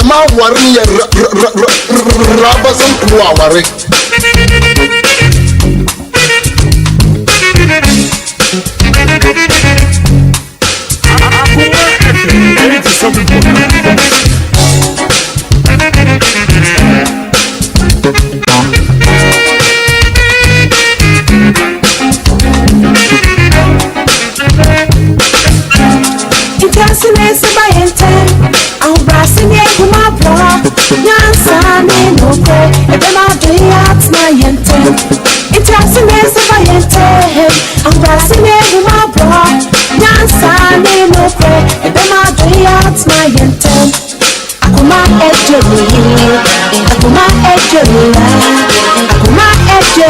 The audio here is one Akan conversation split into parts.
Dɛm awar no yɛ r-r-r-r-r-abasɛm aware. Akoma FM 87.9. Ntiase na esi ba yɛn ntɛm, ahobrɛase ne ahummɔborɔ, nyansa ne nokorɛ, ɛbɛma adɔeɛ atena yɛn ntɛm. Ntiase na esi ba yɛn ntɛm, ahobrɛase ne ahummɔborɔ, nyansa ne nokorɛ, ɛbɛma adɔeɛ atena yɛn ntɛm. Akoma ɛdwo, akoma ɛdwo, akoma ɛdwo,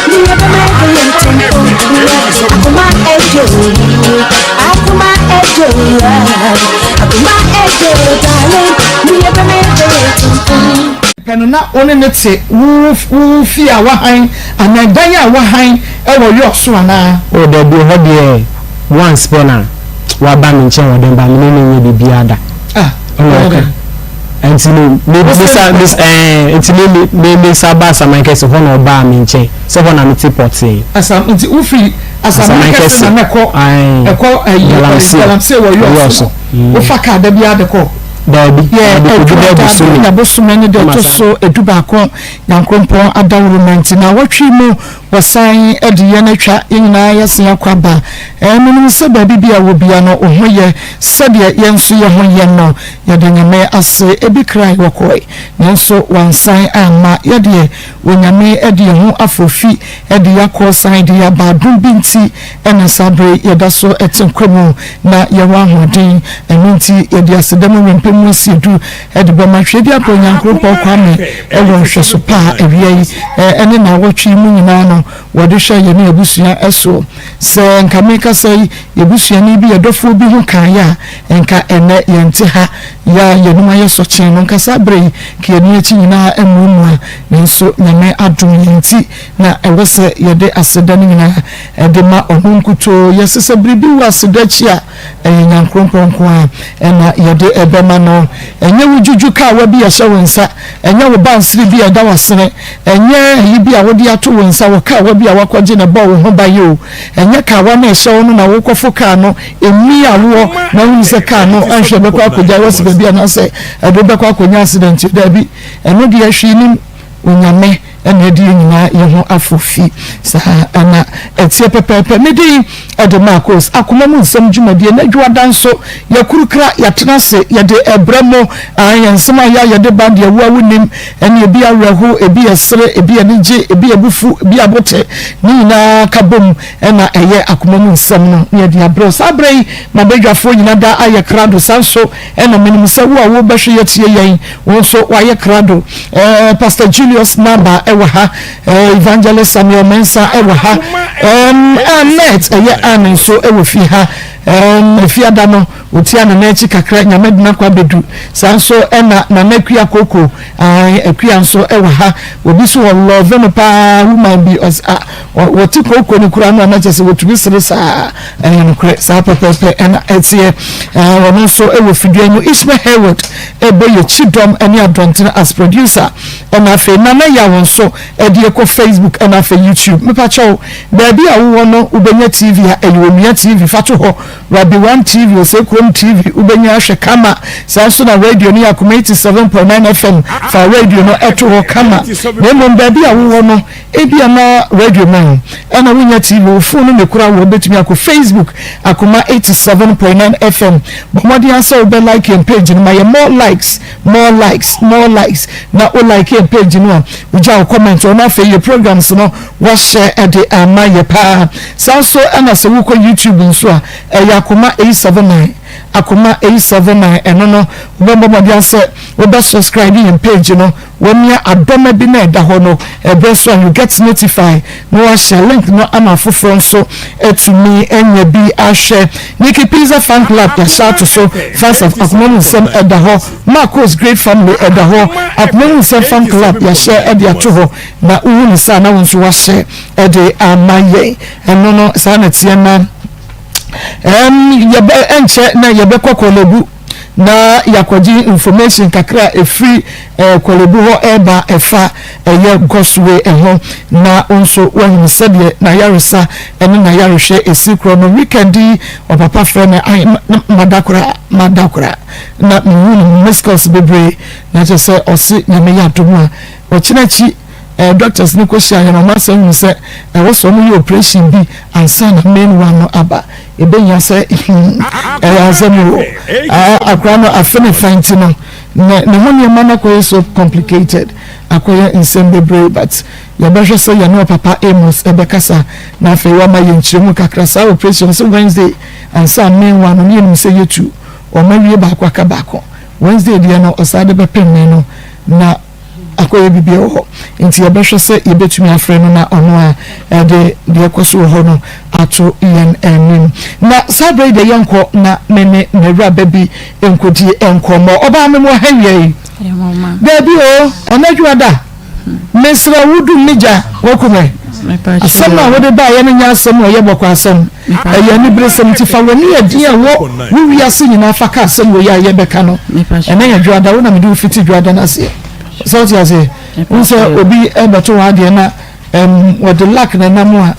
ne ɛbɛma ɛdɔ yɛn ntɛm. Akoma ɛdwo, akoma ɛdwo, akoma ɛdwo, darling, ne ɛbɛma ɛdɔ yɛn ntɛm. Pɛ no na wo ne no te wo wo fie a wahan anaa dan a wahan wɔ York so anaa? Oh dabi, ɛhɔ deɛ once pɛ na waba me nkyɛn wɔ dɛm ba me ne no nyɛ biribiara da. Ah, Ɛna ɔka. Nti no me me sa me ɛɛ nti me me me me sa ba Asaman Kɛse hɔ na ɔbaa me nkyɛn sɛ hɔ na me te pɔtee. Asam nti wofiri Asaman Kɛse na na ɛkɔ ɛkɔ ɛyi Galamsey Galamsey wɔ York so no wofa kaa da biara de kɔ? Daabi, Yɛ mede kɔdu Adwuma bɛɛ da bosome. na bosome no da Na ɛtɔ masan. so 11 Nyankoropɔn adaworoma nti naawɔtwe yi mu wɔsan de yɛn atwa yɛn nyinaa yɛasan akɔ aba. Ɛɛ menim sɛ baabi bi a wɔ bia no wo ho yɛ sɛdeɛ yɛn nso yɛ ho yɛ no. Yɛda Nyame ase ebi krae wɔkɔe nanso wɔansan amma. Yɛdeɛ Onyame de yɛn ho afoofi de yɛakɔ san de yɛaba adom bi nti na saa bere yi yɛda so te nkwa mu na yɛwɔ ahoɔden. Ɛno nti yɛde aseda mu werɛmpɛ mu asiedu de bɛma Tweaduampɔ Nyankoropɔn Kwame wɔ nhwɛso pa a awia yi ne naawɔtwe yi mu nyinaa no wɔde hwɛ yɛne abusua soɔ. Sɛ nka mekasa yi yɛbusuani bi yɛdɔfoɔ bi ho kaeɛ a nka ɛnnɛ yɛnte ha. Yɛ a yɛnom ayɛ sɔkyee no nka saa berɛ yi nka yɛn akyi nyinaa amuamua nanso Nyame adom yɛn nti na ɛwɔ sɛ yɛde aseda no nyinaa de ma ɔno nkutoo. Yɛse sɛ biribi wɔ aseda akyi a ɛyɛ Nyankoropɔn nko ara na yɛde bɛma no. Ɛnyɛ wo dwudwu kaawa bi a ɛhyɛ wo nsa, ɛnyɛ wo bansere bi a ɛda w'asene, ɛnyɛ ayi bi a wode ato wo nsa wɔ kaawa bi a woakɔgye na ɛbɔɔ wo ho ban o, ɛnyɛ kaawa no a ɛhyɛ wo no na wokɔfo kaa no ɛmii awoɔ na wohunu sɛ kaa no anhwɛ bɛkɔ akɔgya wo asi baabi anaasɛ ɛde wo bɛkɔ akɔnya accident o, daabi, ɛno deɛ hwee nim. Onyame na ɛde yɛn nyinaa yɛ ho afo fi. Saa na ɛteɛ pɛpɛɛpɛ. Me din de Marcos. Akoma mu nsɛm dwumadie na Dwoada nso yɛakurukra, yɛatena ase, yɛde ɛbrɛ mo. Aane, yɛn nsɛm a yɛ a yɛde ba deɛ wo a wonim. Ɛne ebi awerɛho, ebi yɛ sere, ebi anigye, ebi abufu, ebi abote. Ne nyinaa ka bom na ɛyɛ akoma mu nsɛm no na yɛde abrɛ wo. Saa berɛ yi m'abadwafoɔ nyina da ayɛ krado. Saa nso na menim sɛ wo a wobɛhwɛ yɛatie yɛn, wo nso woayɛ krado. Eh, Pastor Julius Naba ɛwɔ ha, eh, Evangelist Samuel Mensah ɛwɔ ha, um, Annette ɛyɛ Ann nso ɛwɔ fie ha, um, Efiada no otia nana akyi kakra, Nyame de n'akɔ abɛdu. Saa nso ɛna Nana Akua Koko, ah, Akua nso ɛwɔ ha. Obi so wɔ love no paa, woman bi, ɔs, ah, wɔte kooko no koraa no a na kyerɛ sɛ wɔtumi sere saa. Ɛyɛ nokorɛ, saa pɛpɛɛpɛ ɛna ɛteɛ. Ɔno nso ɛwɔ fidua mu. Ishmael Hayward ɛbɔ yɛ kyidɔm ɛne adɔntene as producer. Ɛna afei Nana Yaw nso ɛde ɛkɔ Facebook ɛna afei YouTube. Mepakyɛw, baabi a wowɔ no wobɛnya TV a, ɛyɛ Onua TV, fa to hɔ. Rabi One TV, Osei Kurom TV, wobɛnya ahwɛ kama. Saa nso na radio no yɛ Akoma 87.9 FM, fa radio no ɛto hɔ kama. Na mmom baabi a wowɔ no, Ebia na radio ma wo ɛna wonnya TV, wo phone no na ekura wo, wobɛtumi akɔ Facebook Akoma 87.9 FM. Bɔ mmɔden ara sɛ wobɛ like yɛn page no, ma yɛn more likes, more likes, more likes. Na wo like yɛn page no a, wogya wo comment wɔ na afei yɛ programs no wahyɛ de ama yɛ paa. Saa nso ɛna sɛ wokɔ YouTube nso a, ɛyɛ Akoma 879, Akoma 879, ɛno no wobɛbɔ mmɔden ara sɛ wobɛ subscribe yɛn page no. Wamia adɔma bi na ɛda hɔ no ɛberɛ so a you get notify na wahyɛ link no ama afoforɔ nso atumi anya bi ahwɛ. Nikki Pizza Fan Club yɛahyɛ ato so, Fans of Akoma Mu Nsɛm ɛda hɔ, Marcos Great Family ɛda hɔ, Akoma Mu Nsɛm Fan Club yɛahyɛ ɛde ato hɔ na wohu no saa na wo nso wahyɛ ɛde ama yɛn. Ɛno no saa na ɛteɛ na ɛɛm yɛbɛ ɛnkyɛ na yɛbɛkɔ Korle Bu. Na yɛakɔgye information kakra a ɛfiri eh, Korle-Bu hɔ ɛreba ɛfa ɛyɛ Gosway ɛho na wo nso woahunu sɛdeɛ n'ayaresa ɛne n'ayarehwɛ ɛsi korɔ no. Weekend yi ɔpapa frɛ me ae na mada koraa mada koraa na mehu no miss calls bebree na kyerɛ sɛ ɔse Nyame yɛ adom a ɔkyena akyi eh, doctors no kɔhyia yɛn ɔmo asɛ hunu sɛ ɛwɔ sɛ ɔmo yɛ operation bi ansa na main one no aba. Ebehia sɛ ɛyɛ asɛm o. Akora no afe ne fa nti no, ne ne ho nneɛma no akɔyɛ so complicated, akɔyɛ nsɛm bebree but yɛbɛhwɛ sɛ yɛne ɔpapa Amos ɛbɛkasa na afei wama yɛn nkyerɛmu kakra. Saa operation sɛ Wednesday ansa main one no ne yɛnim sɛ yɛtu wɔn awie baako aka baako. Wednesday deɛ no ɔsan de bɛpem me no na akɔyɛ biribi wɔ hɔ nti yɛbɛhwɛ sɛ yɛbɛtumi afrɛ no na ɔno a ɛde deɛ ɛkɔ so wɔ hɔ no ato yɛn anim. Na saa berɛ yi deɛ yɛnkɔ na me ne m'awuraba bi nkɔdi nkɔmmɔ. Ɔbaa me mu ha wia yi. Daabi o, ɛnɛ adwuma Mesrɛ wo dum me gya waku me. Asɛm no a wode baeɛ no nyɛ asɛm a ɛyɛ bɔkɔ asɛm. Ɛyɛ aniberesɛm nti fa w'ani a ɛden a ɛwɔ wo wiase nyinaa fa ka asɛm wei a yɛbɛka no. Ɛnɛ yɛ dwoada, wo na mede wo fiti dwoada no aseɛ. Sɛ wote aseɛ? Wohu sɛ obi bɛto w'adeɛ na wɔde luck na ɛnam a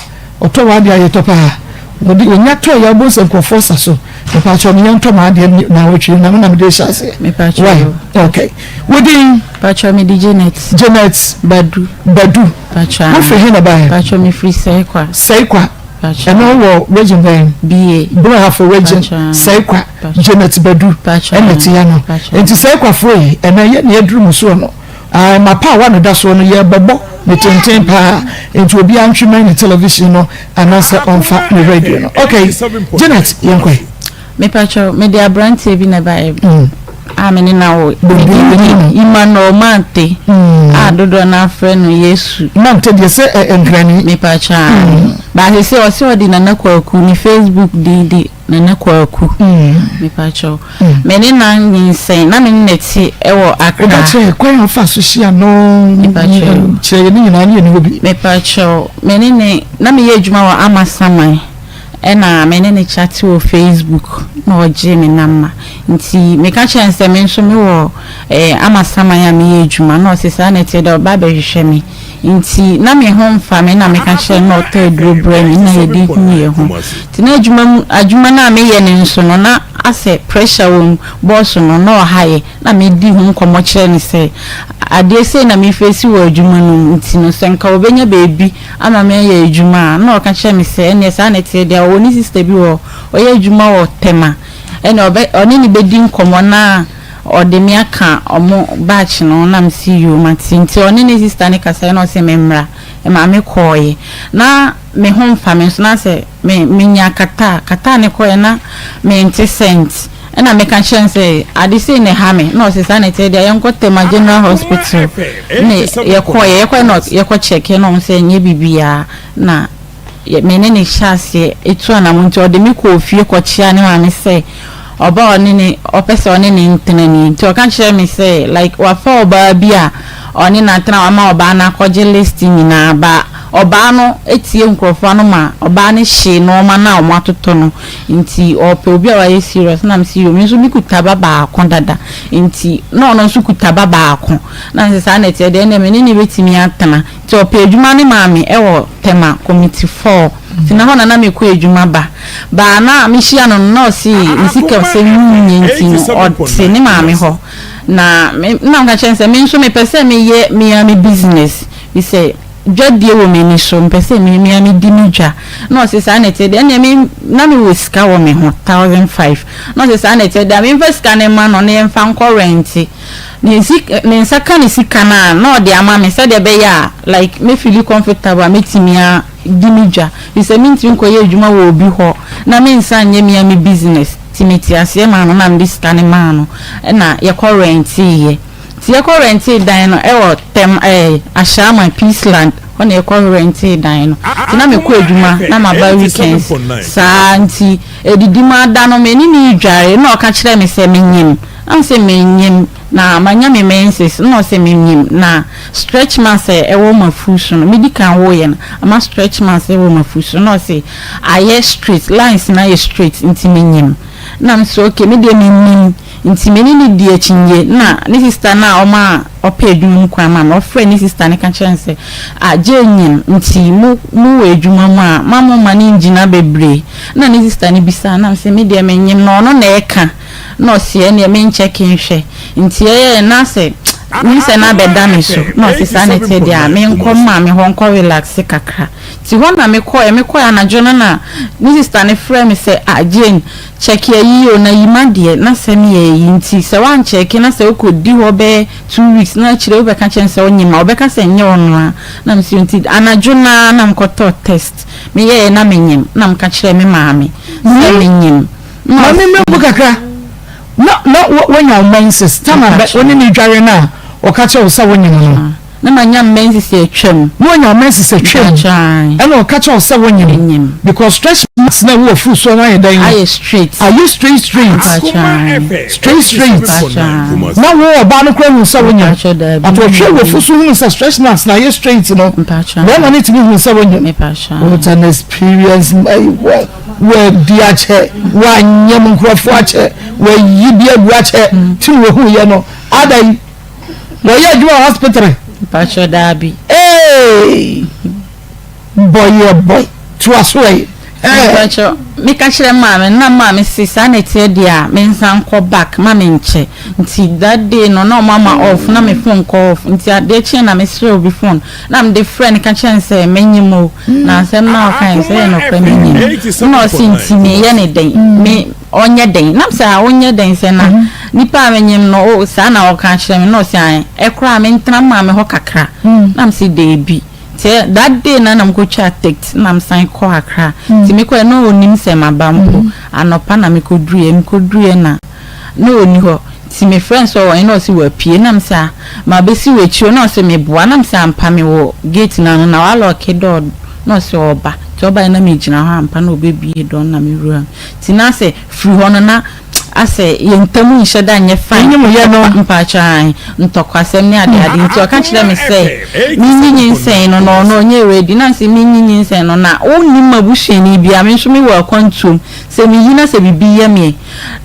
ɔtɔ w'adeɛ a yɛtɔ paa. Wɔde onya tɔ yɛ wobɛhu sɛ nkurɔfoɔ sa so. Mepaakyɛw me yɛntɔ m'adeɛ na awɔtwe na me na mede hyɛ aseɛ. Why? Okay. Wo din? Pacho me di Janet. Janet. Badu. Badu. Pacho. Wo firi he na baeɛ? Pacho me firi Sɛikwa. Sɛikwa. Pacho. Ɛno wɔ region bɛn? BA. Brahafo region. Pacho. Sɛikwa. Janet Badu. Pacho. Ɛna ti ya no. Pacho. Nti Sɛikwafoɔ yi ɛnɛ yɛ na yɛduru mu soɔ no. Ae mapaawa no da soɔ no yɛrebɛbɔ ne tenten paa nti obiara ntwe mɛn ne television no anaasɛ ɔmfa ne radio no. Okay, Janet yɛnkɔ. Mepakyɛw, mede aberanteɛ bi na ɛbaeɛ a me ne no awo. Ne din de Emmanuel Mante a dodoɔ no ara frɛ no Yesu. Mante deɛ sɛ ɛ Nkrani. Mepakyɛw aane. But seesei ɔse ɔde Nana Kwaku, ne Facebook din de Nana Kwaku. Mepakyɛw, me ne no anyinsɛn, na me ne no te wɔ Accra. Woka kyerɛ kwan a wofaa so hyia no, kyerɛ yɛn ne nyinaa ne yɛn ni hɔ bi. Mepakyɛw, me ne no, na meyɛ adwuma wɔ Amasaman. Ɛna me ne no chate wɔ Facebook na ɔgyee me number nti me ka kyerɛɛ no sɛ me nso me wɔ eh Amasaman a meyɛ adwuma na ɔse saa na ɛteɛ dɛ ɔba abɛhwehwɛ me nti na me ho mfa me na me ka kyerɛɛ no na ɔtɔ aduro brɛ me na yɛde hu yɛ ho nti na adwuma mu adwuma no a meyɛ no nso no na asɛ pressure wɔ mu boss no na ɔha yɛ na me di ho nkɔmmɔ kyerɛ no sɛ adeɛ sei na me face wɔ adwuma no mu nti no sɛ nka ɔbɛnya baabi ama me ayɛ adwuma a, na ɔka kyerɛ me sɛ ɛnneɛ saa na ɛteɛ deɛ ɔwɔ ne sista bi wɔ hɔ, ɔyɛ adwuma wɔ Tema, ɛnneɛ ɔbɛ ɔne no bɛdi nkɔmmɔ na ɔde me aka wɔn batch no ho, na mese yoo mate. Nti ɔne ne sista no kasaeɛ na ɔse memmra, ɛmaa me kɔeɛ. Na me ho mfa me nso, na sɛ me menya catarrh, catarrh no kɔeɛ na mente scent. Ɛna meka kyerɛɛ no sɛ ade sei na ɛha me na ɔse saa na ɛteɛ deɛ yɛnkɔ Tema General Hospital na yɛkɔeɛ yɛkɔeɛ na yɛkɔ kyɛkeɛ na ɔhu sɛ ɛnyɛ biribiara na me ne no hyɛ aseɛ ɛtu anamɔ nti ɔde me kɔɔ fie kɔkyea ne maame sɛ ɔba a ɔne ne ɔpɛ sɛ ɔne ne ntena ni nti ɔka kyerɛɛ me sɛ like wafa ɔbaa bi a ɔne no atena wama ɔbaa no akɔgye list nyinaa ba ɔbaa no tie nkurɔfoɔ ano ma ɔbaa no hyee nnoɔma no a wɔatotɔ no Nti ɔpɛ obi a wayɛ serious na mese yoo me nso me kuta ba baako dada nti na ɔno nso kuta ba baako na mese saa na ɛteɛ deɛ ɛnneɛ me ne no bɛtumi atena nti ɔpɛ adwuma no maa me ɛwɔ Tema committee 4 nti na hɔ na na mekɔ adwuma ba baa na mehyia no no na ɔse ne sikasɛm mu nyɛ nti no ɔte ne maame hɔ na me na meka kyerɛ no sɛ me nso mepɛ sɛ meyɛ me ara me business bi sɛ Dwadie wɔ m'ani so, mepɛ sɛ me me ara medi me dwa. Na ɔse saa na ɛteɛ deɛ, ɛnneɛ me na mewɔ sika wɔ me ho, 1005. Na ɔse saa na ɛteɛ deɛ a, memfa sika no mma no na yɛmfa nkɔ rɛnte. Ne sik ne nsa ka ne sika no a, na ɔde ama me sɛdeɛ ɛbɛyɛ a like mɛ feeli comfortable a mɛtumi adi me dwa. Firi sɛ mentumi nkɔyɛ adwuma wɔ obi hɔ na mensan nyɛ me ara me business. Nti metee aseɛ maa no na mede sika no maa no ɛna yɛkɔ rɛnteeɛ. Nti yɛkɔ rɛntee dan no ɛwɔ tɛm ɛɛ Ashaiman Peace Land hɔ na yɛkɔ rɛntee dan no. Nti na mekɔ adwuma na maba weekends saa nti ɛdidi mu ada no me ne no redware na ɔka kyerɛɛ me sɛ menyem na mese menyem na manya me menses na ɔse menyem na stretch marks a ɛwɔ m'afuru so no medi kan woeɛ no ama stretch marks ɛwɔ m'afuru so na ɔse ayɛ straight lines no ayɛ straight nti menyem na mese okay me deɛ mennim. Nti me ne no dii akyinnye na ne sista no a ɔma ɔpɛ adwuma mu kwan ma me, ɔfrɛɛ ne sista no ka kyerɛɛ no sɛ, Ah, Jay nyem, nti mo mowɔ adwuma mu a, mma momma no nngyina bebree. Nna ne sista no bisaa no, na mese, Me deɛ mennyem, na ɔno na ɛreka. Na ɔse, Ɛnneɛ menkyɛke nhwɛ. Nti ɛyɛɛ na sɛ nyinsɛn no abɛda me so. Na ɔse, Saa na ɛteɛ deɛ a, menkɔ me maame hɔ nkɔ relaxe kakra. Nti hɔ na mekɔeɛ. Mekɔeɛ anadwo no na ne sista no frɛɛ me sɛ, Ah, Jane, Kyɛke ayi o na yi m'adeɛ na sɛm yɛ ayi nti sɛ woankyɛke na sɛ wokɔ di hɔ bɛyɛ 2 weeks na akyire wobɛka kyerɛ no sɛ wonyem a ɔbɛka sɛ nyɛ ɔno a na mese nti anadwo no ara na mekɔtɔɔ test meyɛɛ na menyem na meka kyerɛɛ me maame sɛ menyem na Maame mmerɛ mu kakra na na woanya wo menses time a wo ne no dware no a ɔka kyerɛ wo sɛ wonyem no. Na manya menses atwam. Na wanya wo menses atwam. Ɛna ɔka kyerɛ wo sɛ wonyem. Because stretch marks na ɛwɔ w'afuru soɔ no ayɛ dɛn? Ayɛ straight. Ayɛ straight straight. Straight straight. Na wo ɔbaa no koraa hu sɛ wonyem. But ɔhwɛ w'afu so hunu sɛ stretch marks na ayɛ straight no. Bɛrima no tumi hu sɛ wonyem. What an experience. Wadi akyɛ, wanyem nkurɔfoɔ akyɛ, wayi bi agu akyɛ. Ti wɔhu yɛ no. Ada yi. Wɔyɛ adwuma wɔ hospital. Mpatsɔ daabi. Ee boy yɛ boy toa so ɛ. Mpatsɔ meka kyerɛ maame na maame se saa na ɛteɛ deɛ a mensan nkɔ back ma menkyɛ nti that day no na ɔmo ama off na me phone kɔ off nti adeɛ kyeɛ na mesrɛ obi phone na mede frɛ no ka kyerɛ no sɛ menyim o na asɛm no a ɔkae no sɛ ɛyɛ nokorɛ menyim na ɔse nti meyɛ ne dɛn me Ɔnyɛ dɛn? Na mesɛ ah ɔnyɛ dɛn sɛ na nipa a menyem no oh saa na ɔka kyerɛ me na ɔse ae ɛkoraa mentena maame hɔ kakra na mese daabi nti that day na na mekɔtwaa tict na mesan kɔ Accra nti mekɔɛ na ɔnim sɛ maba mpo anɔpa na mekɔduruiɛ mekɔduruiɛ na na ɔnni hɔ nti mefrɛ no sɛ ɔwɔ he na ɔse wapue na mese ah mabɛsi w'akyi o na ɔse meboa na mese ampa mewɔ gate no ano na walɔke door na ɔse ɔɔba nti ɔbaeɛ na megyina hɔ ampa na ɔbɛbue door no na mewura mu. Nti na sɛ firi hɔ no na asɛ yɛn ntam nhyɛ da nyɛ fine Wonim yɛ no. Mpakyɛ ae ntɔkwasɛm ne ade ade nti ɔka kyerɛ me sɛ menyi nyinsɛn no na ɔno ɔnyɛ ready na mese menyi nyinsɛn no na wonnim m'abusuani biara me nso mewɔ akwantuom sɛ meyi na sɛ biribi yɛ me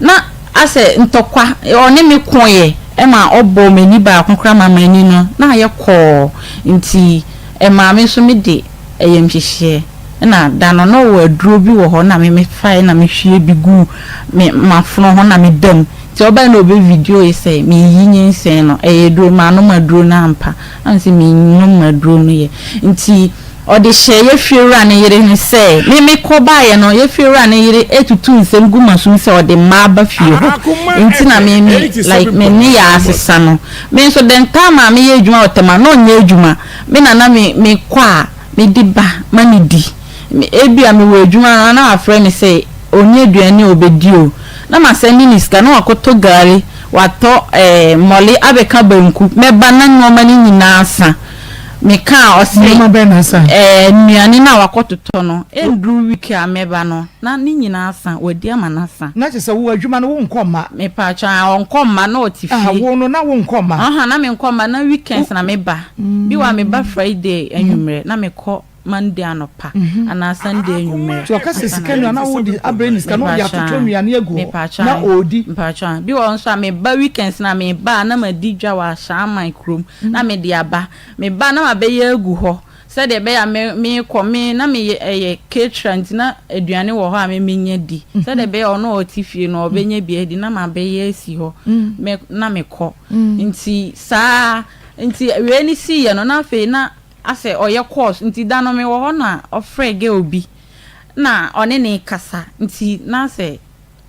na asɛ ntɔkwa ɔne me koeɛ ɛma ɔbɔɔ m'ani baako koraa ma m'ani no na ayɛ kɔɔ nti ɛmaa me nso mede ayamhyehyeɛ Nna da no na ɔwɔ aduro bi wɔ hɔ na me mefae na mehwie bi guu me m'afono ho na meda mu. Nti ɔbae na ɔbɛ videoe sɛ mereyi nyinsɛn no, ɛyɛ aduro, manom aduro no ampa? Na mese mennom aduro no yɛ. Nti ɔde hyɛɛ yɛ fiewura no yere no sɛ me mekɔ baeɛ no yɛ fiewura no yere retutu nsɛm gu m'asom sɛ ɔde mmaa ba fie hɔ nti na me me like me nneyɛɛ asesa no. Me nso the time a meyɛ adwuma wɔ Tema na ɔnyɛ adwuma, me na na me mekɔ a mede ba ma no di. Ebia mewɔ adwuma na wafrɛ me sɛ ɔnni aduane a ɔbɛdi o, na masɛnde no sika na wakɔtɔ gari, watɔ ɛɛ mmɔle abɛka banku. Mɛba na nneɛma no nyinaa asa. Meka a ɔse Nneɛma bɛn na asa? ɛɛ nnuane no a wakɔtotɔ no, ɛnduru week a mɛba no na ne nyinaa asa, wadi ama no asa. Na kyerɛ sɛ wo adwuma no wonkɔ mma? Mepatwɔ a ɔnkɔ mma na ɔte Ah, fie. wo no na wonkɔ mma? Ɔha na menkɔ mma na weekends na meba. Bi wɔ a meba Friday anwummerɛ na mekɔ Monday anɔpa anaa Sunday anwummerɛ. Nti ɔka sɛ sika nua na wode abrɛ ne sika na ɔde atotɔ nnuane agu hɔ na ɔredi. Mpakyɛ a. Bi wɔ hɔ nso a meba weekends na meba a na madi dwa wɔ Ashaiman kurom na mede aba. Meba a na mabɛyɛ agu hɔ sɛdeɛ ɛbɛyɛ a me mekɔ me na meyɛ ɛyɛ caterer nti na aduane wɔ hɔ a me menya di. Sɛdeɛ ɛbɛyɛ a ɔno a ɔte fie no ɔbɛnya bi adi na mabɛyɛ asi hɔ me na mekɔ. Nti saa Nti wei no siiɛ no na afei na asɛ ɔyɛ course nti da no mewɔ hɔ na ɔfrɛ girl bi na ɔne no rekasa nti na asɛ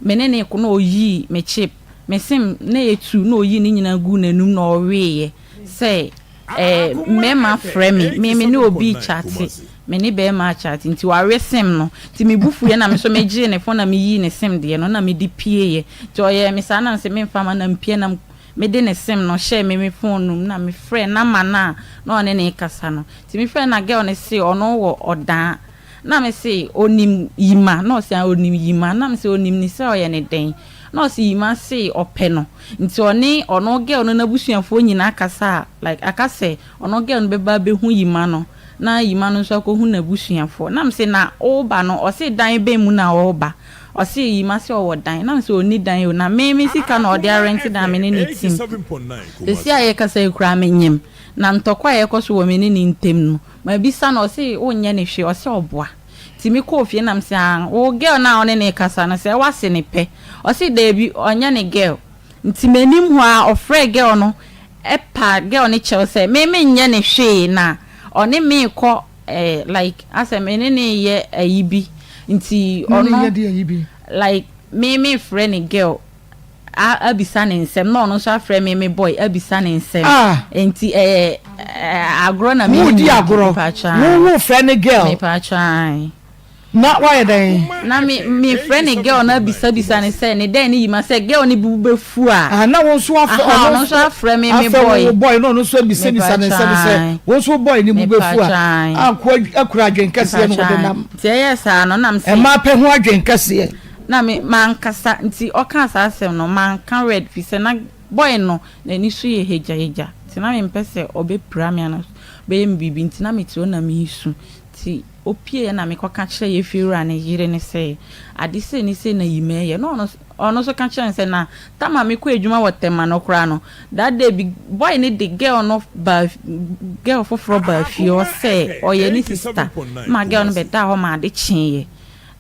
me ne no reko na ɔyii me chip me sim na ɛyɛ two na ɔyii ne nyinaa guu n'anum na ɔweeɛ sɛ eh, mmarima frɛ me me me ne obi rekyate me ne barima akyate nti wawe sim no nti me bo fuiɛ na me nso megyee ne phone na meyii ne sim deɛ no na mede pieeɛ nti ɔyɛɛ me saa na mesɛ memfa ma na mpie na Mede ne sim no hyɛɛ me me phone no mu na me frɛɛ number no a na ɔne no rekasa no. Nti me frɛɛ no na girl no se ɔno wɔ ɔdaa. Na me se onim Yima? Na ɔse aah onim Yima. Na me se onim no sɛ ɔyɛ ne dɛn? Na ɔse Yima se ɔpɛ no. Nti ɔne ɔno girl no n'abusuafoɔ nyinaa kasa a like aka sɛ ɔno girl no bɛba abɛhu Yima no na Yima no nso akɔhu n'abusuafoɔ. Na me se na woba no? Ɔse dan bɛn mu na ɔreba? Ɔse Yima se ɔwɔ dan, na mese ɔnni dan o, na me me sika na ɔde arɛnte dan a me ne no te mu. Seesei a yɛrekasa yi koraa menyem, na ntɔkwa a ɛrekɔ so wɔ me ne no ntam no, mabisa no, ɔse wonyɛ no hwee, ɔse ɔboa. Nti mekɔɔ fie na mese ah, wo girl no a wo ne no rekasa no, sɛ wase no pɛ? Ɔse daabi, ɔnyɛ ne girl. Nti m'anim hɔ ara ɔfrɛɛ girl no pa girl no kyɛw sɛ me menyɛ no hwee na ɔne me rekɔ eh, like asɛ me ne no reyɛ ayi bi nti ɔno like me mefrɛ ne girl a abisa ne nsɛm na ɔno nso afrɛ me me boy abisa ne nsɛm ah. nti ɛyɛ eh, agorɔ na me ne no agorɔ wo wo frɛ ne girl mepatwa. Na wayɛ dɛn? Na me me frɛ ne girl no abisabisa no sɛ ne dɛn ne yima sɛ girl no bo bɛfu a. Aha na wo nso afrɛ ɔno ɔno nso afrɛ me me boy. Afrɛ wo boy na ɔno nso abisabisa ne nsɛm sɛ wo nso wo boy ne bo bɛfu a. Anko akura adwen kɛseɛ na ɔde nam. Nti ɛyɛɛ saa no na me se. Mmaa pɛ ho adwen kɛseɛ. Na me mankasa nti ɔkaa saa asɛm no manka word firi sɛ na boy no n'ani so yɛ hagyahagya nti na mempɛ sɛ ɔbɛpira me anaa ɔbɛyɛ me biribi nti na mete hɔ na meresu nti Opieeɛ na mekɔka kyerɛɛ yɛn fiewura no yere no sɛ, Ade sei ne sei na Yima reyɛ. Na ɔno ɔno nso ka kyerɛɛ no sɛ, Na tam a mekɔɔ adwuma wɔ Tema no koraa no, that day bi boy no de girl no baa girl foforɔ baa fie hɔ sɛ ɔyɛ ne sister ma girl no bɛdaa hɔ ma ade kyeeɛ.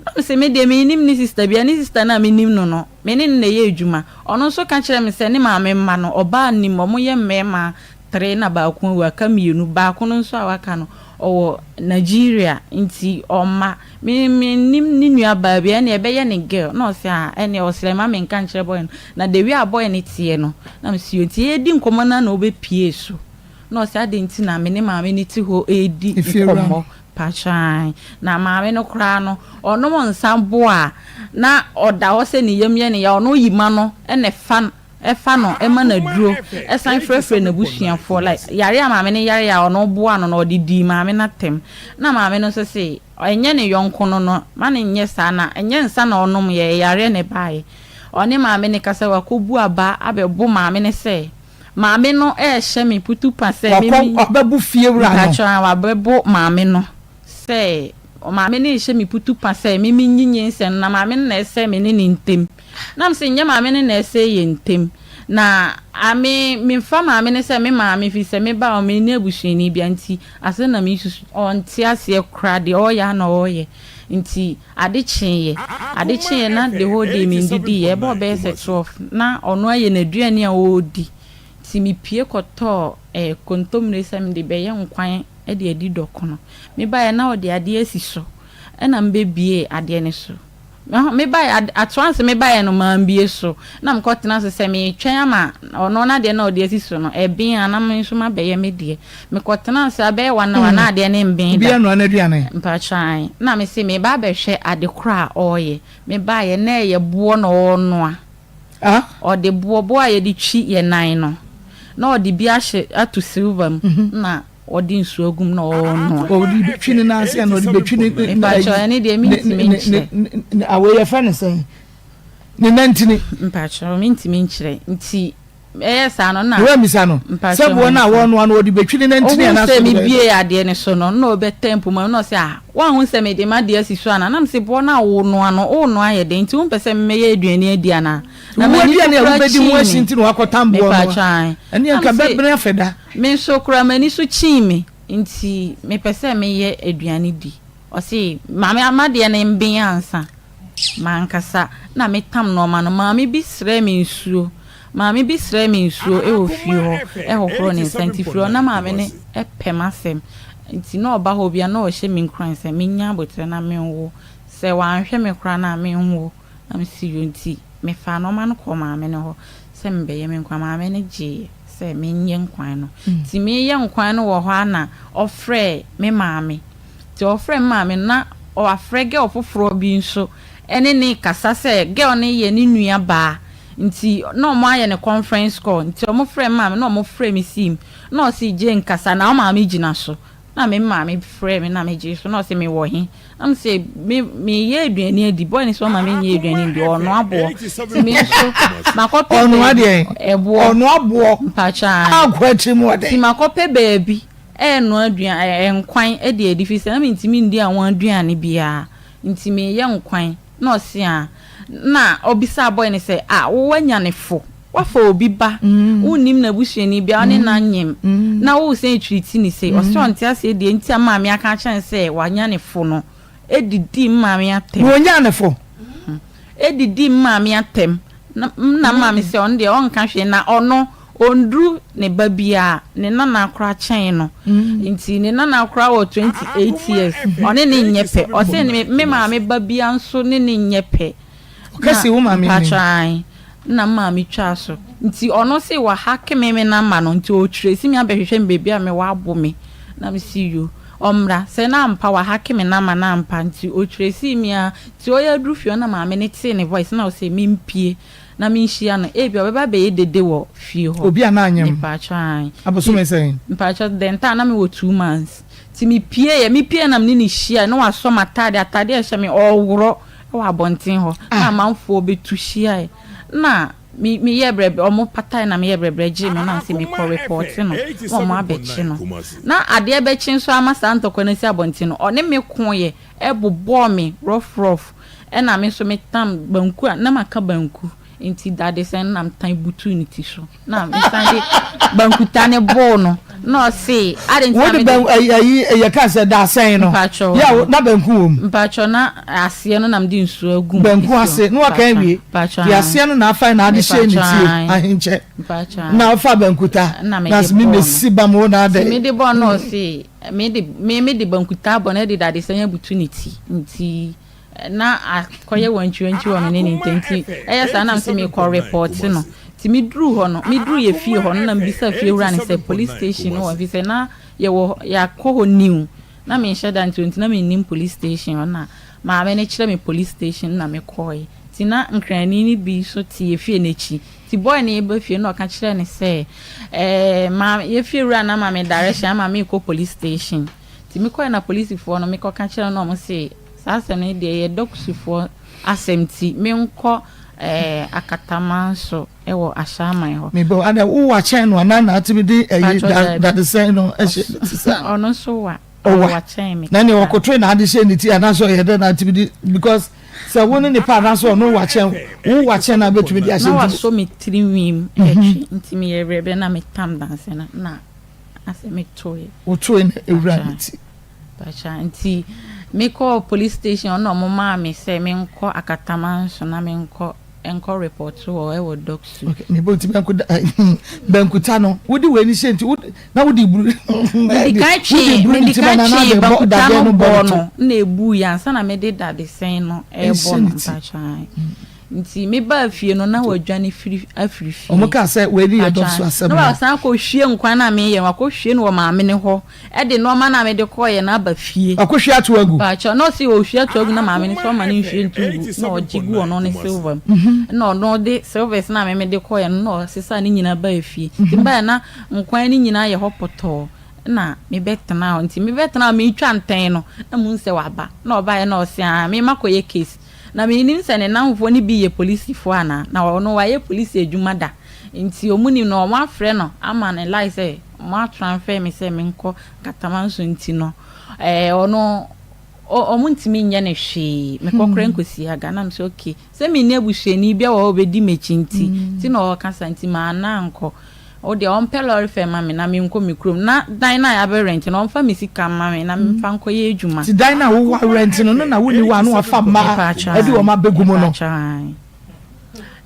Na mese me deɛ mennim ne sister biara, ne sister no a menim no no, me ne no na ɛyɛ adwuma. Ɔno nso ka kyerɛɛ me sɛ ne maame mma no, ɔbaa nnim, wɔyɛ mmarima tre na baako awu, aka mmienu, baako no nso a waka no, ɔwɔ Nigeria nti ɔmma. Me mennim ne nua baa bi, ɛnneɛ ɛbɛyɛ ne girl. Na ɔse ah, ɛnneɛ ɔsrɛ mma menka nkyerɛ boy no. Na the way a boy no teɛ no, na mese yoo. Nti yɛredi nkɔmmɔ no ara na ɔbɛpuee so. Na ɔse adɛn nti na me ne maame no te hɔ redi nkɔmmɔ. Pakyɛ ae. Na maame no koraa no, ɔnom nsa bo a, na ɔda hɔ sɛ ne yam yɛ no ya, ɔno yi ma no na ɛfa Ɛfa no, ɛma no aduro, ɛsan frɛfrɛ n'abusuafoɔ like yareɛ a maame no yareɛ a ɔno boa no no ɔde dii maame no atɛm na maame no nso se ɛnyɛ ne yɔnko no no ma no nyɛ saa na ɛnyɛ nsa na ɔnom yɛ yareɛ na ɛbaeɛ ɔne maame no kasa wakɔbu aba abɛbo maame no sɛ maame no ɛrehyɛ me putupa sɛ me Wakɔ fie wura no. Mpakyɛw wabɛbo maame no sɛ maame no rehyɛ me putupa sɛ me menyi nyinsɛn no na maame no na ɛsɛ me ne ne ntem. Na mese nyɛ maame no na ɛsɛe yɛn ntem. Na a me memfa maame no sɛ me maame firi sɛ me ba a menni abusuani bia nti asɛm na mesusu. Ɔnte aseɛ koraa deɛ ɔreyɛ ara na ɔreyɛ nti ade kyeeɛ ade kyeeɛ na the whole day mendidiiɛ ɛbɔɔ bɛyɛ sɛ 12 na ɔno ayɛ n'aduane a ɔredi nti mepue kɔtɔɔ eh, kontomire sɛ mede bɛyɛ nkwan de adi dɔkono. Mebaeɛ na ɔde adeɛ asi so ɛna mebɛbuee adeɛ no so. Mebaeɛ, atoa nso mebaeɛ no mambue so. Na mekɔtena so sɛ meretwɛn ama ɔno n'adeɛ no a ɔde asi so no ɛben a na me nso mabɛyɛ me deɛ. Mekɔtenaa so abɛyɛ one hour na adeɛ no mben da. Obiara noa n'aduane. Mpakyɛ ae. Na mese mereba abɛhwɛ ade korɔ a ɔreyɛ. Mebaeɛ na ɛyɛ boɔ na ɔrenoa. Ɔde boɔ, boɔ a yɛde twi yɛn nan no, na ɔde bi ahyɛ ato silver mu na ɔde nsuo agu mu na ɔrenoa. Ɔde bɛtwi ne nan ase ana ɔde bɛtwi ne ne Mpakyɛ ɛne deɛ mentumi nkyerɛ. Ne awei yɛfrɛ ne sɛn? Ne nantini. Mpakyɛ mentumi nkyerɛ nti ɛyɛ saa no na. Woammisa no sɛ boɔ no a wɔrenoa no ɔde bɛtwi ne nantini Ohun anaasɛ sɛ ɔde bɛyɛ mebuee adeɛ no so no na ɔbɛtɛ mpoma mu na ɔse ah woanhu sɛ mede m'adeɛ asi so anaa? Na mese boɔ no a wonoa no worenoa ayɛ dɛn nti wompɛ sɛ memmɛyɛ aduane adi anaa? Na Wo m'ani so aduane a koraa wobɛdi ho kyii asi me. nti na woakɔtam boɔ no Mepakyɛ a, ae. ɛneɛ Na nka mese bɛbene afɛ da. Me nso koraa m'ani so kyii me nti mepɛ sɛ meyɛ aduane di. Ɔse maame m'adeɛ no mben ansa. Mankasa na metam nnoɔma no. Maame bi srɛɛ me nsuo. Maame bi srɛɛ me nsuo wɔ fie hɔ hohoroo ne nsa nti firi hɔ na maame no pɛ m'asɛm nti na ɔba hɔ biara na ɔhyɛ me nkuran sɛ menya aboterɛ na menwo. Sɛ wanhwɛ me koraa no a menwo. Na mese yoo nti mefaa nnoɔma no kɔɔ maame no hɔ sɛ mebɛyɛ me nkwan. Maame no gyeeɛ sɛ menyɛ nkwan no. Nti mereyɛ nkwan no wɔ hɔ ara na ɔfrɛɛ me maame. Nti ɔfrɛɛ me maame no na wafrɛ girl foforɔ bi nso ne no rekasa sɛ girl no yɛ ne nua baa. Nti na wɔayɛ no conference call. Nti wɔfrɛɛ me maame na wɔfrɛɛ me sii mu. Na ɔse Jane kasa na wo maame gyina so. Na me maame frɛɛ me na megyee so na ɔse mewɔ he? Na mese me meyɛ aduane adi. Boy no se ɔma menyɛ aduane ndi, ɔnoa boɔ. Nti me nso makɔpɛ Ɔnoa baabi deɛn? ɛboɔ. Ɔnoa boɔ. Mpakyɛ ae. Akɔ akyiri mu ɔdɛn? Nti makɔpɛ baabi ɛɛnoa aduan ɛɛ nkwan de adi firi sɛ na mentumi ndi anwa aduane biara. Nti meyɛ nkwan na ɔse aa. Na ɔbisaa boy no sɛ, Ah, wo woanya ne fo? Woafa obi ba, wonnim n'abusuani biara, wo ne no anyem, na woresan retreat no sei? Ɔse ɔnte aseɛ deɛ nti a maame aka akyerɛ no sɛ wanya ne fo no. Ɛdidii me maame atɛm. Na ɔnyaa ne fo? Ɛdidii me maame atɛm. Na na me maame sɛ ɔno deɛ ɔnka hwee, na ɔno ɔnduru ne ba biara, ne nana koraa kyɛn no. Nti ne nana koraa wɔ 28 years, ɔne no nyɛ pɛ. Ɔse me maame ba biara nso ne no nyɛ pɛ. Ɔka si wo maame anim. Mpakyɛw ae na me maame twaa so nti ɔno se wa hacke me me number no nti ɔtrace me abɛhwehwɛ me baabi a mewɔ abo me na me se yo ɔmmra sɛ na ampa wa hacke me number no ampa nti ɔtrace me aa nti ɔyɛ aduru fie hɔ na maame no tee ne voice na ɔse me mpie na me nhyia no ebia ɔbɛba abɛyɛ dede wɔ fie hɔ. Obi a na anyem Mpakyɛw ae abosome sɛn? Mpakyɛw then time na me wɔ 2 months nti me pie yɛ me pie na me ne no hyia na wasɔ m'ataade ataade a ɛhyɛ me ɔworɔ wɔ abɔnten hɔ na amanfoɔ bɛtu hyiae na me meyɛɛ brɛbrɛ ɔmo patae na meyɛɛ brɛbrɛ gyee me na mese mekɔ repɔɔte no na ɔmo abɛkye no na adeɛ bɛkye nso ama saa ntɔkwa no asi abɔnten no ɔne me koeɛ ɛbobɔɔ me rough rough ɛna me nso metam banku a na maka banku nti dadesɛn no na metan butuu ne ti so. Na mesan de bankuta no bɔɔ no na ɔse ade nti na Wode mede. ban ayi ayi yɛ ka sɛ dasɛn no. Mpakyɛw. Yɛ a na banku wɔ mu. Mpakyɛw na aseɛ no na mede nsuo agu mu. Banku ase na waka awie. Mpakyɛw. De aseɛ no na afae na ade hyɛɛ ne tie ahenkyɛ. Mpakyɛw. Na ɔfa bankuta. Na mede Na se me bɔɔ no. mesi bam wo na adɛ. Nti mede bɔɔ no na ɔse mede me mede bankuta abɔ no de dadesɛn abutu ne ti nti. Na akɔyɛ wantwiwantwi wɔ me ne ne ntam nti ɛyɛ saa na mese mekɔ repɔte no nti meduru hɔ no meduru yɛ fie hɔ no na mebisa fie wura no sɛ police station no wɔ ɛfiri sɛ na yɛwɔ yɛakɔ hɔ new na menhyɛ da nti nti na mennim police station hɔ na maame no kyerɛ me police station na mekɔe nti na nkrani no bi nso te yɛ fie no akyi nti boy no yɛba fie no ɔka kyerɛ no sɛ ɛɛ maame yɛ fie wura no ama me direction ama mekɔ police station nti mekɔe na polisifoɔ no mekɔka kyerɛ no na wɔn se Saa asɛm no deɛ ɛyɛ dɔkosufoɔ asɛm nti menkɔ eh, Akatamanso wɔ Ashaiman hɔ. Me bɔ ada wo wa kyɛn no anaa na atumi de ɛyi dadesɛn no ɛhyɛ ne ti saa. Ɔno nso wa. Ɔwa wa kyɛn me. Na nea ɔkotoe na ade hyɛ ne ti anaasɛ ɔyɛ dɛ na atumi de because sɛ wo ne nipa anaasɛ ɔno wa kyɛn wo wa kyɛn na abɛtumi de ahyɛ Na wasɔ me tiri nwi mu ɛtwe nti meyɛ brɛbrɛ na metam dansɛn no na asɛ metoe. Wotoe na ewura ne ti. Pacha nti me kɔɔ police station hɔ na ɔmo maa me sɛ me nkɔ Akatamanso na me nkɔ nkɔ report wɔ ɛwɔ Doksu. Okay, me bɔ nti banku da bankuta no wode wei ni hyɛ nti wode na wode buru. Mede kan twe mede kan twe bankuta no bɔɔ no na ebu yɛ ansa na mede dadesɛn no ɛbɔ no mpacha. Nti me baa fie no na wadwane firi afiri fie. Ɔmo kaa sɛ wei ni yɛ Doksu asɛm no. Na wasan akɔ hwie nkwan na meyɛ no wakɔ hwie no wɔ maame no hɔ. Ɛde nnoɔma no a mede kɔeɛ no aba fie. Ɔkɔhwie ato agu. Mpakyɛw, na ɔse ɔhwie ato agu na maame no sɛ ɔma no nhwie nto ngu na ɔgye gu ɔno ne silver mu. Ɛna ɔno de silvers no a me mede kɔeɛ no na ɔsesaa ne nyinaa baa fie. Nti mebaeɛ na nkwan no nyinaa yɛ hɔ pɔtɔɔ na mebɛtenaa hɔ. Nti mebɛtenaa hɔ meretwa ntɛn no na mehu sɛ waba. Na ɔbaeɛ na ɔse aa me makɔyɛ case. Na mennim sɛ ne nnamfoɔ no bi yɛ polisifoɔ anaa. Na ɔno wayɛ polisi adwuma da. Nti wɔnim no wɔafrɛ no ama no line sɛ Wɔatranfɛɛ me sɛ menkɔ Katamanso nti no, ɛɛ ɔno ɔ wɔntumi nyɛ no hwee. Mekɔ koraa nkɔsi aga. Na mesɛ okay, sɛ menni abusuani biara wɔ hɔ a ɔbɛdi m'akyi nti, nti na ɔreka saa nti manna ankɔ. Wo deɛ ɔmpɛ lɔre fare mma me na menkɔ me kurom. Na dan no a yɛabɛ rent no, ɔmfa me sika mma me na memfa nkɔyɛ adwuma. Nti dan no a wowɔ rent no, no na wonni hɔ a na wafa mmaa de wɔn abɛgu mu no? Mepaakyɛw ae.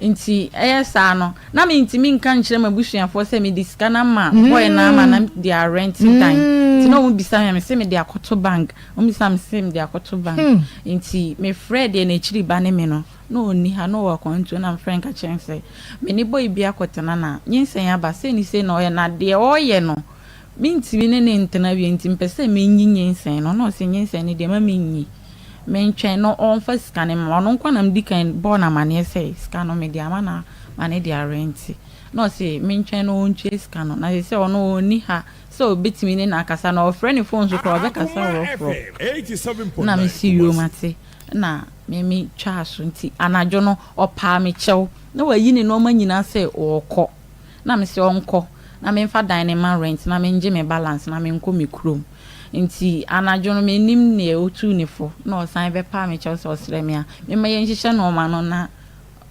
Nti ɛyɛ saa no, na mentumi nka nkyerɛ m'abusuafoɔ sɛ mede sika no ama boy no ama na de arɛnte dan. Nti na wɔbisa me a, mese mede akɔto bank. Wɔbisa me mese mede akɔto bank. Nti mefrɛɛ deɛ n'akyiri ba ne me no, na ɔnni ha, na ɔwɔ akwantuo, na mefrɛɛ no ka kyerɛɛ no sɛ me ne boy bi akɔtena na nyinsɛn aba, sei ne sei na ɔyɛ, na deɛ ɔreyɛ no, mentumi ne no ntena bio nti mepɛ sɛ menyi nyinsɛn no. Na ɔse nyinsɛn no deɛ mma mennyi. Mentwɛn na ɔmfa sika no mma. Ɔno nko na medi kan bɔɔ no amaneɛ sɛ sika no mede ama no ma no de arɛnte. Na ɔse mentwɛn na ɔntua sika no. Na seesei ɔno ɔnni ha sɛ ɔbɛtumi ne no akasa. Na ɔfrɛ ne phone so koraa ɔbɛkasa worɔforɔ. Na mese yoo mate. Na me metwaa so. Nti anadwo no ɔpaa me kyɛw. Na wayi ne nnoɔma nyinaa sɛ ɔrekɔ. Na mese ɔnkɔ na memfa dan no mma rent na mengye me balance na menkɔ me kurom. Nti anadwo no mennim neɛ ɔtuu ne fo na ɔsan bɛpaa me kyɛw sɛ ɔsrɛ me a memma yɛnhyehyɛ nnoɔma no na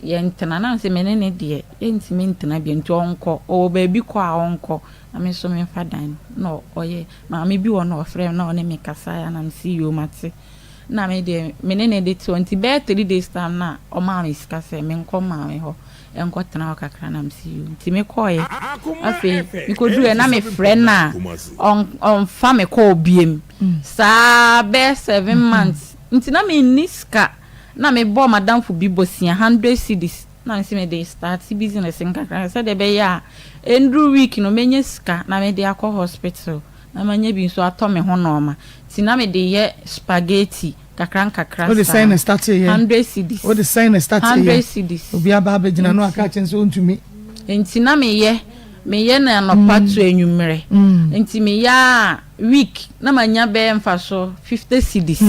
yɛntena. Na mese me ne no deɛ yɛntumi ntena bio nti ɔnkɔ, ɔwɔ baabi kɔ a ɔnkɔ na me nso memfa dan no. Na ɔyɛ maame bi wɔ hɔ na ɔfrɛɛ me na ɔne me kasaeɛ na mese yoo mate. Na me deɛ me ne no de te hɔ nti bɛyɛ 3 days time na ɔmaa me sika sɛ menkɔ maame hɔ nkɔtena hɔ kakra na mese yoo nti mekɔeɛ. Afei mekɔduruiɛ na mefrɛ no a ɔmfa me kɔɔ biem saa bɛyɛ 7 months nti na menni sika na mebɔɔ madamfo bi bosia 100 cedis na mese mede start business nkakra sɛdeɛ ɛbɛyɛ a ɛnduru week no mɛnya sika na mede akɔ hospital na manya bi nso atɔ me ho nɔɔma. Nti na mede yɛ spaghetti kakra nkakra. Wode sɛn na start yɛ? 100 cedis. Wode sɛn na start yɛ? 100 cedis. Obi aba abɛgyina no aka kyɛn sɛ ɔntumi. Nti na meyɛ no anɔpa to anwummerɛ. Nti meyɛ a week na manya bɛyɛ mfa so 50 cedis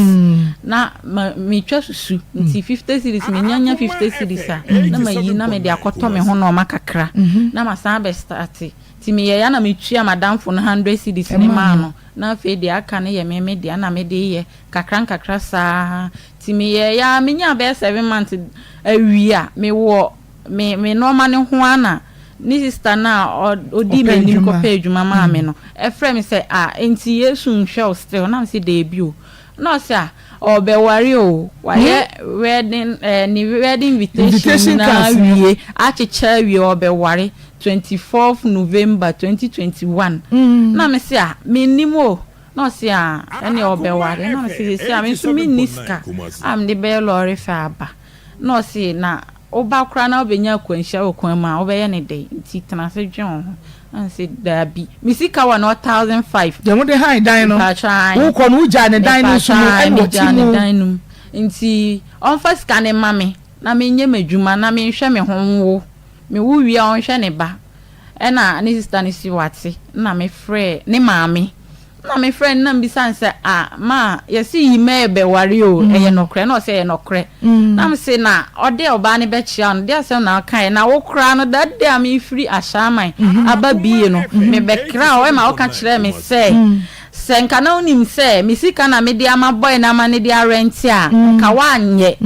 na ma metwa susu. Nti 50 cedis, menyanya 50 cedis a na mayi na mede akɔtɔ me ho nɔɔma kakra na masan abɛ start. Nti meyɛ ya na metua madamfo no 100 cedis ne maa no na afei deɛ aka no yɛ me me deɛ na mede yɛ kakra nkakra saa. Nti meyɛ ya menya bɛyɛ 7 months awie a mewɔ me nneɛma no ho a na ne sister no a ɔdi m'anim kɔpɛ adwuma maa me no ɛfrɛ me sɛ, "Ah, nti Yesu nhwɛ wo still?" Na me sɛ daabi o. Na ɔsɛ a ɔbɛware o, wayɛ wedding ne wedding invitation nyinaa wie, akyekyɛ awie, ɔbɛware 24 November 2021. Na me sɛ a mennim o. Na ɔsɛ a ɛne ɔbɛware. Na me sɛ sɛ a me nso menni sika a mede bɛyɛ lɔre fɛ aba. Na ɔsɛ na woba koraa na wobɛnya akwanhyia wɔ kwan mu a wobɛyɛ ne dɛn? Nti tena ase dwen wo ho. Na sɛ daabi, me sika wɔ no 1,500. Deɛ wode han dan no, wokɔ no wogyaa ne dan no nso mu ɛna ɔte mu. Ne dan no mu. Nti ɔmfa sika ne ma me na menyɛ m'adwuma na menhwɛ me ho nwo mewo wie a ɔnhwɛ ne ba. Ɛna ne sister no si wate. Na mefrɛ ne maame na mefrɛ no na mbisa no sɛ, "A ma yɛsi yi mɛ bɛware o, ɛyɛ nɔkorɛ?" Na ɔsɛ ɛyɛ nɔkorɛ. Na mese na ɔde ɔbaa no bɛkyia no de asɛm na ɔkaeɛ na wo koraa no that day a mefiri Ahyɛaman aba bie no mebɛkra wo ɛma woka kyerɛɛ me sɛ nka na wonim sɛ me sika na mede ama boy no ama ne de arɛnte a nka woanyɛ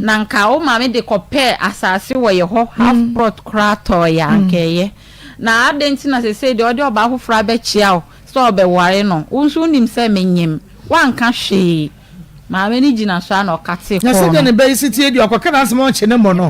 na nka wo maame de kɔpɛɛ asase wɔ yɛ hɔ half plot koraa tɔɔyɛ a nka ɛyɛ. Na adɛn nti na sesei deɛ ɔde ɔbaa foforɔ abɛkyia wo sɛ ɔbɛware no, wo nso wonim sɛ menyim, woanka hwee? Maame no gyina so a na ɔkatee na kɔɔ sɛdeɛ no. Ne bɛyi si tie deɛ ɔkɔka n'asɛm a ɔnkye ne mmɔ no.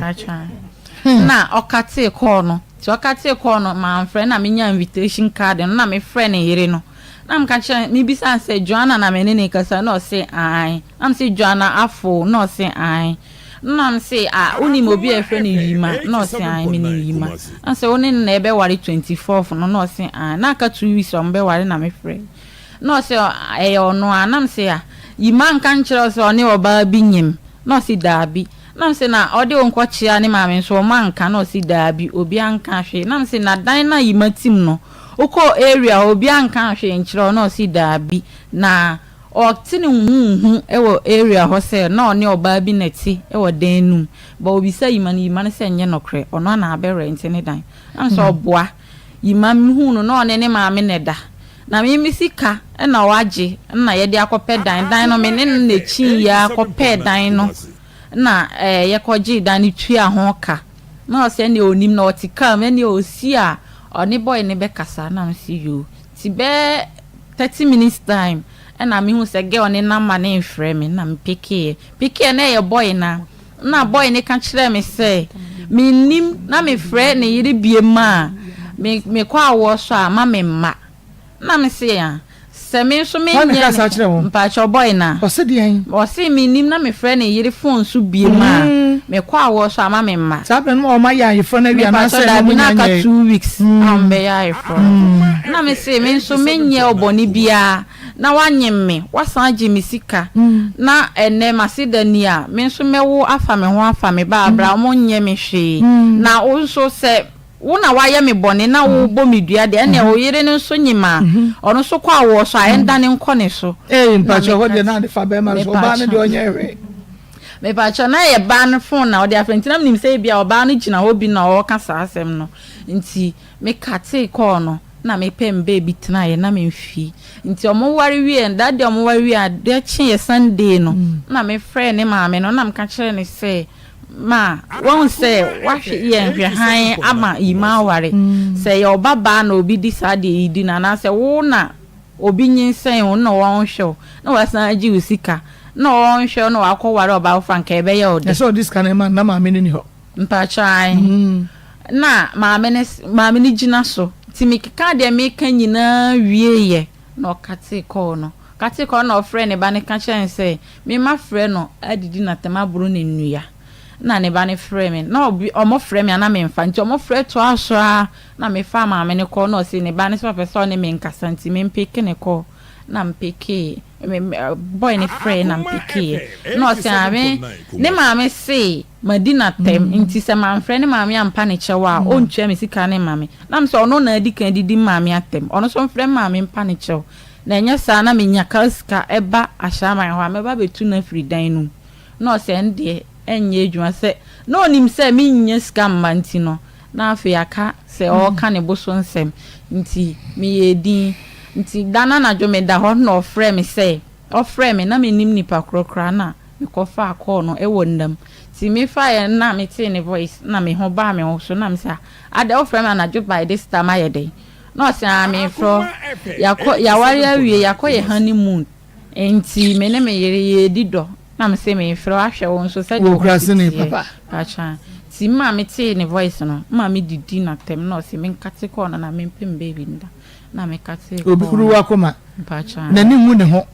Na ɔkatee kɔɔ no. Nti ɔkatee kɔɔ no mamfrɛ na menya invitation card no na mefrɛ ne yere no na meka kyerɛ mebisa no sɛ Joanna na me ne ne kasa. Na ɔse ae. Na mese Joanna afo? Na ɔse ae. Na mese a wonim obi a yɛfrɛ no Yima? Na ɔse ae, menim Yima. Na sɛ wo ne no na ɛbɛware 24th no? Na ɔse ae. Na aka 2 weeks a ɔmo bɛware. Na mefrɛ na ɔse ɛyɛ ɔno a. Na mese a Yima nka nkyerɛ wo sɛ ɔne ɔbaa bi nyim? Na ɔse daabi. Na mese na ɔde wo nkɔkyea ne maame nso ɔmo anka? Na ɔse daabi, obi anka hwee. Na mese na dan na Yima tim no wokɔ area hɔ obi anka hwee nkyerɛ wo? Na ɔse daabi, na ɔte ne huhu wɔ area hɔ sɛ na ɔne ɔbaa bi na ɛte wɔ dan no mu ba. Obisa Yima no, Yima no sɛ nyɛ nɔkorɛ, ɔno ana abɛrɛnte ne dan. Na mese ɔboa Yima mehu no na ɔne ne maame na ɛda na me sika na wagye na yɛde akɔpɛ dan no. Me ne no n'akyi yɛ akɔpɛ dan no na yɛkɔgye dan no tua ho ka. Na ɔsɛ ɛnea onim na ɔte kaa mu ɛnea osi a ɔne boy ne bɛkasa. Na mese yoo. Ti bɛɛ 30 minutes time ɛna mehu sɛ girl ne number ne mfrɛ me. Na me pickeɛ na ɛyɛ boy na boy ne ka kyerɛ me sɛ mennim na mefrɛ ne yere bie mu a me mekɔ awoɔ so a ma me mma. Na me se a sɛ me nso Hwan na menyɛ kasa kyerɛ wo? Mpakyɛ boy na ɔse deɛn? Ɔse mennim na mefrɛ ne yere phone so bie mu a mekɔ awoɔ so a ma me mma. Saa berɛ no ma ɔma yɛ ayeforɔ no awie mepakyɛ anaasɛ na daabi ɔmo na nya aka nyɛ 2 weeks a ɔmbɛyɛ ayeforɔ no. Na me se me nso menyɛ ɔbɔne biara na wanyem me, wasan agye me sika na ɛnɛ mase da ni a me nso mɛwo afa me ho afa me ba abra ɔmo nyɛ me hwee. Na wo nso sɛ wo na wayɛ me bɔne na wobɔ me dua deɛ, ɛnna wo yere no nso nyim a ɔno nso kɔ awoɔ so a ɛndane nkɔ ne so. Ee, mpakyɛ hɔ deɛ na ade fa bɛrima no so, ɔbaa no deɛ ɔnyɛ hwee. Mepakyɛ na yɛ baa no phone na ɔde afrɛ nti na menim sɛ ebi a ɔbaa no gyina hɔ bi na ɔreka saa asɛm no. Nti mekatee call no. Na mepɛ mbaa bi tenaeɛ na memfii. Nti ɔmo ware wieɛ no, that day ɔmo ware wieɛ adeɛ kyeeɛ Sunday no, na mefrɛɛ ne maame no na meka kyerɛɛ no sɛ, Ma, woahu sɛ woahwɛ yɛ nhwɛhan ama Yima aware. Sɛ ɛyɛ ɔba baa na obi de saa adeɛ yi di no anaasɛ wo na obi nyinsɛn wo na ɔnhwɛ wo na wasan agye wo sika na ɔnhwɛ wo na wakɔware ɔbaa foforɔ a nka ɛbɛyɛ wo dɛ. Ɛsɛ ɔde sika no ma no na maame no ni hɔ. Mpakyɛw ae. Na maame no maame no gyina so nti mekekaa deɛ meka nyinaa wieeɛ na ɔkatee kɔɔ no. Ɔkatee kɔɔ no na ɔfrɛɛ ne ba no ka kyerɛɛ no sɛ me mafrɛ no adidi no atɛm aboro no nnua. Na ne ba no frɛɛ me na ɔbi wɔfrɛ me a na memfa nti wɔfrɛ toaa so ara na mefaa maame no kɔɔ na ɔse ne ba no sɛ ɔpɛ sɛ ɔne me nkasa nti mempeke no kɔɔ na mepekee me me boy no frɛɛ na mepekeeɛ na ɔse ah me ne maame se Madi no atɛm, nti sɛ mamfrɛ ne maame ampa ne kyɛw a, ɔntua me sika no mma me. Na mesɛ ɔno na adi kan adidi me maame atɛm, ɔno nso mfrɛ me maame mpa ne kyɛw. Na ɛnyɛ saa na menya kar sika ba Ashaiman hɔ a, mɛba abɛtu no afiri dan no mu. Na ɔsɛ ɛno deɛ ɛnyɛ adwuma sɛ na ɔnim sɛ mennya sika mma nti no, na afei aka sɛ ɔreka ne bo so nsɛm nti meyɛɛ din. Nti da no anadwo meda hɔ na ɔfrɛɛ me sɛ, ɔfrɛɛ me na mennim nipa korɔ koraa na mekɔfaa call no wɔ nna mu nti mefaeɛ no na metee ne voice na me ho baa me ho so na mese ah adɛn wofrɛ me anadwo by this time ayɛ dɛn na ɔse ah mefrɛ wo yɛakɔ yɛaware awie yɛakɔ yɛ honey moon nti me ne me yere yɛredi dɔ na mese mefrɛ wo ahwɛ wo nso sɛdeɛ wo ho si teɛ patwa nti ma metee ne voice no ma medidi n'atɛm na ɔse menkate call no na mempɛ me baby no da na mekate call no. Obi huru w'akoma Mpakyɛ n'ani nwu ne ho.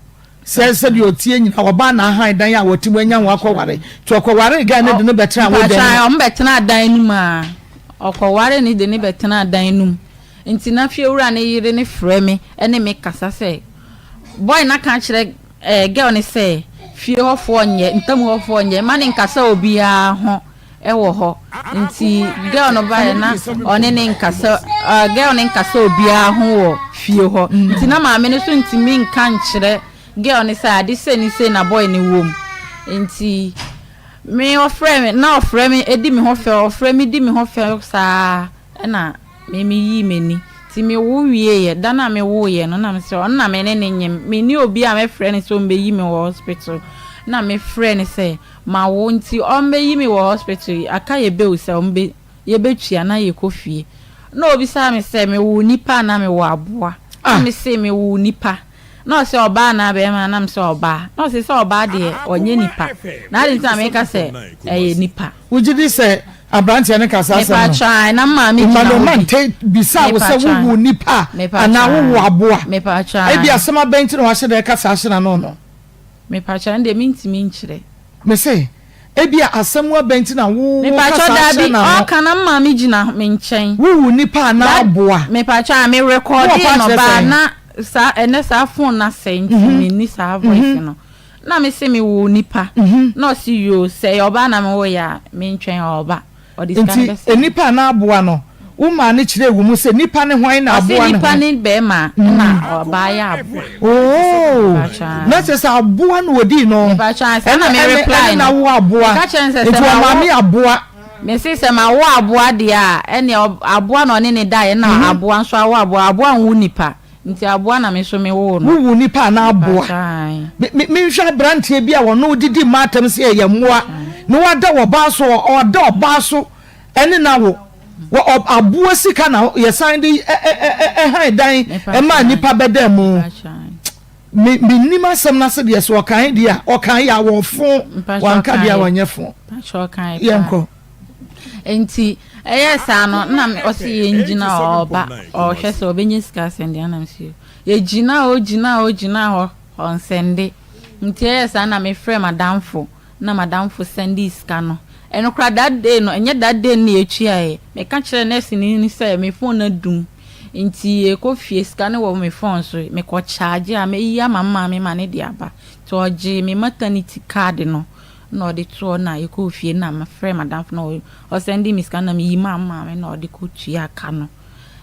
Sɛ sɛdeɛ ɔteɛ nyina ɔbaa na ahan dan a wɔte mu anya ho akɔware nti ɔkɔwaree guy no de no bɛtenaa wo dan mu. Mpakyɛ ɔmo bɛtenaa dan no mu aa ɔkɔware no de no bɛtenaa dan no mu nti na fiewura no yere no frɛ me ɛne me kasa sɛ boy no aka akyerɛ ɛɛ girl no sɛ fie hɔ foɔ nyɛ ntam hɔ foɔ nyɛ mma no nkasa obiara ho wɔ hɔ nti girl no baeɛ na ɔne ne nkasa uh, girl no nkasa obiara ho wɔ fie hɔ mm. nti na maame no so ntumi nka nkyerɛ girl no sɛ ade sɛ ne sei na boy no wɔ mu nti me ɔfrɛ me na ɔfrɛ me edi me ho fɛ ɔfrɛ me di me ho fɛ saa ɛna me me yii m'ani nti me wo wie yɛ da na me wo yɛ no na me sɛ ɔno na me ne ne nyem me ni obi a mɛfrɛ no sɛ ɔmbɛyi me wɔ hospital na me frɛ no sɛ Mawo nti ɔmbɛyi me wɔ hospital yi aka yɛ bail sɛ ɔmbɛ yɛbɛtua na yɛkɔ fie na ɔbisaa me sɛ mewoo nipa anaa mewɔ aboa na me se mewoo nipa na ɔse ɔbaa anaa bɛɛma na me sɛ ɔbaa na ɔse sɛ ɔbaa deɛ ɔnyɛ nipa na ade nti na meka sɛ ɛyɛ nipa. Wogye di sɛ aberanteɛ no ka saa asɛm no? Mepatwa ae na maame gyina hɔ bi. Emmanuel Mante bisaa wo sɛ wowoo nipa anaa wowoo aboa? Mepatwa ae. Ebia asɛm abɛn nti na wahyɛ da reka saa ahyɛ n'ano no. Mepakyɛw, ɛno deɛ mentumi nkyerɛ. Mese, ebia asɛm abɛn nti na wo wo Mepakyɛw, kasa daabi, ahyɛ n'ano. ɔɔka na me maame gyina me nkyɛn. Wo wu nipa anaa That, aboa? mepakyɛw, a me Wo recordee ɔpa no akyerɛ baa sɛn? na saa, ɛnɛ saa phone no asɛe nti menni saa voice no. Na mese mewoo nipa, na ɔse yoo, sɛ ɛyɛ ɔbaa na mewoeɛ a, mentwɛn ɔɔba. Ɔde sika no Nti bɛsɛe. nnipa anaa aboa no, wo maa no kyerɛɛ wo mu sɛ nipa ne hwan na Ɔse aboa ne nipa hwan? ne bɛɛma ɛna ɔbaa yɛ aboa. Oo, Mepakyɛw na kyerɛ sɛ aboa na ɔdii no, Mepakyɛw ae, saa ɛna na me ɛne reply ɛne no. na wo aboa, Meka kyerɛ no sɛ nti sɛ mawo ɔmaame aboa. Mese sɛ mawo aboa deɛ a, ɛneɛ aboa na ɔne ne daeɛ na aboa nso awo aboa, aboa nwo nipa. Nti aboa na me nso me woo no. Wo wu nipa anaa aboa? Me me menhwɛ abranteɛ bi a ɔno didi mmaa atɛm sɛ yɛyɛ mmoa na wada ɔbaa so ɔda ɔbaa so ɛne na wo wɔ aboa sika na yɛsan de ɛhan dan ɛmaa nipa bɛda mu me me nim asɛm no ase deɛ sɛ ɔkan deɛ a ɔkan yɛ a wɔfo wanka deɛ a wɔnyɛ fo yɛnkɔ. Nti ɛyɛɛ saa no na ɔse yɛngyina hɔ ɔɔba ɔɔhwɛ sɛ ɔbɛnya sika asɛnde ana mese yoo. Yɛgyina hɔ gyina hɔ gyina hɔ ɔnsɛnde. Nti ɛyɛɛ saa na mefrɛɛ m'adamfo na m'adamfo sɛndee sika no. Ɛno koraa that day no ɛnyɛ that day no na yɛtuaeɛ. Meka kyerɛɛ nurse ni no sɛ me phone no adum nti yɛkɔ fie sika no wɔ me phone so mekɔ charge a mɛyi ama me maame ma no de aba. Nti ɔgyee me maternity card no na ɔde toɔ na yɛkɔɔ fie na mefrɛɛ m'adamfo na ɔsɛndee me sika na meyi maa me maame na ɔde kɔtuaa ka no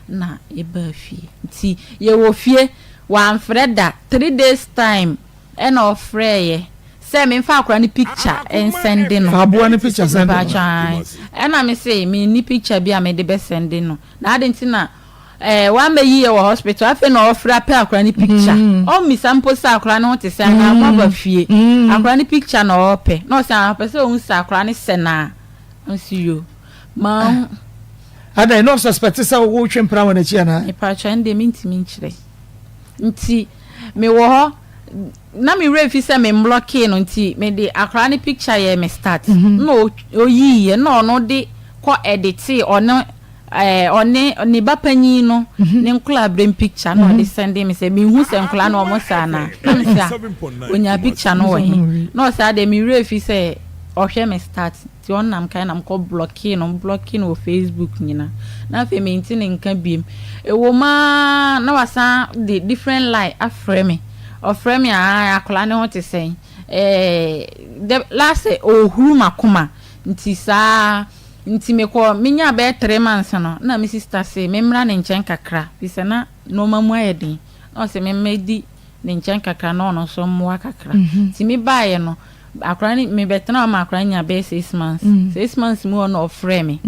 na yɛbaa fie. Nti yɛwɔ fie wamfrɛ da, 3 days time ɛna ɔfrɛeɛ sɛ memfa akwadaa no picture nsɛnde no. Fa aboa no picture sɛnde no. Mepakyɛ ae. Ɛna mese menni picture bi a mede bɛsɛnde no na adɛn nti na. Ɛɛ wambɛyi yɛ wɔ hospital afei na ɔfrɛ apɛ akora ne picture ɔmmisa mpo sɛ akora ne ho te sɛ anaa moaba fie akora ne picture na ɔɔpɛ na ɔsɛ ah ɔpɛ sɛ ɔhu sɛ akora ne sɛ naa ɔsi yo mahu. Adɛn na ɔsuspect sɛ wotwe mpena wɔ n'akyi anaa? Mepakyɛ ɛndeɛ mentumi nkyerɛ nti mewɔ hɔ na me werɛ fi sɛ me mblɔkee no nti mede akora ne picture yɛɛ me start na ɔyiiɛ na ɔno de kɔ ɛditee ɔno Ɛɛ ɔne ne ba panyin no ne nkwadaa berem picture na ɔde sɛnde me sɛ mehu sɛ nkwadaa no wɔn saa anaa na me sɛ ah onya picture no wɔ he na ɔsɛ adeɛ me werɛ fi sɛ ɔhwɛ me start nti ɔnam kan na mekɔ blɔkee no blɔkee no wɔ Facebook nyina na afei mente ne nka biem ɛwɔ mu ara na wasan de different line afrɛ me ɔfrɛ me a akwadaa no ho te sɛn ɛɛ dɛ last ɔhuru makoma nti saa. Nti mekɔɔ, menyaa bɛyɛ 3 months no, na me sister se memmra ne nkyɛn kakra, firi sɛ na nnoɔma mu ayɛ den. Na ɔse memmɛdi ne nkyɛn kakra na ɔno nso mmoa kakra. Nti mebaeɛ no, akwadaa no, mebɛtenaa hɔ ma akwadaa no nyaa bɛyɛ 6 months. 6 months mu hɔ na ɔfrɛɛ me.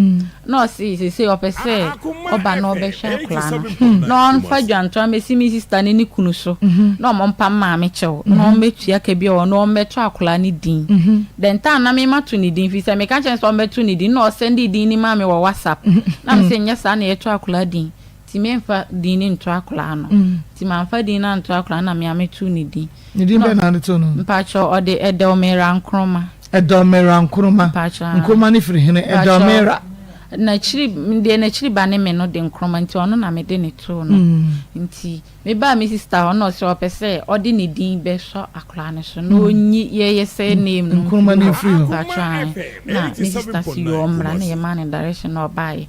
Na ɔse seesei ɔpɛ sɛ ɔba na ɔbɛhwɛ akwadaa no. Na ɔmfa dwantoa mmɛsi me sister ne ne kunu so, na wɔmpa maame kyɛw, na ɔmmɛtua ka bi a ɔwɔ na ɔmmɛto akwadaa no din. The time na me mato ne din firi sɛ meka kyerɛ no sɛ ɔmmɛto ne din na ɔsɛndee din no maa me wɔ WhatsApp na me sɛ nyɛ saa na yɛto akwadaa din nti memfa din no nto akwadaa no nti mamfa din no anto akwadaa no na me a metoo ne din. Ne din bɛn na wode too no? Mpakyɛw ɔde Edelmira Nkrumah. Edelmira Nkrumah. Mpakyɛw. Nkrumah no firi hene? Edelmira. N'akyiri deɛ n'akyiri ba ne me no de Nkrumah nti ɔno na mede ne too no nti. Mebaa me sister hɔ na ɔse ɔpɛ sɛ ɔde ne din bɛsɔ akwadaa no so na ɔnyi yɛyɛ sɛ name no Nkrumah no mfiri hɔ. Mpakyɛ ae. Na me sister se yoo ɔmmra na yɛmaa no direction na ɔbaeɛ.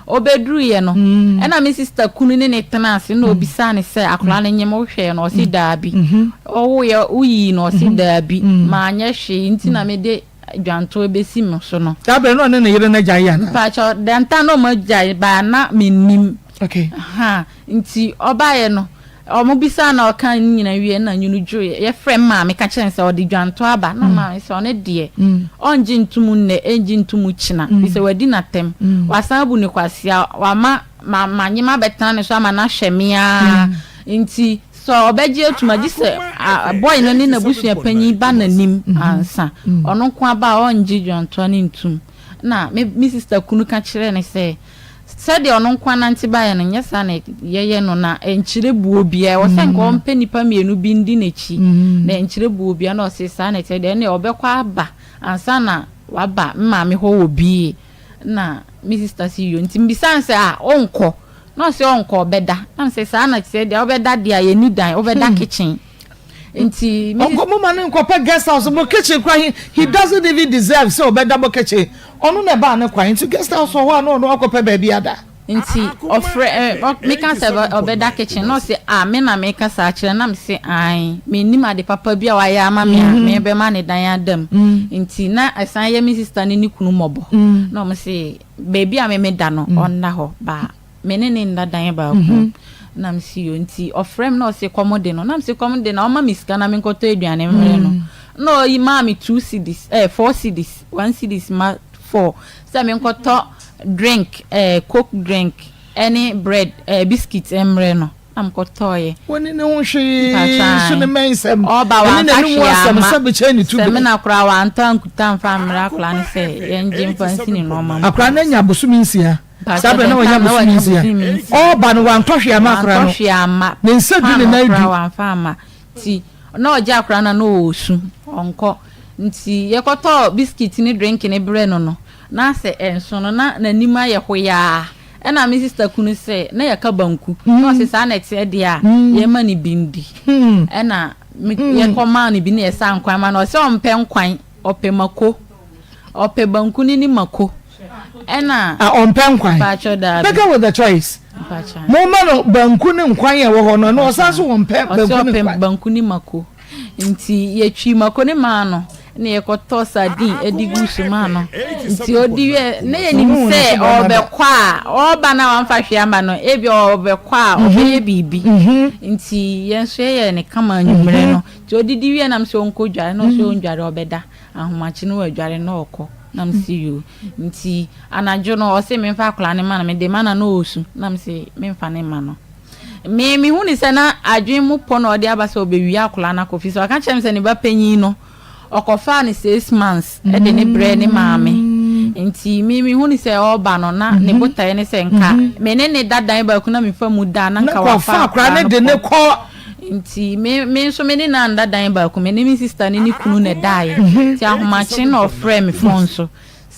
Ɔbɛduruiɛ no ɛna me sister kunu ne no tenaa ase na ɔbisaa no sɛ akwadaa no nyem wohwɛɛ no ɔse daabi. Ɔwoeɛ woyii no ɔse daabi manyɛ hwee nti na mede dwantoa bɛsi me so no. Saa berɛ no na ɔne ne yere no agyae anaa? Mpakyɛ dɛnta na ɔmo agyae baa na mennim. Okay. Ahaa nti ɔbaeɛ no ɔmo bisaa na ɔkaa ne nyinaa wieɛ na nwunu dwoeɛ. Yɛfrɛ me maame ka kyerɛ no sɛ ɔde dwantoa aba na maame sɛ ɔno deɛ ɔngye nto mu nnɛ ɛngye nto mu kyena firi sɛ wadi n'atɛm wasan abu no kwasea wama ma manye mabɛtena ne so ama no ahwɛ me ara nti sɛ ɔbɛgye atum a gye sɛ boy no ne n'abusua panyin ba n'anim ansa ɔno nko aba a ɔngye dwantoa no ntum na me me sister kunu ka kyerɛɛ no sɛ Sɛdeɛ ɔno nko ara nante baeɛ no, nyɛ saa na yɛyɛ no, na ɛnkyerɛ buo biara. Ɛwɔ sɛ nka ɔmpɛ nnipa mmienu bi ndi n'akyi, na ɛnkyerɛ buo biara. Na ɔse saa na ɛteɛ deɛ, ɛnneɛ ɔbɛkɔ aba ansa na waba me maame hɔ wɔ bie. Na me sista se yo. Nti mebisaa no sɛ, ah, ɔnkɔ? Na ɔse ɔnkɔ, ɔbɛda. Na mese saa na ɛteɛ deɛ, wobɛda deɛ a, yɛnni dan, wobɛda kitchen. Nti me Ɔnkɔ mo ma no nkɔpɛ guest house mo kitchen kora he he doesn't even deserve sɛ ɔbɛda mo kitchen ɔno na ɛbaa ne kwan nti guest house wɔ hɔ a na ɔno akɔpɛ baabi ada. Nti ɔfrɛ ɛ meka sɛ ɔbɛda kitchen na ɔse ah me na meka saa kyerɛ na mese ae mennim ade papa bi a wayɛ ama me a mebɛma ne dan ada mu nti na ɛsan yɛ me sister ne ne kunu mmɔbɔ na ɔmo se baabi a me meda no ɔnna hɔ baa Me ne no nna dan baako mu. Na mese yo nti ɔfrɛ me na ɔse kɔm de no. Na mese kɔm de no a ɔma me sika na menkɔtɔ aduane mmrɛ no. Na ɔyi maa me 2 cedis eh 4 cedis, 1 cedis ma four sɛ menkɔtɔ drink eh coke drink ɛne bread eh biscuit mmrɛ no. Na mekɔtɔeɛ. Wɔnni ne ho hwee nso ne mmɛn nsɛm Ɔba ɛne wamfa n'anom hwee asɛm amma. sɛ bɛkyɛn ne tubere. Samina koraa wantɔ ankuta amfa ammrɛ akwadaa no sɛ yɛngye mfa nsi ne nnoɔma mu. Akwadaa no anya bosome 6. Saa berɛ na wanya bosome 6. Ɔreba no, wantɔ hwee amma akwadaa no. Wantɔ hwee amma. Ne nsa du ne Paanoo nan koraa du. wamfa amma. Nti na ɔgye akwadaa no a na ɔresu, ɔnkɔ. Nti yɛkɔtɔɔ biscuit ne drink no brɛɛ no no, na sɛ ɛnso no, na n'anim ayɛ hoyaa. Ɛna me sister kunu sɛ, na yɛka banku. Na ɔse saa na ɛteɛ deɛ a, yɛmma no bi ndi. Ɛna me yɛkɔmaa no bi na yɛsaa nkwan maa no. Ɔse ɔmpɛ nkwan, ɔpɛ mako. Ɔpɛ banku no ne mako. Ɛna. Ah, ɔmpɛ nkwan. Mpakyɛw daabi. Beggar with a choice. Mpakyɛw. Mo ma no banku ne nkwan a ɛwɔ hɔ no, ɛno ɔsan so ɔmpɛ banku ne Ɔsɛ ɔpɛ nkwan. banku ne mako. Nti yɛtwi mako ne maa no, ɛna yɛkɔtɔ sardine ɛde gu so maa no. Nti ɔdi wie, na yɛnim sɛ ɔrebɛkɔ a, ɔreba no a wamfa hwee amma no, ebia ɔrebɛkɔ a ɔbɛyɛ biribi. Nti yɛn nso yɛyɛɛ no kama anwummerɛ no. Nti ɔdidi wie na mesɛ ɔnkɔdware, na ɔsɛ ɔndware ɔbɛda. Ahomakye no wadware na ɔkɔ. Na mese yoo. Nti anadwo no ɔse memfa akwadaa no ma no, mede ma no a na ɔresu. Na mese memfa no mma no. Me mehu ne sɛ na adwene mu pɔ na ɔde aba sɛ ɔbɛwia akwadaa no akɔ fie. Sɛ ɔka kyerɛ me sɛ ne ba panyin no, ɔkɔfaa no 6 months de ne brɛɛ ne maame. Nti me mehu ne sɛ ɔreba no na ne botaeɛ ne sɛ nka me ne ne da dan baako na mefa mu da na nka wafa akwadaa no de ne kɔ. Nti me nso me ne no anda dan baako, me ne me sister ne ne kunu na ɛdaeɛ. Nti ahomakye na ɔfrɛɛ me phone so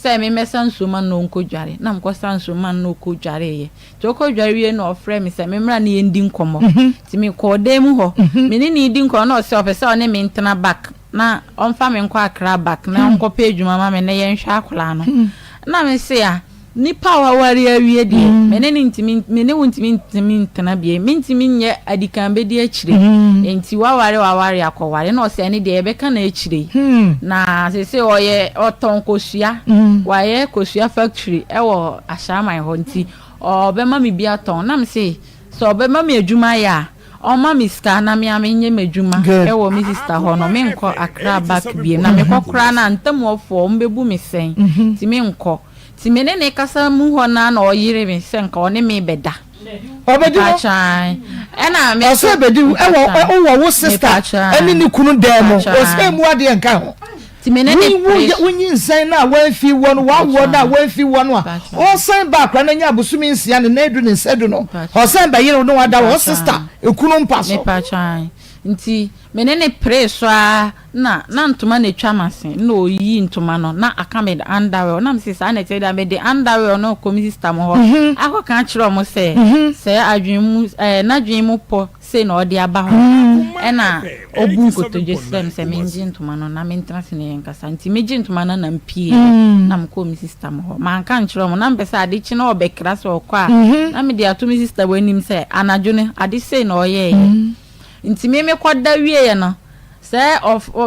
sɛ memmɛsa nsuo ma no na ɔnkɔdware. Na mekɔsa nsuo ma no na ɔkɔdwareeɛ. Nti ɔkɔdware wie na ɔfrɛɛ me sɛ memmra ne yɛndi nkɔmmɔ. Nti mekɔɔ dan mu hɔ, me ne no redi nkɔmmɔ na ɔsɛ ɔpɛ sɛ ɔne me ntena back na ɔmfa me nkɔ Accra back na ɔnkɔpɛ adwuma ma me na yɛnhwɛ akwadaa no. Na mese a nipa a waware awie deɛ, me ne no ntumi, me ne wo ntumi ntumi ntena bio, mentumi nyɛ adikan bɛdi akyire, nti waware waware akɔware. Na ɔsɛ ɛne deɛ yɛbɛka no akyire yi. Na seesei ɔyɛ ɔtɔn kosua, wayɛ kosua factory ɛwɔ Ashaiman hɔ, nti ɔbɛma me bi atɔn. Na mese sɛ ɔbɛma me adwuma ayɛ a, ɔmma me sika na me a menyɛ m'adwuma ɛwɔ me sister hɔ no, menkɔ Accra back bio. Na mekɔ koraa no a, ntamuafoɔ ɔmbɛbu me sɛn, nti menkɔ. Nti me ne ne kasa mu hɔ no ara na ɔyere me sɛ nka ɔne me bɛda. Ɔbɛdi hɔ. Ɛna me Ɔsɛ bɛdi ɛwɔ wowɔ wo sister ɛne ne kunu dan mu. Ɔsɛ mu adeɛ nka ho. Nti me ne ne pere. Wonyi nsɛn no a wɔamfi wɔ no, wawoɔ no a wɔamfi wɔ no a, ɔsan ba akora no anya abosome 6 ne nan du ne nsa du no, ɔsan bɛyere wo ne wada wɔ sister ekunu mpa so. Mepatwa. Nti me ne ne pere so ara na na ntoma na etwa m'ase na oyi ntoma no na aka me underwear na mese saa na ɛte deɛ, mede underwear no kɔ me sister mo hɔ akɔka akyerɛ ɔmo sɛ adwene mu n'adwene mu pɔ sei na ɔde aba hɔ. Ɛna ɔbu nkotodwe srɛ me sɛ mengye ntoma no na mentena ase ne yɛn kasa. Nti megye ntoma no na mpie na mekɔɔ me sister mo hɔ. Manka nkyerɛ ɔmo, na mepɛ sɛ ade kye na ɔbɛkra sɛ ɔkɔ a, na mede ato me sister wɔ anim sɛ anadwo no ade sei na ɔyɛɛyɛ. Nti me mekɔda wieɛ no, sɛ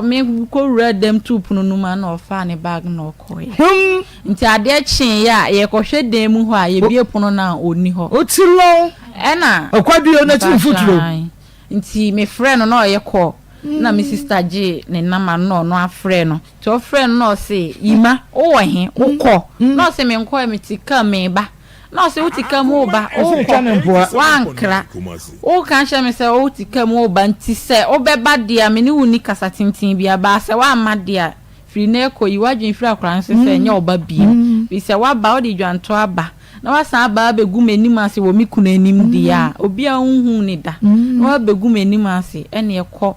mekɔwura dɛm tuu pono no mu a, na ɔfaa ne bag na ɔkɔeɛ. Nti adeɛ kyeeɛ a, yɛkɔhwɛ dan mu hɔ a, yɛbie pono no a, ɔnni hɔ. Oti lɔn. Ɛna ɔkwadue n'akyi mfuturo. Nti mefrɛ no na ɔyɛ call, na me sister gye ne number no na ɔno afrɛ no. Nti ɔfrɛ no na ɔse, "Yima, wowɔ he? Wokɔ?" Na ɔse, "Menkɔɛ, mete car meba." Na ɔse, "Wote car mu woba, wokɔ, woankra. Woka kyerɛ me sɛ wote car mu woba, nti sɛ wobɛba deɛ a, me ne wo nni kasa tenten biara. Baa sɛ woamma deɛ a, firi nnɛ rekɔ yi w'adwene firi akwadaa no so sɛ ɛnyɛ wo ba bio. Firi sɛ woaba, wode dwantoa aba, na woasan aba abɛgu m'anim ase wɔ me kunu anim deɛ a, obi a wonhuu no da, na woabɛgu m'anim ase, ɛnneɛ kɔ."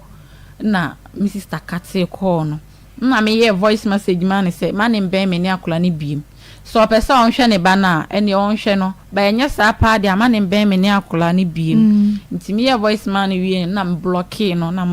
Na me sister katee kɔɔ no. Nna meyɛɛ voice message maa no sɛ ma ne mbɛn me ne akwadaa no biom. Sɛ ɔpɛ sɛ ɔnhwɛ ne ba no a, ɛnneɛ ɔnhwɛ no. But ɛnyɛ saa paa deɛ a, ma ne mbɛn me ne akwadaa no biom. Nti meyɛɛ voice maa no wieeɛ no, nna me blɔkee no na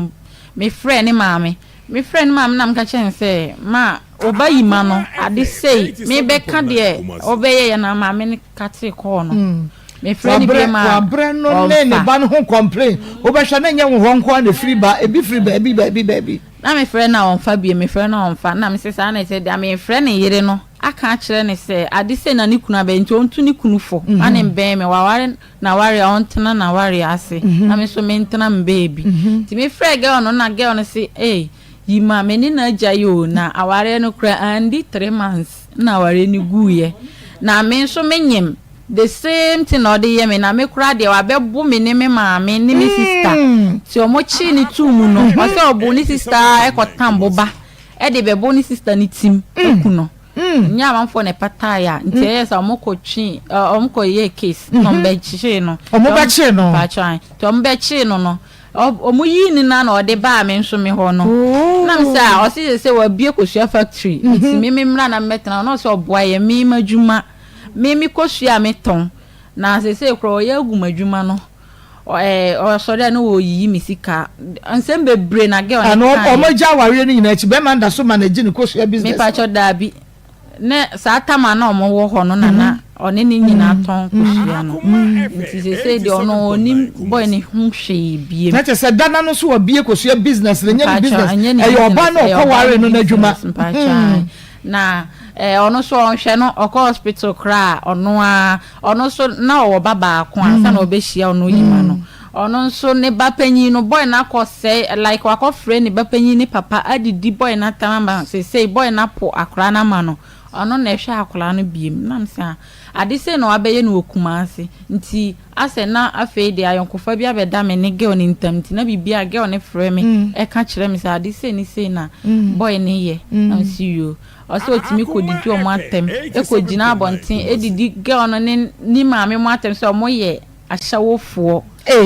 mefrɛɛ ne maame. Mefrɛɛ ne maame na meka kyerɛɛ no sɛ, Ma, wo ba yi ma no ade sei, mebɛka deɛ ɔbɛyɛeɛ no a, maame no katee kɔɔ no. Mefrɛ no biom a, Wabrɛ no ne ne ɔmfa. ba no ho complain. Wobɛhwɛ na ɛnyɛ wo hɔ nko ara na ɛfiri ba, ebi firi baabi baabi baabi. Na mefrɛ no a ɔmfa bio, mefrɛ no a ɔmfa. Na mese saa na ɛsɛ deɛ a, mefrɛ ne yere no aka akyerɛ no sɛ ade sei na ne kunu abɛyɛ nti ɔntu ne kunu fo ma ne mbɛn me. Waware n'awareɛ a, ɔntena n'awareɛ ase na me nso mentena me baabi. Nti mefrɛɛ girl no na girl no se ei, Yima, me ne no agyae o, na awareɛ no koraa andi 3 months na awareɛ no guiɛ. Na me nso menyem. The same thing na ɔde yɛ me, na me koraa deɛ wabɛbo me ne me maame ne me sister. Nti ɔmo kyee ne tuu mu no, ɔsɛ ɔbo ne sister ɛkɔtam boba ɛde bɛbo ne sister ne tim aku no. Nyɛ amanfoɔ na ɛpataeɛ a, nti ɛyɛ sɛ ɔmo kɔ twe, ɔmo kɔ yɛ case na ɔmo bɛkyee no. Ɔmo bɛkyee no. Mpakyɛw, nti ɔmo bɛkyee no no, ɔmo yii ne nan na ɔde baa me nso me hɔ no. Na me sɛ a, ɔse sɛ wabue kosua factory, nti me me mmra na mɛtena hɔ. Na ɔsɛ ɔboa yɛ me m'adwuma. Me me kosua a metɔn, na seesei koraa ɔyɛ agu m'adwuma no. Ɔsɔre a na ɔreyiyi me sika. Nsɛm bebree na girl no kaeɛ. Ɔmo agya awareɛ no nyinaa akyi, bɛrima no da so manage ne kosua business no? Mepakyɛw, daabi. Ne saa tam a na ɔmo wɔ hɔ no na na ɔne ne nyinaa tɔn kosua no. Nti seesei deɛ ɔno ɔnnim boy no ho hwee biem. Na kyerɛ sɛ dada no nso wabue kosua business no, ɛnyɛ ne business, Mpakyɛw, ɛnyɛ ne ɛyɛ ɔbaa business, no a ɛyɛ ɔbaa ɔkɔwaree no no n'adwuma. business, mpakyɛw. Na ɔno nso ɔnhwɛ no, ɔkɔ hospital koraa a, ɔno ara, ɔno nso na ɔwɔ ba baako ansa na ɔbɛhyia ɔno Yima no. Ɔno nso ne ba panyin no, boy no akɔ sɛe, like wakɔfrɛ ne ba panyin ne papa adidi boy no atam ama seesei boy no apo akwadaa no ama no. Ɔno na ɛhwɛ akwadaa no biem. Na me sɛ ah, ade sei na wabɛyɛ no wɔ Kumasi. Nti asɛ na afei deɛ ayɔnkofa bi abɛda me ne girl no ntam nti na biribi a girl no frɛ me ɛka kyerɛ me sɛ ade sei ne sei na boy no yɛ. Na me se yoo. Ɔsɛ ɔtumi kɔdidi wɔn atɛm, kɔgyina abɔnten didi girl no ne ne maame mo atɛm sɛ wɔyɛ ahyɛwofoɔ.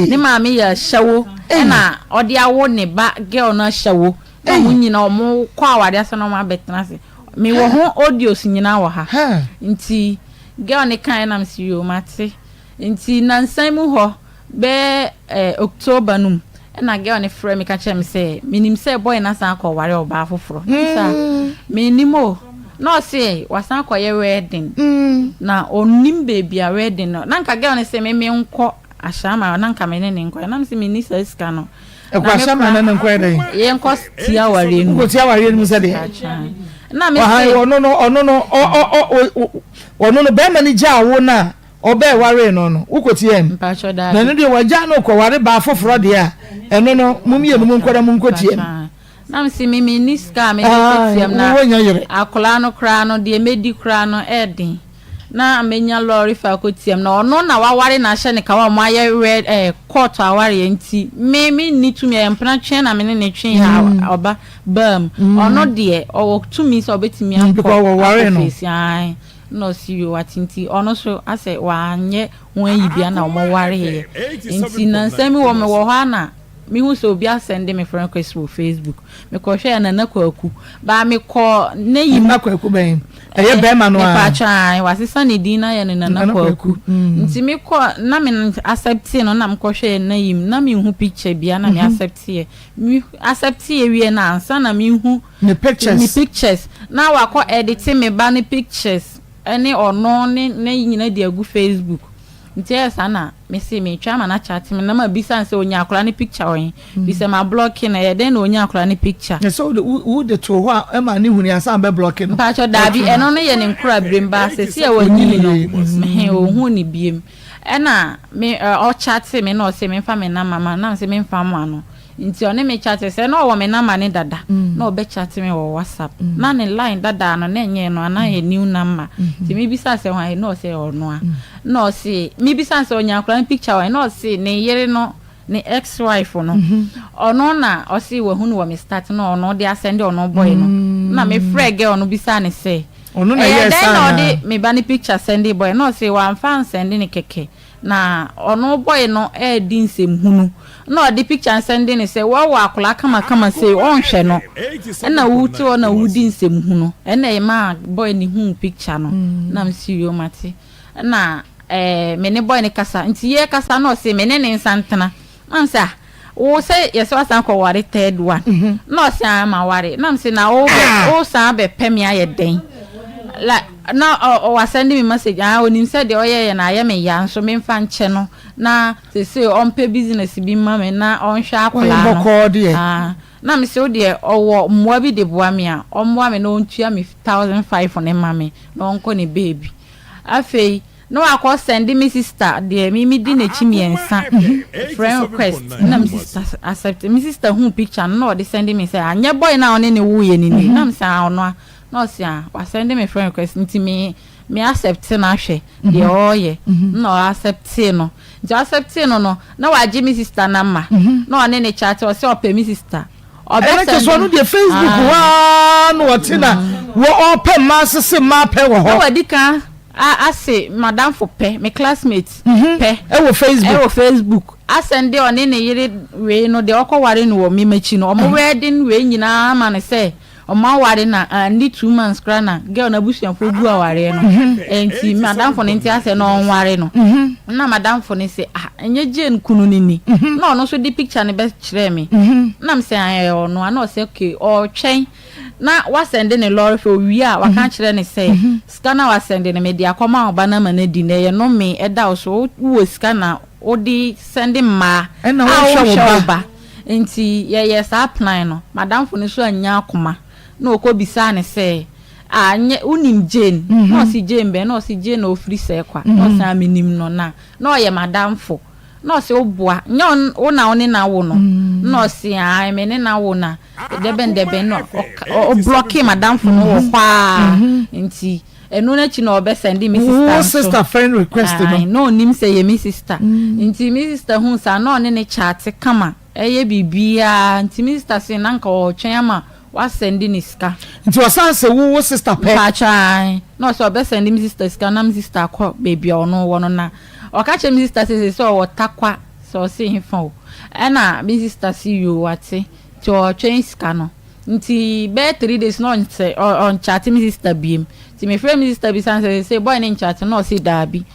Ne maame yɛ ahyɛwo ɛna ɔde awo ne ba girl no ahyɛwo. Na wɔn nyina wɔn kɔ awadeɛ ase na wɔn abɛtena ase. Mewɔ ho audios nyina wɔ ha. Nti girl no kaeɛ na mese yoo mate. Nti nansa yi mu hɔ bɛyɛ eh, October no mu ɛna girl no frɛ me ka kyerɛ me sɛ menim sɛ boy no asan akɔware ɔbaa foforɔ. Na me sɛ ah, mennim o. Na ɔse wasan akɔyɛ wedding na ɔnnim baabi a wedding no. Na nka girl no se me menkɔ Ashama na nka me ne ne nkɔ. Na me se menni saa sika no. Ɛkɔ Ashama na ne nkɔ yɛ dɛn? Yɛnkɔ tia awareɛ no mu. Wokɔ tia awareɛ no mu sɛ deɛ? Na me se. Ɔno no ɔno no ɔ ɔ ɔ ɔno no bɛrima no gyaa wo no a Ɔbaa ɛwaree no no, wokɔtiaa mu? Mpakyɛ daabi. Na ɛno deɛ wagyaa no rekɔware baa foforɔ deɛ a, ɛno no, mo mmienu monkɔ na monkɔtia mu. Na mese me menni sika a mede kɔtia mu, na Wonya yere. akwadaa no koraa no, deɛ mɛdi koraa no ɛɛden. Na mɛnya lɔɔre fa akɔtia mu, na ɔno na waware no ahyɛ ne kawa a wɔayɛ wed ɛɛ kɔɔto awareɛ nti, me menni tumi, ɛyɛ mpena twe na me ne no twee a ɔba baa mu. Ɔno deɛ, ɔwɔ tumi sɛ ɔbɛtumi akɔ Because wɔwaree akɔ no. face, ae. Nna ɔse yoo wate nti ɔno so asɛ wanyɛ ho ayi bia na ɔmo wareeɛ nti nansa mi wɔ mewɔ hɔ a na mehu sɛ obi asɛnde me friend request wɔ Facebook mekɔ hwɛɛ Nana Kwaku baa mekɔ n'ayi mu Nana Kwaku bɛn ɛyɛ bɛrima no a mepatwa ae wasesa ne din na ayɛ no Nana Kwaku nti mekɔ na me accept no na mekɔ hwɛɛ n'ayi mu na menhu picture bia na me accept yɛ me accept yɛ wie na ansa na mehu Ne pictures. Ne pictures na wakɔ edite me ba no pictures ɛne ɔno ne ne nyina de agu Facebook nti ɛyɛ saa na me se me twa ama no akyate me na ma bisa no sɛ onya akora ne picture wɔ he fi sɛ ma blocke no ɛyɛ dɛn na onya akora ne picture. Na sɛ wode wo de too hɔ a ɛma ne huni ansa bɛ blocke no. Mpakyɛ daabi ɛno no yɛ ne nkora birem ba sɛsi a wanyini no mhe ohun ne biem ɛna me ɔkyate me na ɔse me nfa me number ma no na me se me nfa ma no Nti ɔne me chat sɛ na ɔwɔ me number ne dada na ɔbɛ chat me wɔ WhatsApp na ne line dada no na ɛnyɛ ɛno a na ɛyɛ new number nti me bisa sɛ hwan na ɔsɛ ɔno a na ɔse me bisa sɛ ɔnya akora no picture wɔ na ɔse ne yere no ne ex wife no ɔno na ɔse wahu no wɔ me start na ɔno de asɛnde ɔno boy no na me frɛ girl no bisa ne sɛ ɛyɛ dɛn na ɔde me ba ne picture sɛnde boy na ɔse wamfa ansɛnde ne kɛkɛ Na ɔno boy no redi nsɛmhunu na ɔde picture no sɛnde no sɛ woawo akwadaa kamakama sei ɔnhwɛ no ɛna wote hɔ na wodi nsɛmhunu ɛna ɛmaa boy no huu picture no na mese yoo mate ɛna ɛɛ me ne boy no kasa nti yɛkasa na ɔse me ne ne nsa ntena Na mese ah wo sɛ yɛsɛ wasan kɔ ware third one na ɔse ah ma ware na mese na wo bɛ wo san bɛ pɛ me ayɛ dɛn la na ɔ send me message ah onim sɛ deɛ ɔyɛ yɛ na ayɛ me ya nso me nfa nkyɛ no na sese ɔmpɛ business bi ma me na ɔnhwɛ akwadaa no ah na mese wo deɛ ɔwɔ mmoa bi de boa me a ɔmmoa me na ɔntua me 1005 ne ma me na ɔnkɔ ne baabi afei Na wakɔ sɛnde me sister deɛ me me di n'akyi miɛnsa friend request na me sister accept me sister hu picture no na ɔde sɛnde me sɛ anyɛ boy na ɔne ne wo yɛ ne ni na me sɛ ah ɔno a na ɔse ah wa sɛnde me friend request nti me me accept no ahwɛ deɛ ɔyɛ na ɔ accept no nti ɔ accept no no na wagye me sister number na ɔne ne chat ɔse ɔpɛ me sister. Ɛna kyɛ sɛ ɔno deɛ Facebook hɔ ara na ɔte na wɔ ɔpɛ mmaa sese mmaa pɛ wɔ hɔ. Na wadi kan ase madamfo pɛ me classmate pɛ. Ɛwɔ Facebook. Ɛwɔ Facebook asɛn de ɔne ne yere wei no deɛ ɔkɔ ware no wɔ me makyi no ɔmo wedding wei nyinaa ama no sɛ ɔmo aware na anni 2 months koraa na girl no abusuafoɔ gu awareɛ no nti madamfo no nte asɛ na ɔnware no na madamfo no se ah ɛnyɛ Jane kunu no ni na ɔno nso de picture no bɛkyerɛɛ me na mesɛ ah ɛyɛ ɔno a na ɔsɛ okay ɔretwɛn na wasɛnde ne lɔre fɛ owie a waka akyerɛ ne sɛ sika no a wasɛnde no mede akɔma ɔba no ama no adi na ɛyɛ nnome ɛda wo so wowɔ sika na wode sɛnde mmaa a wonhwɛ wo ba Enti yɛyɛɛ saa plan no. M'adamfo no nso annya akoma na ɔkɔ bisaa no sɛ, Ah, nyɛ wonim Jane? Na ɔse, Jane bɛn? Na ɔse, Jane a ɔfiri Sɛkwa. Na ɔse, Ah, menim no. Na na ɔyɛ m'adamfo. Na ɔse woboa, nyɛ wo na wo ne no awo no? Na ɔse ae me ne no awo na dɛbɛn dɛbɛn na ɔblɔkee m'adamfo no wɔ hɔ ara nti ɛno n'akyi na ɔbɛ sɛnde me sister Wo nso. sister friend request no. Ae, na ɔnim sɛ ɛyɛ me sister nti me sister huu saa na ɔne no kyate kama ɛyɛ biribiara nti me sister se na nka ɔretwɛn ama wasɛnde ne sika. Nti ɔsan se wo wo sister pɛ. Mpakyɛw ae, na ɔse ɔbɛ sɛnde me sister sika na me sister akɔ baabi a ɔno wɔ no na Ɔka kyerɛ me sista sɛ seesei ɔwɔ Tarkwa sɛ ɔse hefa o ɛna me sista se yoo wate nti ɔtwɛn sika no nti bɛyɛ 3 days na ɔnsɛ ɔnkyate me sista biem nti mefrɛ me sista bisa no sɛ seesei boy no nkyate no na ɔse daabi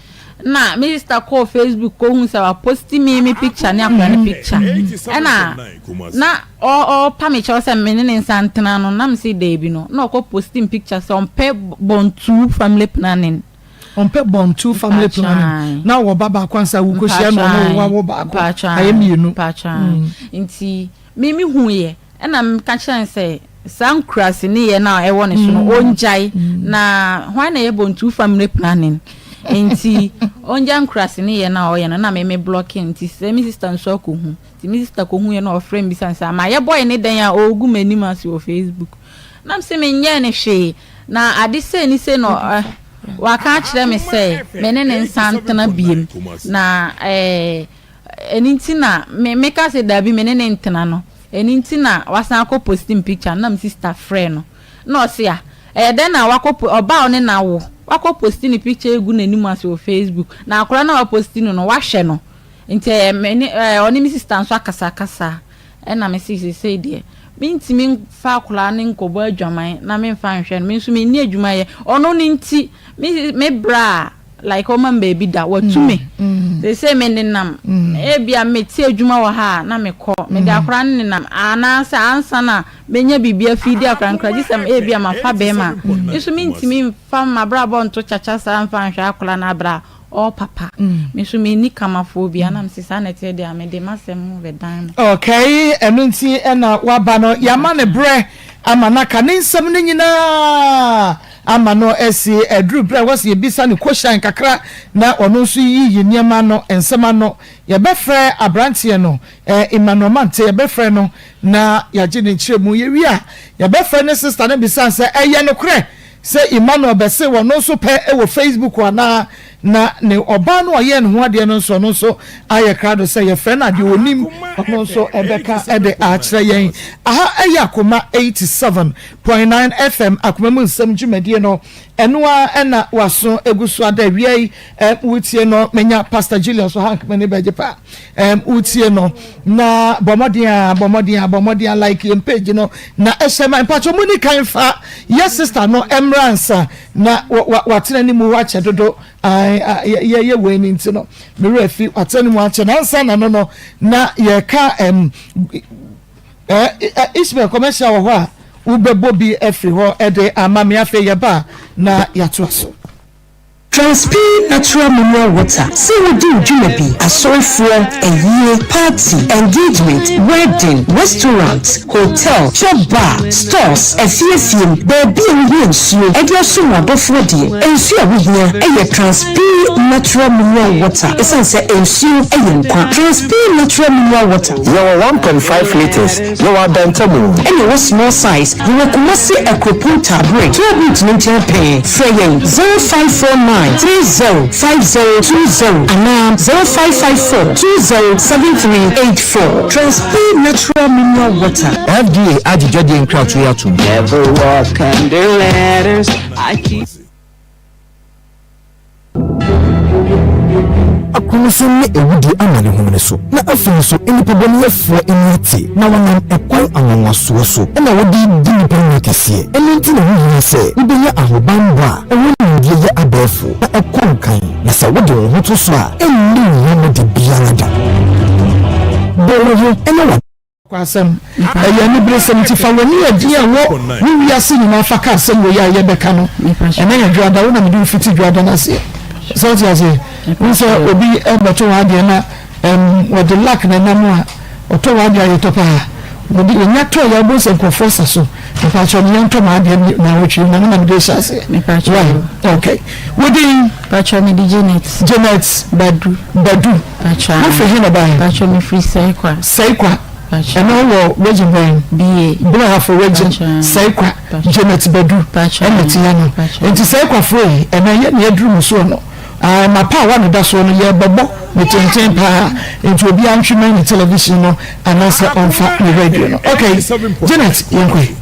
na me sista kɔɔ Facebook kɔhu sɛ waposti me me picture ne akora no picture ɛna na ɔpa me kyɛw sɛ me ne ne nsa ntena no na me se daabi no na ɔkɔ posti me picture sɛ ɔmpɛ bɔntuu family planning. Ɔmpɛ born two family planning na ɔwɔ ba baako ansa wokɔhyia no ɔno wo wawo baako ayɛ mmienu. Nti me me hu yɛ ɛna meka kyerɛ no sɛ saa nkurase ne yɛ no a ɛwɔ ne so no ɔngyae na hwan na ɛyɛ born two family planning nti ɔngyae nkurase ne yɛ no a ɔyɛ no na me me blocking nti sɛ me sister nso akɔhu nti me sister kɔhu yɛ no ɔfrɛ me bisa no sɛ ama yɛ boy ne dɛn a ɔregu m'anim ase wɔ Facebook na me sɛ menyɛɛ ne hwee Na ade sei ne sei na waka akyerɛ me sɛ me ne ne nsan ntena biem, na ɛno nti na me meka sɛ daabi me ne ne ntena no, ɛno nti na wasan akɔ posti me picture no, na me sister frɛ no, na ɔse a ɛyɛ dɛn na wakɔ po ɔbaa a ɔne no awo, wakɔ posti ne picture egu n'anim ase wɔ Facebook, na akwadaa no a waposti no no wahwɛ no, nti ɛyɛ me ne ɔne me sister nso akasakasa. Ɛna me se seesei deɛ mentumi mfa akwadaa no nkɔbɔ adwaman na memfa nhwɛ no, me nso menni adwuma yɛ, ɔno no nti me me bra a like ɔma me baabi da, watu me, seesei me nenam, ebia mete adwuma wɔ ha a na mekɔ, mede akwadaa no nenam, anaasɛ ansa na mɛnya biribi afiidi akwadaa no koraa gye sɛ ebia mafa bɛrima a, me nso mentumi mfa m'abrabɔ nto kyakya saa mfa nhwɛ akwadaa no abra. Ɔɔ papa, me nso menni kamafoɔ biara, na mese saa na ɛteɛ deɛ a, mede m'asɛm bɛdan no. Okay, ɛno nti na waba no, yɛama no berɛ ama no aka ne nsɛm no nyinaa ama no asi aduru berɛ a ɛwɔ sɛ yɛbisa no quotient kakra na ɔno nso yiyi nneɛma ano, nsɛm ano. Yɛbɛfrɛ aberanteɛ no, eh, Emmanuel Mante, yɛbɛfrɛ no na yɛagye ne nkyerɛmu. Yɛwie a, yɛbɛfrɛ ne sister no bisa no sɛ ɛyɛ nokorɛ Sɛ Emmanuel bɛse ɔno nso pɛ wɔ Facebook anaa, na ne ɔbaa no a ɔyɛɛ ne ho adeɛ no nso ɔno nso ayɛ krado sɛ yɛfrɛ no a deɛ ɔnim ɔno nso bɛka de akyerɛ yɛn. Aha yɛ Akoma 87.9 FM Akoma mu nsɛm dwumadie no, ɛno ara na waso gu so ada awia yi wotie no. Menya Pastor Julius Hank m'ani bɛgye paa. Um, wotie no na bɔ mmɔden a bɔ mmɔden a bɔ mmɔden a like yɛn page no na ɛhyɛ ma mpatsɔ mu ni kan fa yɛ sista no mmra nsa na watena ne mu akyɛ dodo yɛ yɛ wei ne nti no mewura fi watena ne mu akyɛ na ansa na no no na yɛka ɛm ɛ Ismail commercial wɔ hɔ a wobɛbɔ bi afiri hɔ ɛde ama me afei yɛba na yɛatoa so. Transpe Natural Mineral Water sɛ wodi wo dwuma bi, asɔrefoɔ, ayie, party, engagement, wedding, restaurant, hotel, chop bar, stores, afie afie mu, baabi a wohia nsuo de asom w'adɔfoɔ deɛ, nsuo a wohia yɛ Transpe Natural Mineral Water ɛsiane sɛ nsuo yɛ nkwa. Transpe Natural Mineral Water. Yɛwɔ 1.5 litres, yɛwɔ adantamu. Ɛna ɛwɔ small size. Yɛwɔ Kumasi Akuropɔn Taabere, toll booth no nkyɛn pɛɛ. Frɛ yɛn 0549 30 5020 anaa 0554 20 7384. Transpe Natural Mineral Water. FDA agye dwadie nkratoɔ yi atom. Never walk under ladders, I keep. Akorɔnsom ne awudie amanehunu no so, na afei nso nnipabɔneyɛfoɔ ani ate, na wɔnam ɛkwan anwanwasoɔ so na wɔde redi nnipa nya kɛseɛ. Ɛno nti na ɛho hia sɛ wobɛnya ahobammɔ a ɛho nimdeɛ yɛ abɛɛfo na ɛkɔ nkan, na sɛ wode wo ho to so a, ɛnni wo huammɔ da biara da. Bɔ wo ho ne w'adamfo. Nokwasɛm, Ɛyɛ aniberesɛm nti fa w'ani a din a ɛwɔ wo wiase nyinaa fa ka asɛm wei a yɛbɛka no. Ɛnnɛ yɛ Dwoada, wo na mede wo fiti Dwoada no aseɛ. Sɛ wote aseɛ? Wohu sɛ obi mmɛto w'adeɛ na ɛm wɔde luck na ɛnam a ɔtɔ w'adeɛ a yɛtɔ paa. Wɔde wɔnya tɔɔ yɛ wobɛhu sɛ nkurɔfoɔ sa so. Mpakyɛw me yɛntɔ m'adeɛ mi naawɔtwe yi na me na mede rehyɛ aseɛ. Mepakyɛw. Why? Okay. Wo din? Pakyɛw me de Janet. Janet. Badu. Badu. Pakyɛw. Wo firi he na baeɛ? Pakyɛw me firi Sɛikwa. Sɛikwa. Pakyɛw. Ɛna wɔ region bɛn? BA. Brong Ahafo region. Pakyɛw. Sɛikwa. Pakyɛw. Janet Badu. Pakyɛw. Ɛna te ha no. Pakyɛw. Nti Sɛikwafoɔ yi, ɛnɛ yɛ nea aduru mo soɔ no. Ae, m'apaawa na ɛda soɔ no, yɛrebɛbɔ ne tenten paa, nti obiara ntwe mmɛn ne television no anaasɛ ɔmfa ne radio no. Ok, Janet, yɛnkɔ ɛ.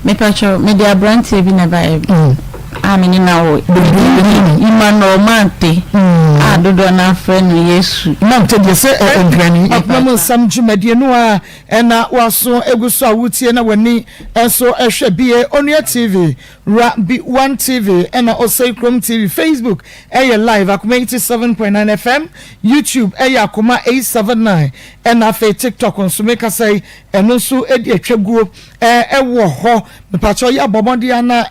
Mepakyɛw, mede aberanteɛ bi na ɛbaeɛ a me ne no awo. Ne din de Emmanuel Mante a dodoɔ no ara frɛ no Yesu. Mante deɛ sɛ ɛ Nkrani. Akoma mu nsɛm dwumadie no a ɛna w'aso gu so a wotie na w'ani nso hwɛ bie Onua TV Ra bi one TV ɛna Osei Krom TV, Facebook ɛyɛ live Akoma 87.9 FM, YouTube ɛyɛ Akoma 879 ɛna afei TikTok nso mekasa yi ɛno nso ɛdi atwa guo ɛwɔ hɔ. Mepakyɛw yɛ abɔ mmɔden ara na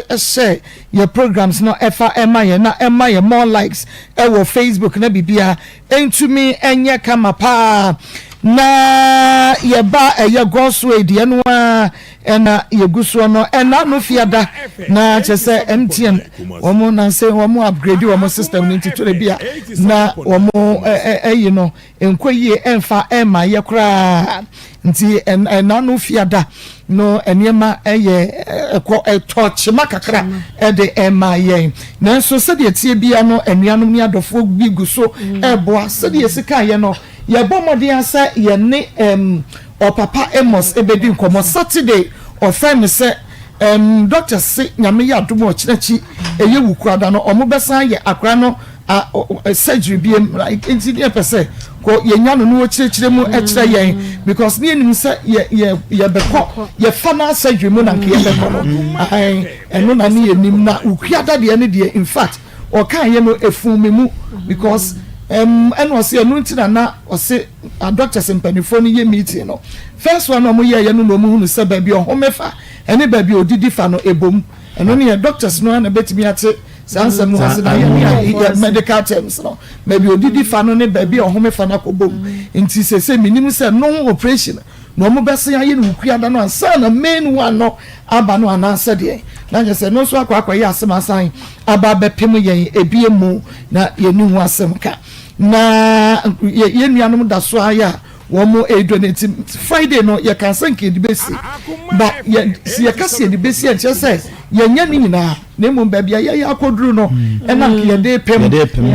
ɛhyɛ yɛ programs no ɛfa ɛma yɛn na ɛma yɛn more likes ɛwɔ Facebook na biribiara ɛntumi ɛnyɛ kama paa na yɛba ɛyɛ God's way deɛ no ara Ɛna yɛgu soɔ no ɛna no fiada na kyerɛ sɛ MTN wɔn nanse wɔn upgrade wɔn system no nti tore bi a na wɔn ɛyi no nkɔ yie ɛnfa ɛma yɛ koraa nti ɛna no fiada no nneɛma ɛyɛ ɛkɔ ɛtɔ kyema kakra ɛde ɛma yɛn nanso sɛdeɛ tie bia no anuanom ne adɔfoɔ bi gu so ɛboa sɛdeɛ sika yɛ no yɛbɔ mmɔden asɛ yɛne ɛm Ɔpapa Amos bɛdi nkɔmmɔ Saturday ɔfrɛ me sɛ ɛɛm doctor se Nyame yɛ adom a ɔkyena akyi ɛyɛ wukuada no ɔmo bɛsan ayɛ akora no a surgery biem like nti ne yɛpɛ sɛ kɔ yɛnya no na ɔkyerɛkyerɛ mu kyerɛ yɛn because ne yɛnim sɛ yɛ yɛ yɛbɛkɔ yɛ final surgery mu na nka yɛbɛkɔ no ae ɛno na ne yɛnim na wukuada deɛ ne deɛ in fact ɔkaeɛ no ɛfuu me mu because ɛm ɛna ɔse ɛno nti na na ɔse a doctors mpaninfoɔ no yɛ meeting no first one a wɔn yɛɛyɛ no na wɔn hunu sɛ baabi ɔhome fa ɛne baabi ɔdidi fa no ɛbom ɛno ne yɛ doctors no ara na bɛtumi ate saa nsɛm no ase na yɛ ne yɛ medical terms no baabi ɔdidi fa no ne baabi ɔhome fa no akɔ bom nti sese menim sɛ no ho operation na wɔn bɛsen ayɛ no wukuada no ansa na main one no aba no anaasɛ deɛ na kyerɛ sɛ no nso akɔ akɔyɛ asɛm asan aba abɛpem yɛn ebie mu na yɛni ho asɛm ka. Na yɛn nuanom da so ara yɛ a wɔn redonate. Friday no yɛka sɛ nka yɛde bɛsi ba yɛ sɛ yɛka sɛ yɛde bɛsi a nkyerɛ sɛ yɛnyɛ ne nyinaa na mmom baabi a yɛyɛ akɔduru no ɛna nka yɛde pem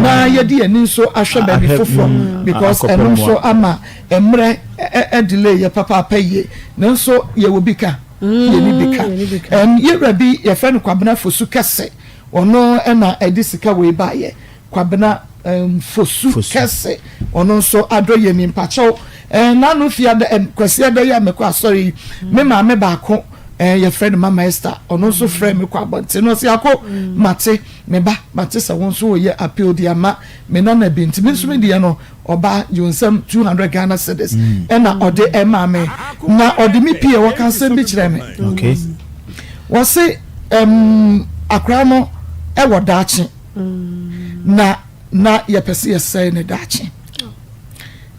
na yɛde yɛn ani nso ahwɛ baabi foforɔ mm, because ɛno nso ama mmerɛ delay yɛ papaapa yie nanso yɛwɔ bi ka yɛni bi ka yɛwura bi yɛfrɛ no Kwabena Fosu kɛse ɔno ɛna ɛde sika wei baayɛ Kwabena Fosu kɛse ɔno nso adɔ yɛ ni mpakyɛw n'ano fiada Kwasiada yi a mekɔ asɔre yi me maame baako yɛfrɛ no Mama Esther ɔno nso frɛ me kɔ abɔnten na ɔse ako mate me ba mate sɛ wo nso woyɛ appeal de ama me nana bi nti me nso me deɛ no ɔba gye nsɛm 200 Ghana cedis ɛna ɔde ɛma me na ɔde me pie wɔka asɛm bi kyerɛ me wɔse akora no ɛwɔ daakye na na yɛpɛ sɛ yɛsɛe ne daakye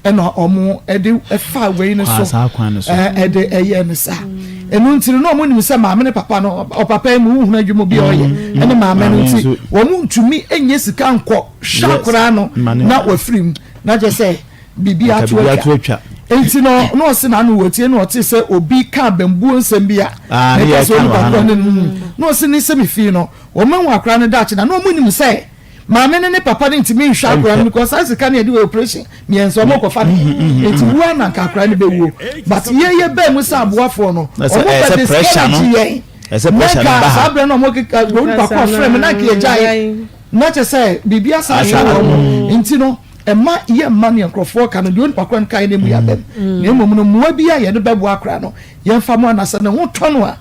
ɛna ɔmo ɛde ɛfa wei no so ɛde ɛyɛ ne saa ɛnu nti no na ɔmo nim sɛ maame ne papa no ɔpapa yi mu wohunu adwuma bi a ɔyɛ mm. ɛne maame no nti wɔn ntumi nyɛ sika nkɔ hwɛ akwaraa no na wafiri mu na kyerɛ sɛ biribi ato atwa nti no na ɔsi na ano wɔ tie na ɔte sɛ obi ka abɛnbuo nsɛm bi a ah, na ɛka sɛ onipa korɔ ne no na ɔsi ne sɛ mi fi no. Wɔn ahu akora no daakye na na wɔn nim sɛ maame no ne papa no ntumi nhwɛ akora no because saa sika no yɛde wɔ operation mmiɛnsa wɔn kɔfa no mm-hmm. nti wu ana nka akora no bɛwuo but yɛyɛ bɛɛ mu sɛ aboafoɔ no wɔn bɛ discourage yɛn na nka saa berɛ no wɔn keka wɔn nipa kɔ frɛ mi na nka yɛgya yɛ na kyɛ sɛ biribi asa ahyɛ wɔn nti no ɛma yɛ mma ne nkurɔfoɔ ka no deɛ onipa korɔ no kae no mu yɛ abɛm mm. na mmom no mmoa bi a yɛde bɛboa akora no yɛmfa mo anasɛ ne ho tɔ no a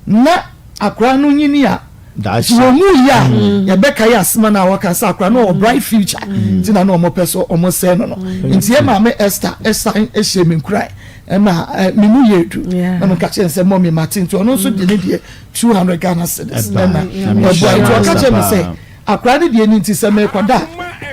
na Akora no nyini a, nti wɔn mu yi a mm. yɛbɛka yɛ asema no a wɔka sɛ akora no wɔ bright future mm. nti na na wɔn pɛ so wɔn sɛɛ no no mm. nti yɛ maame Esther ɛsan ɛhyɛ mi nkuran ɛma mi mu yɛ edu na mi ka kyerɛ sɛ mɔmi ma te nti ɔno nso de ne deɛ 200 Ghana cedis ɛna ɛboa nti ɔka kyerɛ mi sɛ akora no deɛ ni nti sɛ mɛkɔ da.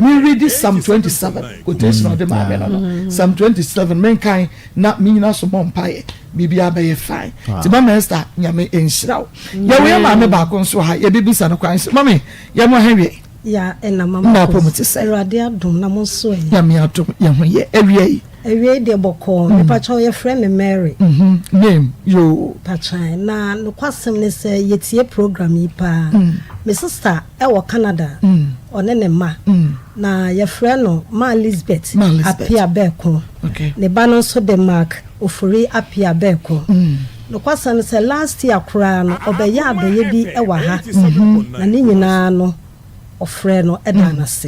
Me readi Psalm 27 quotation a ɔde maa me no no. Psalm 27 menkan na me nyina so bɔ mpaeɛ biribiara bɛyɛ fine. Nti Mama Esther Nyame nhyira wo. Yɛwɔ yɛ maame baako nso wɔ ha yɛbɛbisa no kwan so. Mami yɛ mo ha wie. Ya ɛna mama Nna apɔ mu te sɛ. Awurade adom na mo nso ɛ. Nyame adom yɛ ho yɛ. Awia yi. Awia yi deɛ bɔkɔɔ. Mm. Mepakyɛw yɛfrɛ me Mary. Mm -hmm. Name yoo. Pakyan na nokwasɛm ne sɛ yɛtie program yi paa. Mm. Me sister ɛwɔ Canada. Mm. Ɔne ne mma. Mm. Na yɛfrɛ no Ma Elizabeth, Ma Elizabeth. Appiah Bɛɛko. Okay. Ne ba no nso de Mark Ofori Appiah Bɛɛko. Mm. Nokwasɛm ne sɛ last year koraa no ɔbɛyɛ adɔeɛ bi wɔ ha. Mm -hmm. Na ne nyinaa no ɔfrɛɛ no daa no ase.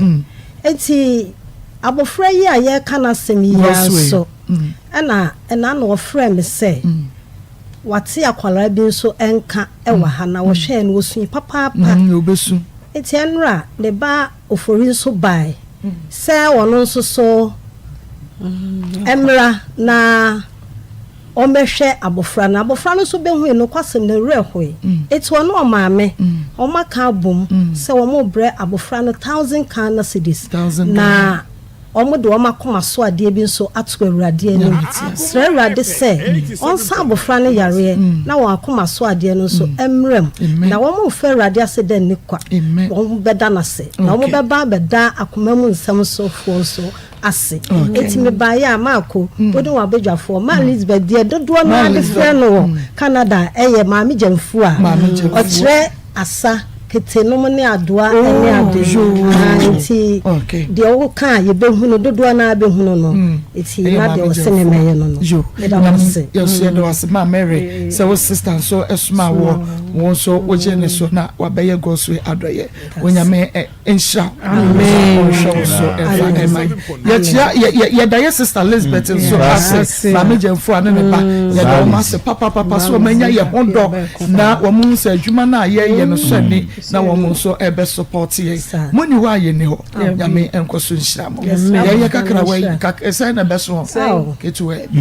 Enti abɔfra yi a yɛreka n'asɛm yi ara nso, ɛna ɛna na ɔfrɛɛ me sɛ wate akwadaa bi nso nka wɔ ha na wɔhwɛɛ no ɔsui papaapa. Enti ɛnora ne ba Ofori nso bae sɛ ɔno nso so mmra na ɔmmɛhwɛ abofra no. Abofra no nso behui nokwasɛm no, ne werɛ hoe. Enti ɔne ɔmaame, wɔaka abom sɛ wɔrebrɛ abofra no thousand Ghana cedis, na wɔde wɔn akoma so adeɛ bi nso ato Awurade anim. Srɛ Awurade sɛ ɔnsa abofra no yareɛ na wɔn akoma so adeɛ no nso mmra mu, na wɔmfa Awurade ase dɛ nni kwa. Wɔbɛda no ase, na wɔbɛba abɛda akoma mu nsɛm so foɔ nso ase. Enti mebaeɛ a, Marko, wo ne w'abadwafoɔ, Ma Elizabeth deɛ dodoɔ no ara de frɛ no wɔ Canada yɛ Maame Gyamfuo a ɔkyerɛ asa, kete nom ne adoa ne ade. Ahaa, enti deɛ woka a yɛbɛhunu, dodoɔ no ara bɛhunu no. Enti na deɛ ɔse me mmɛyɛ no no. Meda mo ase. Yɛn nso yɛda wo ase Ma Mary sɛ wo sister nso somaa woɔ, wo nso wogyee ne so na wabɛyɛ Godswill adɔeɛ. Onyame nhyira wo ɔnhwɛ wo so ɛfa ɛma yɛkyia yɛda yɛ sister Elizabeth mm. nso ase maame gyɛnfo a ne ne ba mm. yɛda wɔn ase papapapa so wɔn anya yɛ ho dɔ na wɔn ho sɛ adwuma no a yɛyɛ no so ani na wɔn nso ɛbɛ support yɛn mo ni hɔ a yɛ ni hɔ nyame nkɔ so nhyira mo yɛyɛ kakra wɔ yi kakra sɛn na ɛbɛ so hɔ ketewa bi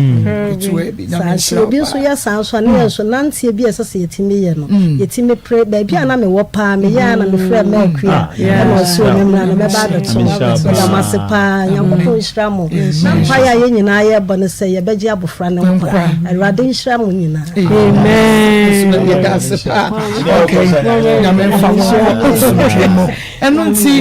ketewa bi nyame nhyira obi nso yɛ saa nso a ne yɛ nso nanteɛ bi a ɛsɛ sɛ yɛtumi yɛ no yɛtumi pere baabi a na mewɔ paa meyɛ a na mefrɛ ma akua ɛna ɔsɛ ɔme mmra na mɛba abɛto meda mo ase paa nyankopɔn nhyira mo na mpaeɛ a yɛn nyinaa yɛbɔ no sɛ yɛbɛgye abɔfra no nkwa awurade nhyira mo nyinaa amen yɛda ase paa okay nyame mfa wo asomdwe mu ɛno nti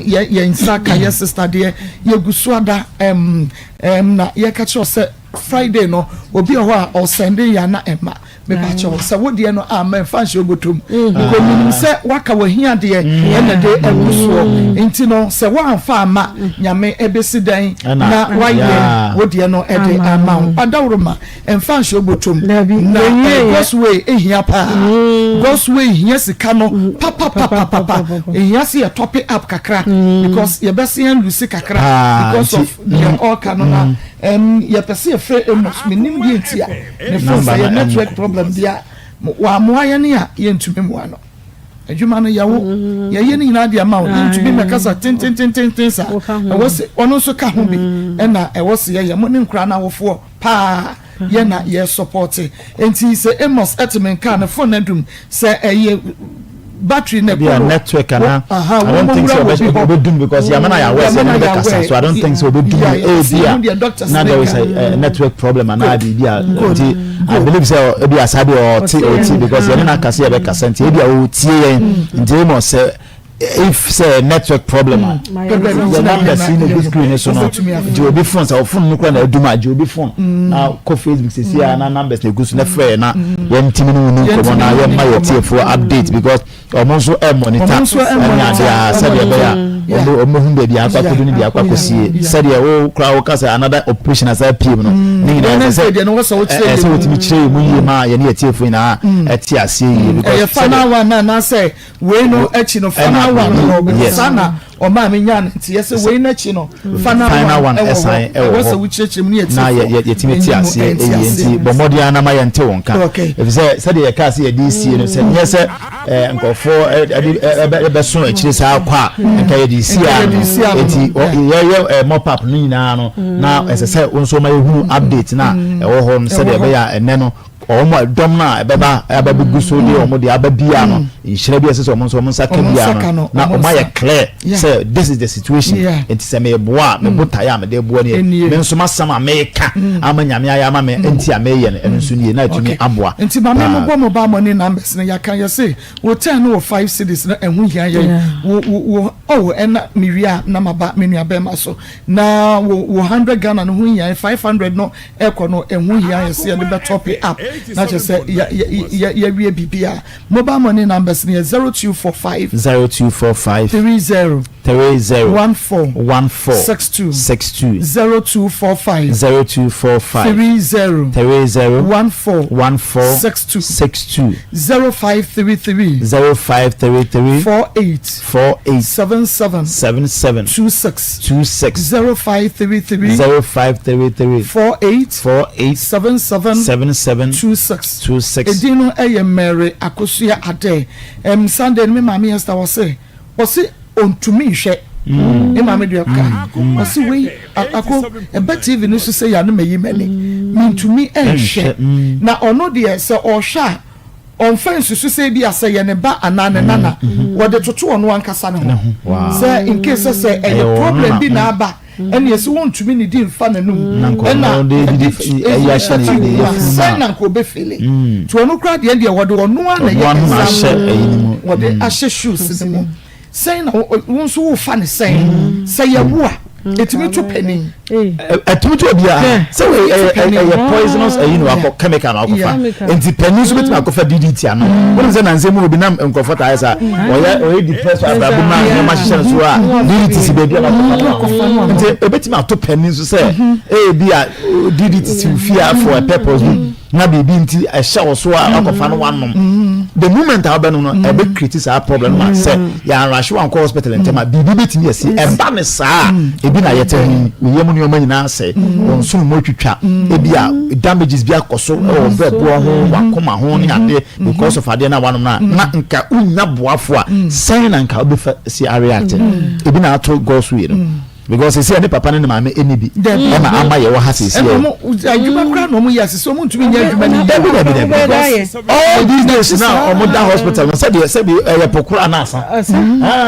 yɛn nsa ka yɛ sister deɛ yɛgu so ada na yɛka kyerɛ sɛ Friday no obi wɔ hɔ a ɔsɛnde yɛ ana ɛma mepakyɛw sɛ wo deɛ no amma mfa nhyɛ obotom because menim sɛ waka wahia deɛ ɛna de agu soɔ nti no sɛ woamfa amma Nyame ɛbɛsi dɛn na wayɛ wo deɛ no ɛde ama wo adaworoma mfa nhyɛ obotom na God's way ehia paa God's way hia sika no papapapapa ehia sɛ yɛ top up kakra because yɛbɛse yɛn lusi kakra because of deɛ ɔka no na yɛpɛ sɛ yɛfrɛ Amos menim deɛ nti a ne phone sɛ yɛ network problem bi a wɔamoa yɛn a yɛntumi mmoa no adwuma no yɛwo mm. yɛyɛ no nyinaa de ama wo yɛntumi mm. mmɛkasa tententententen saa ɛwɔ sɛ ɔno nso ka ho bi mm. ɛna ɛwɔ sɛ yɛyɛ mo ne nkora no awofoɔ paa yɛ na yɛ sɔpɔte nti sɛ Amos ɛte me nka ne phone adum sɛ ɛyɛ battery na ɛkɔ no network ana I don't think so obedum because yamana yɛ aware sɛ ɛne bɛkasa so I don't think so obedum ebi a na there is a network problem ana biribi a nti I believe sɛ ebi asa bi ɔte ɔte because yɛne na akasa yɛ bɛkasa nti ebi a ɔtie yɛn nti emu sɛ if sɛ network problem a yɛ numbers yi na egu screen so no gye obi phone sɛ o phone no kura na edum a gye obi phone na kɔ facebook sisi a na numbers na egu so na frɛ yɛ na yɛn ntumi ne wɔn nkɔmɔ na yɛn ma yɛ tiefoɔ update because wɔn nso ɛ monitor ɛne adeɛ a sɛdeɛ ɛbɛyɛ a wɔn wɔn bɛhu baabi akɔ akɔdu ne deɛ akɔ akɔsie sɛdeɛ wo kura wo ka sɛ another operation asa pie mu no ne nyinaa ɛsɛ sɛ ɛsɛ wɔtumi kyerɛ yɛ mu yie ma yɛne yɛ tiefoɔ nyinaa ɛte aseɛ yie because ɛyɛ final one na anaasɛ Wei no akyi no final one no wɔ hɔ saa na ɔmaa me nyaa no nti yɛ sɛ wei no akyi no final one ɛwɔ hɔ ɛwɔ sɛ wokyerɛkyerɛ mu ne yɛtie na yɛtumi te aseɛ ɛyie nti bɔ mmɔden ara na ma yɛnte wo nka ɛfiri sɛ sɛdeɛ yɛkaa sɛ yɛde sie no sɛ nyɛ sɛ nkurɔfoɔ ɛbɛso akyire saa kɔ a nka yɛde sie a no nti yɛyɛ mop up no nyinaa no na ɛsɛ sɛ wo nso ma yɛhunu update no a ɛwɔ hɔ no sɛdeɛ ɛbɛyɛ a ɛnɛ no. Wɔn a dɔm no a ɛbɛba abɛgu so de wɔn de aba bia no, nhyira bi a ɛsɛ sɛ wɔn nso wɔn nsa ka bia no, na wɔn ayɛ clear sɛ this is the situation. Nti sɛ meboa a, me botaeɛ a mede boa nie, me nso m'asɛm a meka ama Nyame ayɛ ama me nti a meyɛ no, ɛno nso nie, na atumi aboa. Nti maame mo bɔ mobile money numbers no, yɛaka yɛse wo ten no wɔ 5 cedis no, ɛho hia yɛn wo wo wo oh ɛna mewie a na maba me nua bɛrima so na wo 100 Ghana no ho hia yɛn, 500 no ɛkɔ no ɛho hia yɛ sɛ yɛde bɛ top it up na kyerɛ sɛ yɛ yɛwie biribi a mobile money numbers no yɛ 0245 0245 30 30 14 14 62 62 0245 0245 30 30 14 14 62 62 0533 0533 48 48 77 77 26 26 0533 0533 48 48 77 77 26 26. Edin no yɛ Mary Akosua Adeh. Sunday no me maame Esther wɔse wɔse ontumi nhwɛ. Me maame deɛ ɔka ɔse wei ako ɛbɛ TV no so sɛ ya no mayi m'ani mentumi nhwɛ. Na ɔno deɛ sɛ ɔhwɛ a ɔmfa nsusu sɛ bi asɛ yɛ ne ba anaa ne nana, wɔde toto ɔno ankasa ne ho sɛ in case sɛ ɛyɛ problem bi na aba ɛne ɛsɛ wɔntumi ne di nfa n'anum ɛna sɛn na nka obɛfeel nti ɔno koraa deɛ wɔde ɔno a na ɛyɛ example, wɔde ahyɛ shoes ne mu sɛn na wo nso wofa ne sɛn sɛ yɛwo a ɛtumi to panin. Ɛtumi to obiara sɛ ɛyɛ poisonous ɛyi na wakɔ chemical na wakɔfa, nti panin nso bɛtumi akɔfa DDT ano. Wɔn sɛ nansi mu obi nam nkurɔfoɔ taa yɛ sa ɔyɛ depressed abrabɔ mu a nneɛma hyehyɛ no so a DDT si baabi a wakɔfa no, nti ebɛtumi ato panin nso sɛ ebi a DDT si fie a for a purpose bi na biribi nti ɛhyɛ wɔ so a wakɔfa no wanom. The moment a wobɛnom no, ɛbɛ create saa problem no ma sɛ yɛanrahye wankɔ hospital ntɛm a, biribi bɛtumi asi. Ɛba ne saa a, ebi na yɛte ho yɛm nneɛma nyinaa sɛ wɔn nsono mu atwitwa, ebi a damages bi akɔ so ɛwɔ brɛboɔ ho, wakoma ho ne adeɛ because of adeɛ na wanom no a na nka wonya boafo a sɛn na nka wobɛfa si areact. Ebi na ato gɔs wei no because sisi ne papa ne ne maame ɛni bi ɛna ama yɛ wɔ ha sisi yɛ. Ɛnna adwuma kura na ɔmo yɛ asese ɔmo ntumi nyɛ adwuma ni. Dabi, dabi, dabi, all these days na ɔmo da hospital no sɛdeɛ sɛbi ɛyɛ pokora na asa aa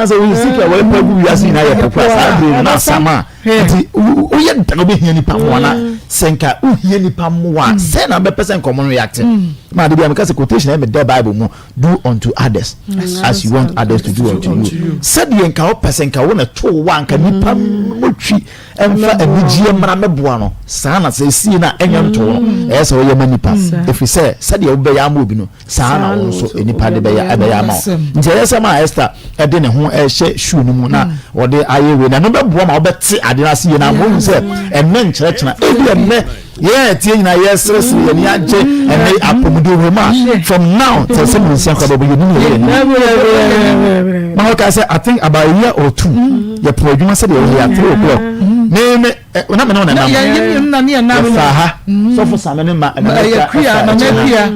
sɛ oyi sika wɔyɛ pɛ gu wiase nyinaa yɛ pokora saa abiri na asa ma nti woyɛ dan obi hia nipa mmoa na sɛ nka wohia nipa mmoa sɛ na bɛpɛ sɛ nkɔmɔ no react maa de bi a meka sɛ quotation ɛmɛ dɛ Bible mu, "Do unto others as you want others to do unto you." Sɛdeɛ nka wopɛ sɛ nka wo na to wa nka nipa motwi ɛmfa anigyeɛ mmara mɛboa no saa na sɛ esie no a ɛnyɛ nto no, ɛyɛ sɛ woyɛ ma nipa ɛfiri sɛ sɛdeɛ wobɛyɛ ama obi no, saa na wo nso nipa de bɛyɛ ɛbɛyɛ ama wo. Nti ɛyɛ sɛ ma Esther ɛde ne ho ɛhyɛ shoe no mu na wɔde ayɛ wei na ɛno bɛboa ma wobɛte ade no ase yie na ama wohu sɛ ɛnnɛ nkyerɛkyerɛ ebi ɛnnɛ yɛn ɛteɛ nyinaa yɛseresere yɛn ani agye ɛnɛ apɔmuden wɔ mu a, from now sɛ sɛ mu nsia kora bɛbɔ yɛn nim yɛ yɛn ma wɔka sɛ I think about a year or two yɛpɔ adwuma sɛdeɛ wɔyɛ at 3 o'clock me me na me ne wɔn nenam yɛfa ha sɔfo same ne ma ɛna ɛfa ɛkyɛ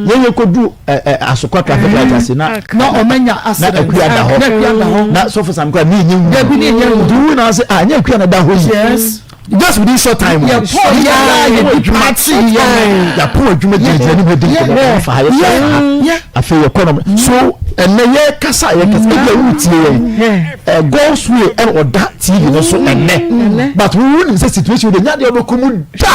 yɛn yɛ kodu ɛ ɛ Asokwa traffic light ase na na ɔmɛnya na Akua da hɔ na sɔfo same kora ne enye wu Dabi, ne enye wu. Nti wu na ase ah nye Akua na da hɔ yi just within short time. Yɛ pɔ yɛ yɛ di party yɛ. Yɛapɔn adwuma gyinagyina ne mu edi nkɔmɔ kɔmɔ fa ha yɛ fa ha afei yɛ kɔ nom so ɛnɛ yɛ kasa yɛ kasa ebi a wutie yɛn ɛ God's way ɛna ɔda TV no so ɛnɛ, but wo nim sɛ situation de nyadeɛ ɔbɛkɔ mu da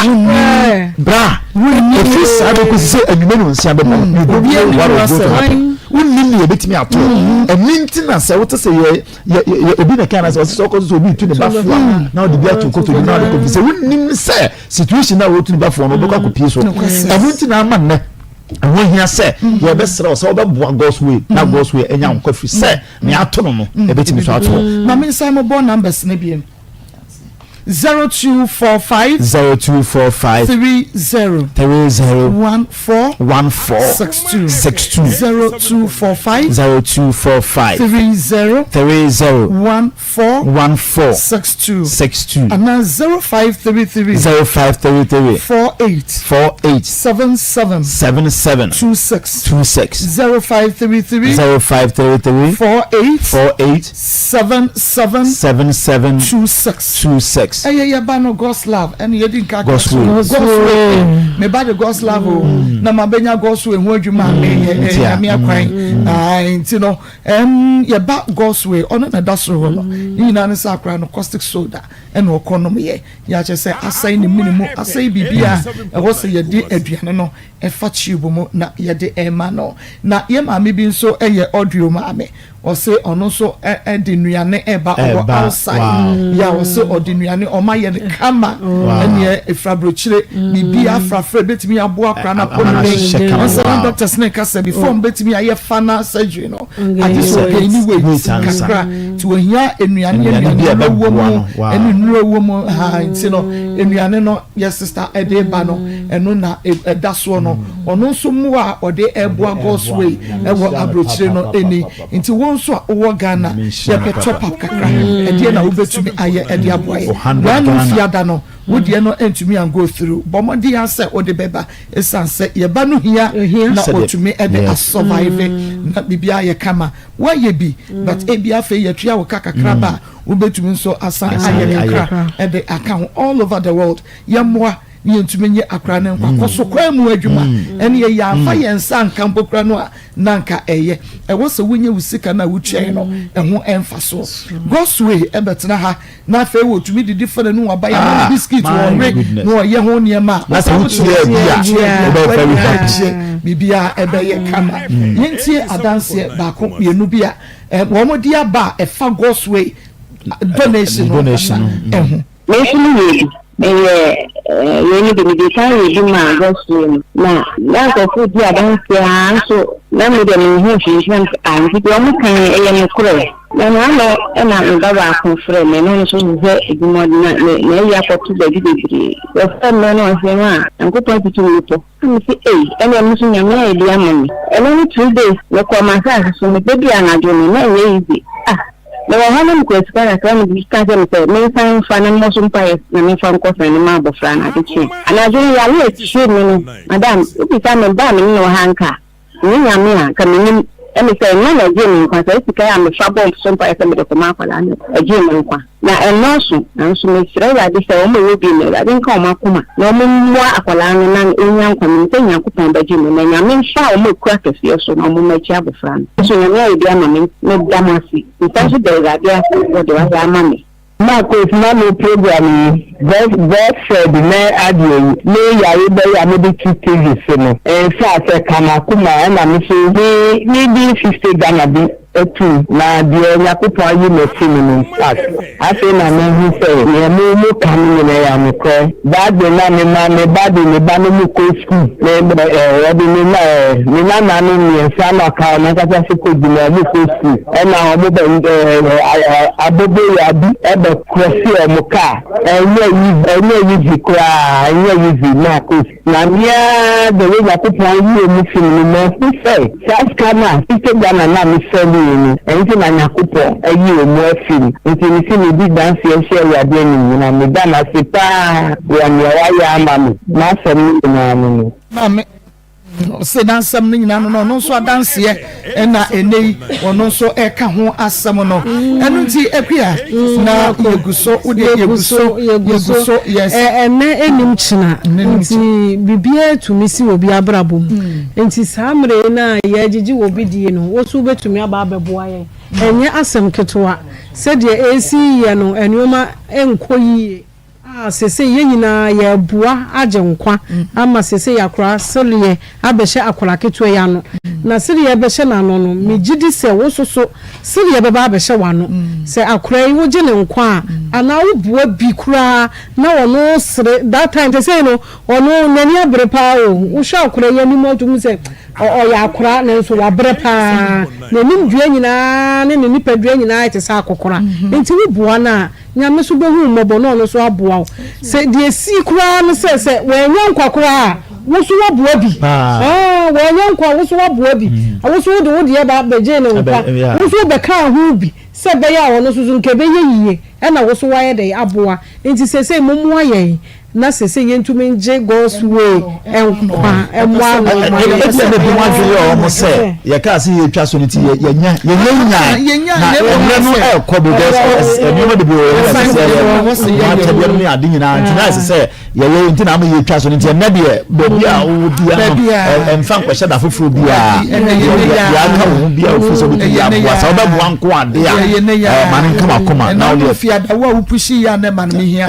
bra efi saa bɛ kɔ sise enyimɛ no nsia bɛ bɔ, you don't know what is going to happen. Wonnim nea ebetumi ato ɛni nti na sɛ wote sɛ yɛ yɛ yɛ obi na kan na sɛ ɔsɛ sɛ ɔkɔ so sɛ obi tu ne ba fo a na ɔde bi ato koto bi na ɔde kɔ fi sɛ wonnim sɛ situation na wɔtu ne ba fo no ɔbɛkɔ akɔpie so. Ɛno nti na ama nnɛ ɛho hia sɛ yɛbɛsrɛ wo sɛ wobɛboa God's way na God's way ɛnya nkɔ firi sɛ nea ato no ɛbɛtumi so ato. Ma me nsa mo bɔ numbers ne bi: 0245 0245 30 30 14 14 62 62 0245 0245 30 30 14 14 62 62 ana 0533 0533 48 48 77 77 26 26 0533 0533 48 48 77 77 26. 26. 6. Ɛyɛ yɛ ba no God's love ɛna yɛdi nka aka God's way. God's way. Me ba de God's love o. Na ma bɛnya God's way ho adwuma a meyɛ Nti a, ɛnyame akwan. Ae, nti no ɛm yɛ ba God's way ɔno na ɛda soro hɔ no. Ne nyinaa ne sɛ akora no caustic soda ɛna ɔkɔ nom yɛ. Yɛ akyɛ sɛ asɛe ne mene mu asɛe biribi a ɛwɔ sɛ yɛde aduane no ɛfa tube mu na yɛde ɛma no. Na yɛ maame bi nso ɛyɛ audio maame. Ɔse ɔno nso de nnuane ɛba ɔwɔ outside ya ɔse ɔde nnuane ɔma yɛ no kama ɛneɛ ɛfiri aburokyire biribi afrafra ɛbɛtumi aboa akora no apɔmuden ɔsɛ na doctors ne ka sɛ before ɔmo bɛtumi ayɛ final surgery no agye sɛ ɔgaini weight kakra nti ohia nnuane nnuane wɔ mu ɛne nnuro wɔ mu ha nti no nnuane no yɛ sister ɛde ba no ɛno na ɛda soɔ no ɔno nso mmoa a ɔde ɛboa God's way ɛwɔ aburokyire no ɛni nti wɔn nso a wɔwɔ Ghana yɛpɛ top up kakra ɛdeɛ na wobɛtumi ayɛ ɛde aboa yɛ wɔn fiada no wodeɛ no ntumi an go through bɔ mmɔden asɛ wode bɛba esan sɛ yɛba no hia na otumi ɛde asurvive na biribi ayɛ kama wɔayɛ bi but ebi afei yɛtua wo ka kakra ba a wobɛtumi nso asan ayɛ kakra ɛde aka ho all over the world yɛmmoa ne yɛntumi nye akora ne nkwa kɔ so kwan mu adwuma ɛne yɛ yɛamfa yɛn nsa nka mpo kora no a na nka ɛyɛ ɛwɔ sɛ wonyɛ wo sika no a wotuae no ɛho ɛmfa so God's way ɛbɛtena ha na afei wɔtumi didi fa n'anu waba yɛ ma biscuit wɔwe na ɔyɛ ho nneɛma a na sɛ wotua bi a wobɛyɛ very happy. Biribiara ɛbɛyɛ kama. Yɛntie adanseɛ baako mmienu bi a wɔn de aba a ɛfa God's way donation no donation no. Ɛho. Me nso meyɛ bi. Meyɛ wei no bi. Mede kan yɛ bi maa God's way no. Na na nkurɔfoɔ di adanseɛ ara nso na me deɛ menhu hwee nti na mesɛ ah nti deɛ wɔn kan yi ɛyɛ nokorɛ. Na n'ano na me ba baako frɛɛ me na ɔno nso hwehwɛ adwuma na ne n'ayi akɔto baabi bebree. Ɔfrɛɛ me na ɔse ma Nyankopɔn atutu mmepɔ. Na mese ei ɛneɛ me nso Nyame ayɛ bi ama me. Ɛno ne 2 days mekɔɔ m'asase so mebɛduu anadwo no na ɛnyɛ easy ah. Mewɔ hɔ na mekura sika kakra na obi ka kyerɛɛ me sɛ mensan mfa na mmɔ so mpaeɛ na memfa nkɔsɛn no mma abɔfra no. Ade kyee anadwo no yare a ɛkyee me no, madam, wobisa me ba a me ne no wɔ ha nka a, ɛnyɛ Nyame a, nka mennim. Ɛne sɛ ɛno na ɛgyee me nkwa, saa sika yi a mefa bɔɔ so mpaeɛ sɛ mede kɔma akwadaa no, ɛgyee me nkwa. Na ɛnnɔɔso, nanso mesrɛ Awurade sɛ wɔn a ɛwɔ bi no, Awurade nka wɔn akoma na wɔmmoa akwadaa no na ɔnnya nkwa. Menim sɛ Nyankopɔn bɛgye no, na Nyame mfa wɔn akuru akɛseɛ so na wɔmmɛgye abɔfra no. Nso Nyame ayɛ bi ama me, meda mo ase. Mesan nso da Awurade ase wɔ deɛ wayɛ ama me. Marcos na me program yi Godfred ne adeɛ yi me yare bɛyɛ a mede to TV so no infact ɛka makoma ɛna me so me me de 50 Ghana bi atum na deɛ Nyakopɔn ayi me afi mu no infact afei na me hu sɛ neɛ mo mo ka no nyina yɛ anokorɛ that day na me ma me ba de ne ba no mo kɔ school me ɛɛ ɔde ne na ɛɛ ne nana no mmiɛnsa na ɔka ɔno ankasa so kɔ gyina ɔmo kɔ school ɛna ɔmo bɛ ɛɛ aboboyaa bi ɛbɛ krɔsi ɔmo kaa ɛnyɛ easy ɛnyɛ easy koraa ɛnyɛ easy na kɔ na mea the way Nyankopɔn ayi ɔmo fi mu no mahu sɛ saa sika no a 50 Ghana no a me sɛnee no ɛno nti na Nyankopɔn ayi ɔmo afi mu nti mese medi danseɛ hyɛ Awurade anim na meda no ase paa wɔ nea wayɛ ama me m'asɛm no nyinaa no no. Maame ɔse n'asɛm no nyinaa no na ɔno nso adanseɛ ɛna ɛnɛ yi ɔno nso ɛka ho asɛm no ɛno nti Akua na yɛgu so wodeɛ yɛgu so yɛgu so yes. Ɛnɛ ɛnim kyena nti biribiara tumi si wɔ bi abrabɔ mu nti saa mmerɛ yi no a yɛgyegye wɔ bi die no wo nso wobɛtumi aba abɛboa yɛn ɛnyɛ asɛm ketewa sɛdeɛ ɛresi yɛ no nneɛma nkɔ yie. A Seesei yɛn nyinaa yɛreboa agye nkwa ama seesei akora sereɛ abɛhyɛ akwadaa ketewa yi ano. Na sereɛ bɛhyɛ n'ano no, megye di sɛ wo nso so sereɛ bɛba abɛhyɛ w'ano. Sɛ akwadaa yi wogye ne nkwa a, anaa woboa bi koraa na ɔno sere, that time seesei no ɔno n'ani abere paa o. Wohwɛ akwadaa yi anim a wotumi hu sɛ ɔyɛ akwadaa nanso wabrɛ paa. N'anim dua nyinaa ne ne nipadua nyinaa ayɛ te sɛ akɔkora. Nti woboa no a, Nyame nso bɛhu wo mmɔbɔ na ɔno nso aboa wo. Sɛ deɛ ɛsii koraa ne sɛ, sɛ wannya nkwa koraa a, wo nso woaboa bi. Ah, wannya nkwa a, wo nso woaboa bi. Wo nso wode wo deɛ ba bɛgyee no nkwa. Wo nso wobɛkaa ho bi sɛ ɛbɛyɛ a ɔno nso so nka ɛbɛyɛ yie ɛna wo nso woayɛ dɛn aboa. Nti seesei mommoa yɛn. na sese yɛntumi ngye God's way nkwa mmoa ano ma yɛn. Ebia na ebinom adwene yɛ wɔn sɛ yɛkaa sɛ yɛtwa so no nti yɛnya yɛnya nyae na mmerɛ no ɛrekɔ because nneɛma bebree wɔ hɔ ɛsɛ sɛ yɛyɛ ho akyɛdeɛ no ne ade nyinaa nti na ɛsɛ sɛ yɛyɛ nti na ama yɛtwa so no nti ɛnɛ deɛ baabi a wowɔ bia no ɛmfa nkɔhyɛ da foforɔ biara deɛ aka wo ho biara ofiri sɛ wobɛtumi aboa sɛ wobɛboa nko ade a ma no nka wakoma na wodeɛ fiadawo a wopushi yɛ a na ɛma no mehia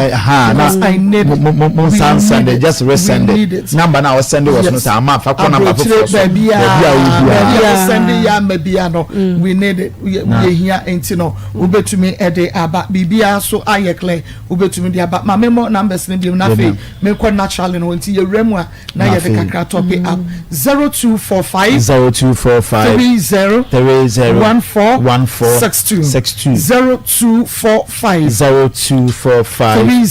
because I need it mo nsan send it just resend it number na ɔsend wɔ so no sɛ ama fa kɔ number foforɔ so baabi a wowɔ biara baabi a wosend yɛ ama biara no we need it yɛhia nti no wobɛtumi ɛde aba biribiara so ayɛ clear Wobɛtumi de aba. Ma memmɔ numbers no biom na afei menkɔ naturally no hɔ nti yɛwura mu a na yɛde kakra top it up. 0245 0245 30 30 14 14 62 62 0245 0245 30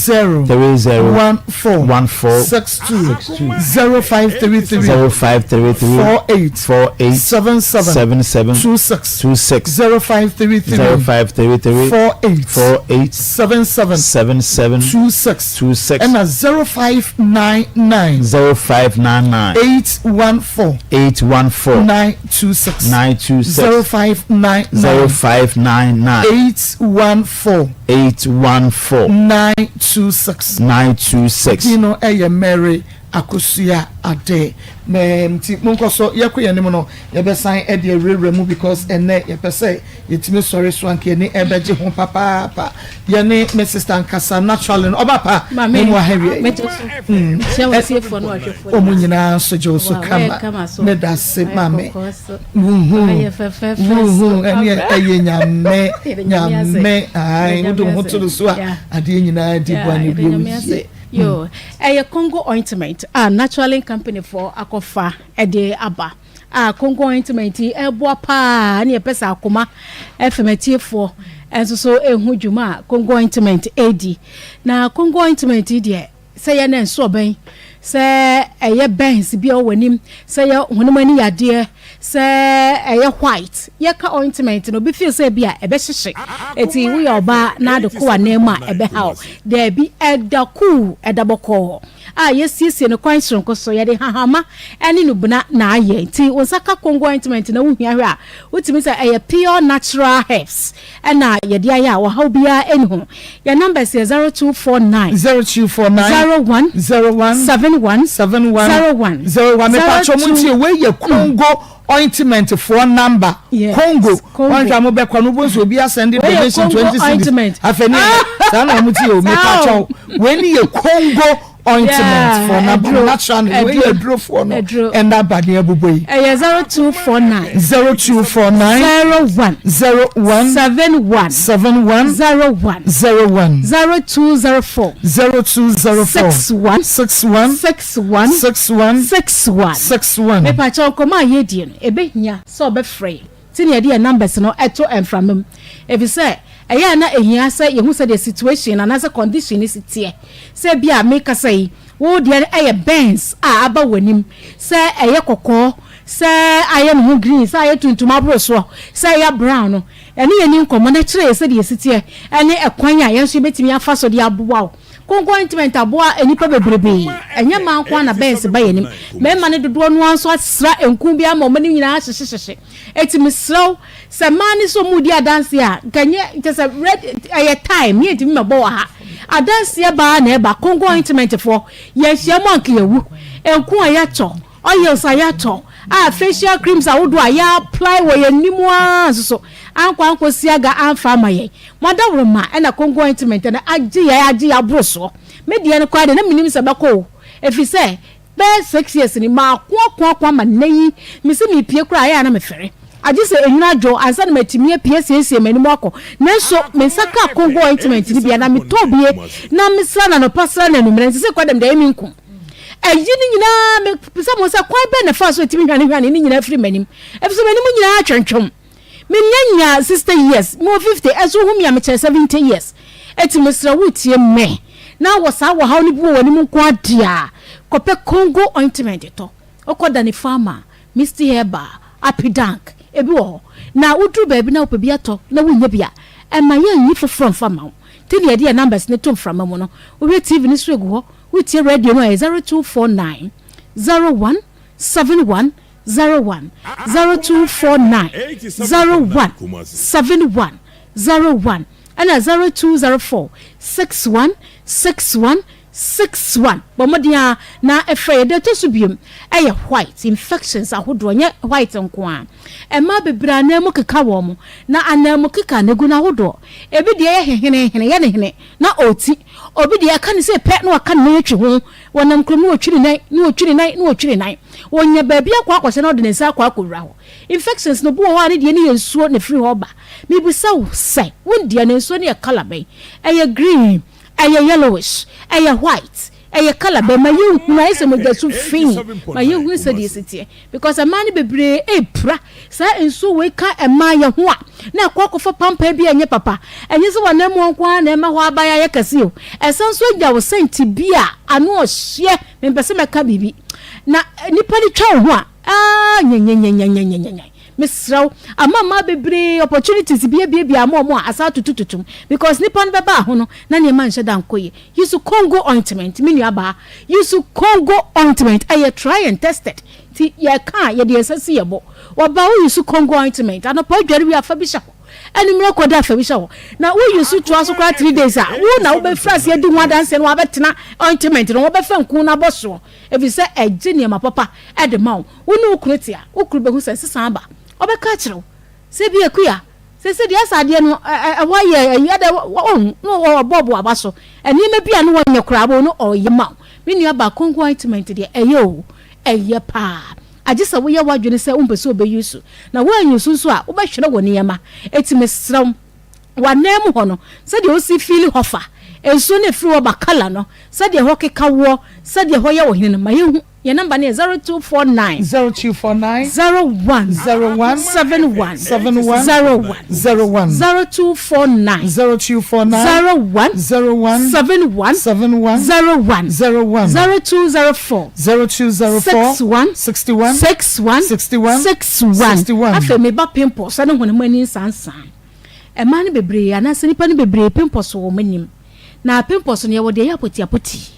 30 14 14 62 62 0533 0533 48 48 77 77 26 26 0533 0533 48 48 77 77 26 26 ɛna 0599 0599 814 814 926 926 0599 0599 814 814 926 926 Din no yɛ Mary Akosua Adeh. Mɛɛm nti monkɔ so yɛkɔ yɛn anim no yɛbɛsan de awurawura mu because ɛnnɛ yɛpɛ sɛ yɛtumi sɔre so anka yɛni ɛbɛgye ho papaapa. Yɛne me sister ankasa naturally no ɔba pa Maame, memu aha wie. mɛgye so. Kyia w'atiefoɔ ne w'ahwɛfoɔ Wɔn nyinaa. nyinaa nso gye wo so Wow, kama. woayɛ kama so. Meda se Woayɛ maame. kɔkɔɔ so. Wuhu Woayɛ fɛfɛɛfɛ wuhu so. ɛne ɛyɛ nyame Yɛda Nyame ase. nyame ae Yɛda wode wo Nyame ho ase. to no so a Yeah. adeɛ nyinaa di Yeah, boa ne yɛda wie wo Nyame ase. yie. Yo, ɛyɛ Congo ointment a Naturalin company foɔ akɔfa de aba a Congo ointment yi ɛboa paa ne yɛpɛ sɛ akoma fam atiefoɔ nso so ɛhu dwuma a Congo ointment ɛredi. Na Congo ointment yi deɛ sɛ yɛ ne nso ɔbɛn sɛ ɛyɛ burns bi a ɛwɔ w'anim sɛ yɛ honam ani yadeɛ Sɛ ɛyɛ white, yɛka ointment no, obi feel sɛ bi a ɛbɛhyehye. Eti woyɛ ɔbaa na ade kɔ w'anan mu a ɛbɛha wo. Daabi, ɛda cool, ɛda bɔkɔɔ a yɛasiesie no kwan soronko so. Yɛde hahama ne nubena na ayɛ. Nti wo nsa ka Congo ointment na wohia hwɛ a, wotumi sɛ ɛyɛ pure natural herbs ɛna yɛde ayɛ a ɔhaw biara ɛni ho. Yɛn numbers yɛ 0249. 0249. 01. 01. 71. 71. 01. 01. Mepatwɔ mo ntie wei yɛ Congo ointment foɔ number. Yes. Congo. Congo. Wɔn hwɛ a mo bɛ kɔ no bo nso obi asɛnde Wei yɛ donation Congo 20 cedis. ointment. Afei ne yɛ saa na wɔn ti yɛ o mepatwɔ wei ni yɛ Congo ointment foɔ number Aduro. natural no wei yɛ Aduro. aduro foɔ no Aduro. ɛna ba ne abobɔ yi. Ɛyɛ 0249. 0249. 01. 01. 71. 71. 01. 01. 0204. 0204. 61. 61. 61. 61. 61. 61. Mepakyɛw nkɔmmɔ a yɛredie no, ɛbɛhia sɛ ɔbɛfrɛ yɛn nti na yɛde yɛn numbers no to mframa mu. Efisɛ ɛyɛ a na ehia sɛ yehu sɛdeɛ situation anaasɛ condition no si teɛ. Sɛ ebia merekasa yi, wo deɛ no yɛ burns a aba w'anim, sɛ ɛyɛ kɔkɔɔ, sɛ ayɛ ne ho green, sɛ ayɛ tuntum aboro soɔ, sɛ ɛyɛ brown no, ɛne yɛn nni nkɔmmɔ na kyerɛ yɛn sɛdeɛ ɛsi teɛ ne ɛkwan a yɛn nso yɛbɛtumi afa so de aboa wo. Konko ointment aboa nnipa bebrebe. Ɛnyɛ mmaa nko ara na burns ba yɛn anim. Mmarima no dodoɔ no ara nso asra nku bi ama wɔn anim nyinaa ahyehyehye. Enti mesrɛ wo, sɛ mmaa no sɛ wɔredi adanseɛ a, nka nyɛ kyɛ sɛ red ɛyɛ time yɛntumi mmɛbɔ wɔ ha. Adanseɛ baa na ɛba. Kongo ointment foɔ, yɛnhyia mu anka yɛwu. Nku a yɛatɔ, oils a yɛatɔ, a facial creams ahodoɔ a yɛapply wɔ yɛn anim ara nso so, ankɔ ankɔsi aga amfa ama yɛn. Mo adaworoma ɛna Kongo ointment no agye yɛn agye yɛn aboro soɔ. Me deɛ no koraa deɛ na mennim sɛ ɛbɛkɔ o, ɛfiri sɛ Bɛyɛ six years ni, mako ako ako ama nnɛ yi, mese merepue koraa a, ɛyɛ a na mefɛre. Agye sɛ enwunu adwo ansa na matumi apue asiesie m'anim akɔ. Nanso me nsa kaa Congo ointment no bi a, na metɔ bie na mesra no anɔpa sra no anwummerɛ. Nti sɛ kwadam deɛ ɛyɛ me nku. Ayi no nyinaa, mebisa mo sɛ kwan bɛn na ɛfaa so a ɛtumi hwanehwane ne nyinaa firi m'anim? Efisɛ m'anim nyinaa atwentwam. Mennya nyaa 60 years, mewɔ 50, ɛnso wohu me a mekyɛre 70 years. Enti mesrɛ wo tie me na wɔ saa wɔhaw no bi wɔ w'anim nko ara deɛ a, kɔpɛ Congo ointment tɔ. Wokɔ Dani Pharma, Misty Herbal, Apidank, ebi wɔ hɔ. Na woduru baabi na wopɛ bi atɔ na wonnya bi a, ɛmma yɛnnyi foforɔ mfa mma wo. Nti na yɛde yɛn numbers no to mframa mu no. Wohwɛ TV no so egu hɔ. Wotie radio no a ɛyɛ 0249 01 71 01, 0249 01 71 01 ɛna 0204 61 61 61. Bɔ mmɔden ara na frɛ yɛn. Deɛ ɛtɔ so biom yɛ white infections ahodoɔ, nyɛ white nko ara. Mmaa bebree ananmu keka wɔn, na ananmu keka no gu no ahodoɔ. Ebi deɛ yɛ hehenehene, yɛ ne hene na ɔreti. Obi deɛ ɛka ne sei pɛ na waka ne nan atwi ho. Wɔnam kurom na wɔtwi ne nan, na wɔtwi ne nan, na wɔtwi ne nan. Wɔnya baabi akɔ akɔhyɛ na ɔde ne nsa akɔ akɔwura hɔ. Infections no, obi wɔ hɔ a ne deɛ no yɛ nsuo na ɛfiri hɔ ba. Mebisa wo sɛ, wo deɛ no nsuo no yɛ colour bɛn? Ɛyɛ green? Ɛyɛ yellowish? Ɛyɛ white? Ɛyɛ colour bɛn? Ma yɛnhunu, ayɛ sɛ mogya su fi. Ma yɛnhunu sɛdeɛ ɛsi teɛ. Because mmaa no bebree repira. Saa nsuo wei ka mmaa yɛ ho a, na ɛkɔ akɔfa pampan bi a ɛnyɛ papa. Ɛnyɛ sɛ w'ananmu nko ara na ɛma hɔ aban ayɛ kɛse o. Ɛsan nso gya wo sɛnti bi a ano ɔhyeɛ. Mempɛ sɛ mɛka biribi. Na nipa no twa wo ho a, aah nyanyanyanyanyanyanyan. Mesrɛ wo, ama mmaa bebree opportunities bi abiabia ama wɔn a asan atutututum because nipa no bɛbaa ho no na nneɛma nhyɛ da nkɔ yie. Use Congo ointment, me nuabaa. Use Congo ointment, ɛyɛ try and tested. Nti yɛka a, yɛde yɛn nsa si yɛn bo. Wɔba wo use Congo ointment, anɔpa wodware wie a fa bi hyɛ hɔ. Anwummerɛ kɔda a fa bi hyɛ hɔ. Na wo use toa so koraa 3 days a, wo na wobɛfiri aseɛ adi ho adanseɛ na wabɛtena ointment no, wɔbɛfa nku no abɔ soɔ. Ɛfiri sɛ ɛgye nneɛma papa de ma wo. Wo ne wo kunu te a, wo kunu bɛhu sɛ nsesa aba. Ɔbɛka akyerɛ wo sɛ bi Akua, seesei deɛ ɛsɛ adeɛ no ɛhɔ ayɛ ayi adɛ wahu na ɔbɔ bo aba so. Nneɛma bi a na wɔnyɛ koraa wo no ɔyɛ ma wo. Me nua baa Congo ointment deɛ ɛyɛ o, ɛyɛ paa. Agye sɛ woyɛ w'adwene sɛ wompɛ sɛ wobɛ use. Na woan use nso a, wobɛhwere wo nneɛma. Enti mesrɛ wo, w'anan mu hɔ no, sɛdeɛ wosi feeli hɔ fa, nsuo no a ɛfiri hɔ ba, colour no, sɛdeɛ ɛhɔ keka woɔ, sɛdeɛ ɛhɔ yɛ wo hene no, ma yɛnhu. Yɛn nɔmba no yɛ 0249. 0249. 01. 01. 71. 71. 01. 01. 0249. 0249. 01. 01. 71. 71. 01. 01. 0204. 0204. 61. 61. 61. 61. 61. 61. Afei meba pimples ne honam ani nsansan. Mmaa no bebree anaasɛ nnipa no bebree pimples wɔ wɔn anim. Na pimples no yɛwɔ deɛ ɛyɛ apotiapoti,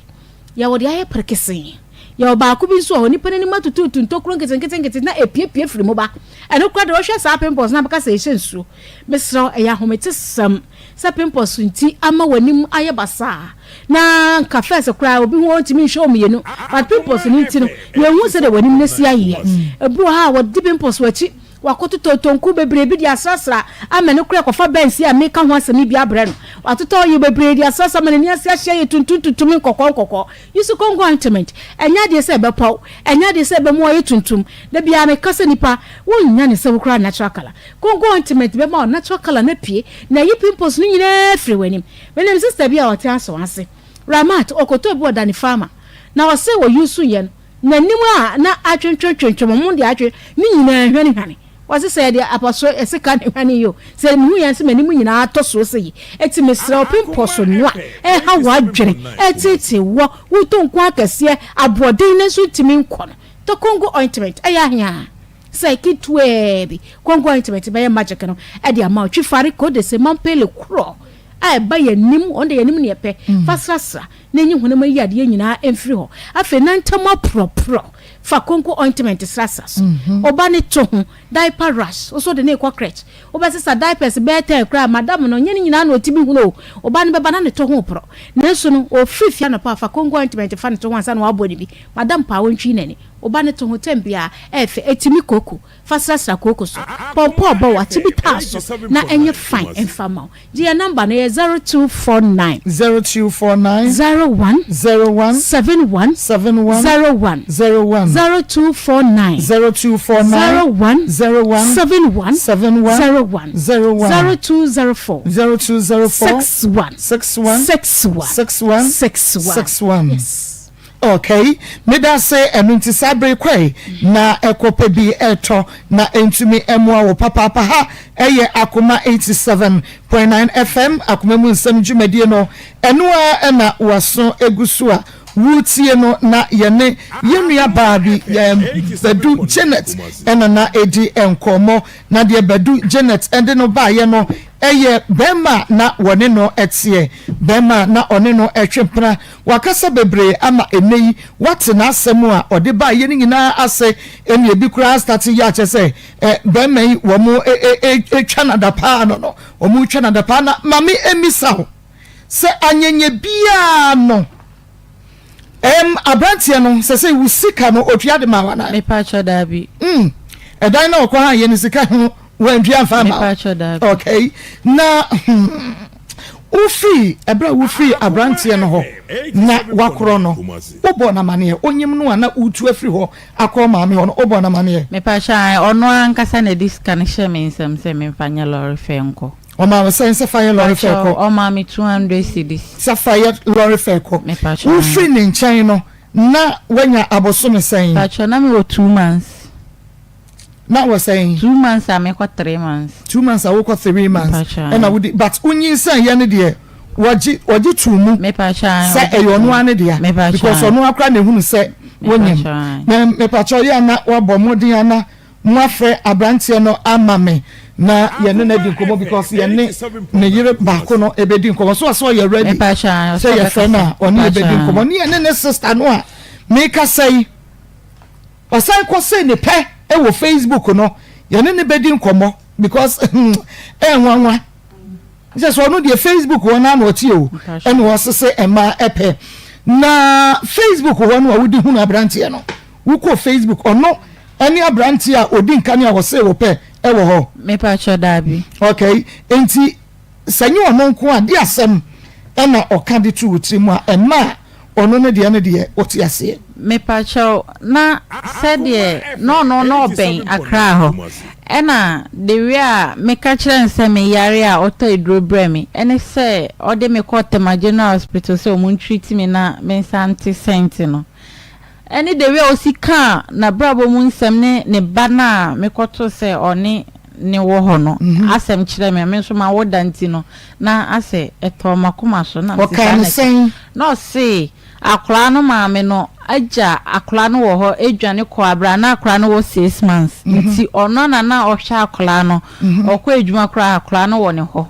yɛwɔ deɛ ayɛ perekesee, yɛwɔ baako bi nso wɔ hɔ nipa no anim atutuutu ntokuro nketenketenkete na epiepie firi mu ba. Ɛno koraa deɛ wohwɛ saa pimples no a bɛka sɛ ɛhyɛ nsuo. Mesrɛ wo ɛyɛ ahometesɛm sɛ pimples nti ama w'anim ayɛ basaa na nka first koraa obi ho ɔntumi nhwɛ wo mmienu but pimples no nti no yɛnhu sɛdeɛ w'anim no asi ayeyɛ. Ebi wɔ hɔ a wɔde pimples wɔ akyi Wakɔtotɔ tonku bebree bi de asrasra ama ne kora kɔfa bɛnsi a meka ho asɛm yi bi abrɛ no. Watotɔ oil bebree de asrasra ma n'ani ase ahyia ayɛ tuntum tuntum ne nkɔkɔɔ nkɔkɔɔ. Use Congo ointment. Ɛnyɛ adeɛ sɛ ɛbɛpɔw. Ɛnyɛ adeɛ sɛ ɛbɛma woayɛ tuntum. Da biara meka sɛ nipa, wonnya ne sɛ wokura natural colour. Congo ointment bɛma wo natural colour no apue na ayi pimples no nyinaa afiri w'anim. Menim sister bi a ɔte Aso ase, Ramat, ɔkɔtɔɔ bi wɔ Dani Pharma na ɔse wɔ use yɛ no, N'anim a na atwentwentwentwem, wɔn de atwe ne nyinaa hwanehwane. Wɔse sɛ yɛde apɔso sika na ehwane yi o, sɛ mehu yɛn sɛ m'anim nyinaa atɔ soɔ sɛ yi. Enti mesrɛ wo, pimpɔso no a ɛreha w'adwene, ɛreteetee woɔ, wotɔ nku akɛseɛ, aboɔden nanso ntumi nkɔ no, tɔ Congo ointment, ɛyɛ ahe a? Sɛ ketewaa bi, Congo ointment bɛyɛ magic no de ama wo. Twifare, Kodese, Mampele, korɔ a ɛba yɛn anim, wɔn de yɛn anim na yɛpɛ, fa srasra. na enyi honam ayi adeɛ nyinaa mfiri hɔ. Afei nantam aporɔporɔ, fa konko ointment srasra so. Wo ba no to ho, diaper rash, wo nso wode no rekɔ crèche, wobɛsesa diapers bɛyɛ ten koraa, madam no, nyɛ ne nyinaa na ɔtumi hunu o, wo ba no bɛba na ne to ho reporɔ. Nanso no, ɔfiri fie anɔpa a, fa konko ointment fa ne to ho ansa na wabɔ ne bi. Madam paa ɔntwi n'ani. Wo ba no to ho tɛm biara, ɛyɛ fɛ, ɛtumi koko, fa srasra kooko so. Pɔmpɔ ɔbɔ wo ate bi taa so na ɛnyɛ fine mfa ma wo. Gye yɛn number no yɛ 0249. 0249. 01. 01. 71. 71. 01. 01. 0249. 0249. 01. 01. 71. 71. 01. 01. 0204. 0204. 61. 61. 61. 61. 61. 61. Yes. Okay, medase ɛno nti saa bere kɔe na ɛkɔ pɛ bi ɛtɔ na ɛntumi ɛmoa wo papaapa. Ha ɛyɛ Akoma 87.9 FM, Akoma mu nsɛm dwumadie no ɛno ara ɛna waso egu so a wotie no, na yɛne yɛn nua baa bi Badu Janet ɛna na edi nkɔmmɔ, na deɛ Badu Janet ɛde no baayɛ no. Ɛyɛ barima a na wɔne no teɛ, barima a na ɔne no retwe mpena. Wakasa bebree ama ɛnnɛ yi woate n'asɛm a ɔde baeɛ no nyinaa ase. Ɛnna ebi koraa astate yɛ akyɛ sɛ barima yi wɔretwa no adapaa no no, wɔretwa no adapaa. Na ma me mmisa wo sɛ anyɛnyɛ biara no, Ɛm abranteɛ no sɛsɛi wo sika no otua de ma wo anaa? Mepakyɛ daabi. Mm ɛdan na ɔkɔ han yɛ no sika ho wantua nfa ama wo? Mepakyɛ daabi. Okay na hmm wofiri ɛberɛ a wofiri abranteɛ no hɔ na wakorɔ no wobɔɔ no amaneɛ? Onyim no a na wotu afiri hɔ akɔ maame hɔ no wobɔɔ no amaneɛ? Mepakyɛ ae ɔno ankasa na ɛde sika no hyɛɛ me nsam sɛ memfa nyɛ lɔre fare nkɔ. Ɔmaa wo sɛn sɛ fa yɛ lɔre fare kɔ? Ɔmaa me 200 cedis. Sɛ fa yɛ lɔre fare kɔ. Mepakyɛw. Wofiri ne nkyɛn no, na woanya abosome sɛn? Mepakyɛw, na mewɔ 2 months. Na wɔ sɛn? 2 months a mekɔ 3 months. 2 months a wokɔ 3 months. Mepakyɛw. Ɛna wodi, but wonyinsɛn yɛ no deɛ, wɔgye, wɔgye too mu. Mepakyɛw. Sɛ ɛyɛ ɔno ara ne dea. Mepakyɛw. Because ɔno ara koraa na ehunu sɛ wonyim. Mepakyɛw. Mepakyɛw, yɛ a na wabɔ mmɔden a na Moafrɛ abranteɛ no ama me na yɛne no adi nkɔmmɔ because yɛne ne yere baako no ɛbɛdi nkɔmmɔ so ɔsɛ ɔyɛ ready sɛ yɛfrɛ no a ɔne yɛbɛdi nkɔmmɔ ne yɛne ne sister no a mekasa yi ɔsan kɔ se ne pɛ wɔ Facebook no yɛne ne bɛdi nkɔmmɔ because ɛnwanwa Sɛ sɛ ɔno deɛ Facebook hɔ no na ɔte o ɛna ɔsese mmaa ɛpɛ na Facebook hɔ no a wodi hunu aberanteɛ no wokɔ Facebook ɔno ɛne aberanteɛ a ɔdi nka ne a ɔse wo pɛ ɛwɔ hɔ. Mepakyɛ daabi. Okay nti sɛ nye ɔno nko a de asɛm ɛna ɔka de to wo tiri mu a ɛma a Ɔno ne deɛ ne deɛ wote aseɛ. Mepakyɛw na sɛdeɛ na ɔno na ɔbɛn Accra hɔ ɛna the way a meka kyerɛ no sɛ me yare a ɔtɔ aduro brɛ me ɛne sɛ ɔde me kɔ Tema General Hospital sɛ ɔmo ntreat me na me nsa nte sɛnte no ɛne the way a ɔsi kaa n'abrabɔ mu nsɛm ne ne ba no a mekɔtoo sɛ ɔne ne wɔ hɔ no asɛm kyerɛ me me nso mawo da nti no Na asɛ ɛtɔɔ m'akoma so na mese Ɔkaa saa no na ɛte. sɛn? Na ɔse akwadaa no maame no agya akwadaa no wɔ hɔ adwane kɔ aberɛ a na akwadaa no wɔ 6 months nti ɔno na na ɔhwɛ akwadaa no, ɔkɔ adwuma koraa a akwadaa no wɔ ne hɔ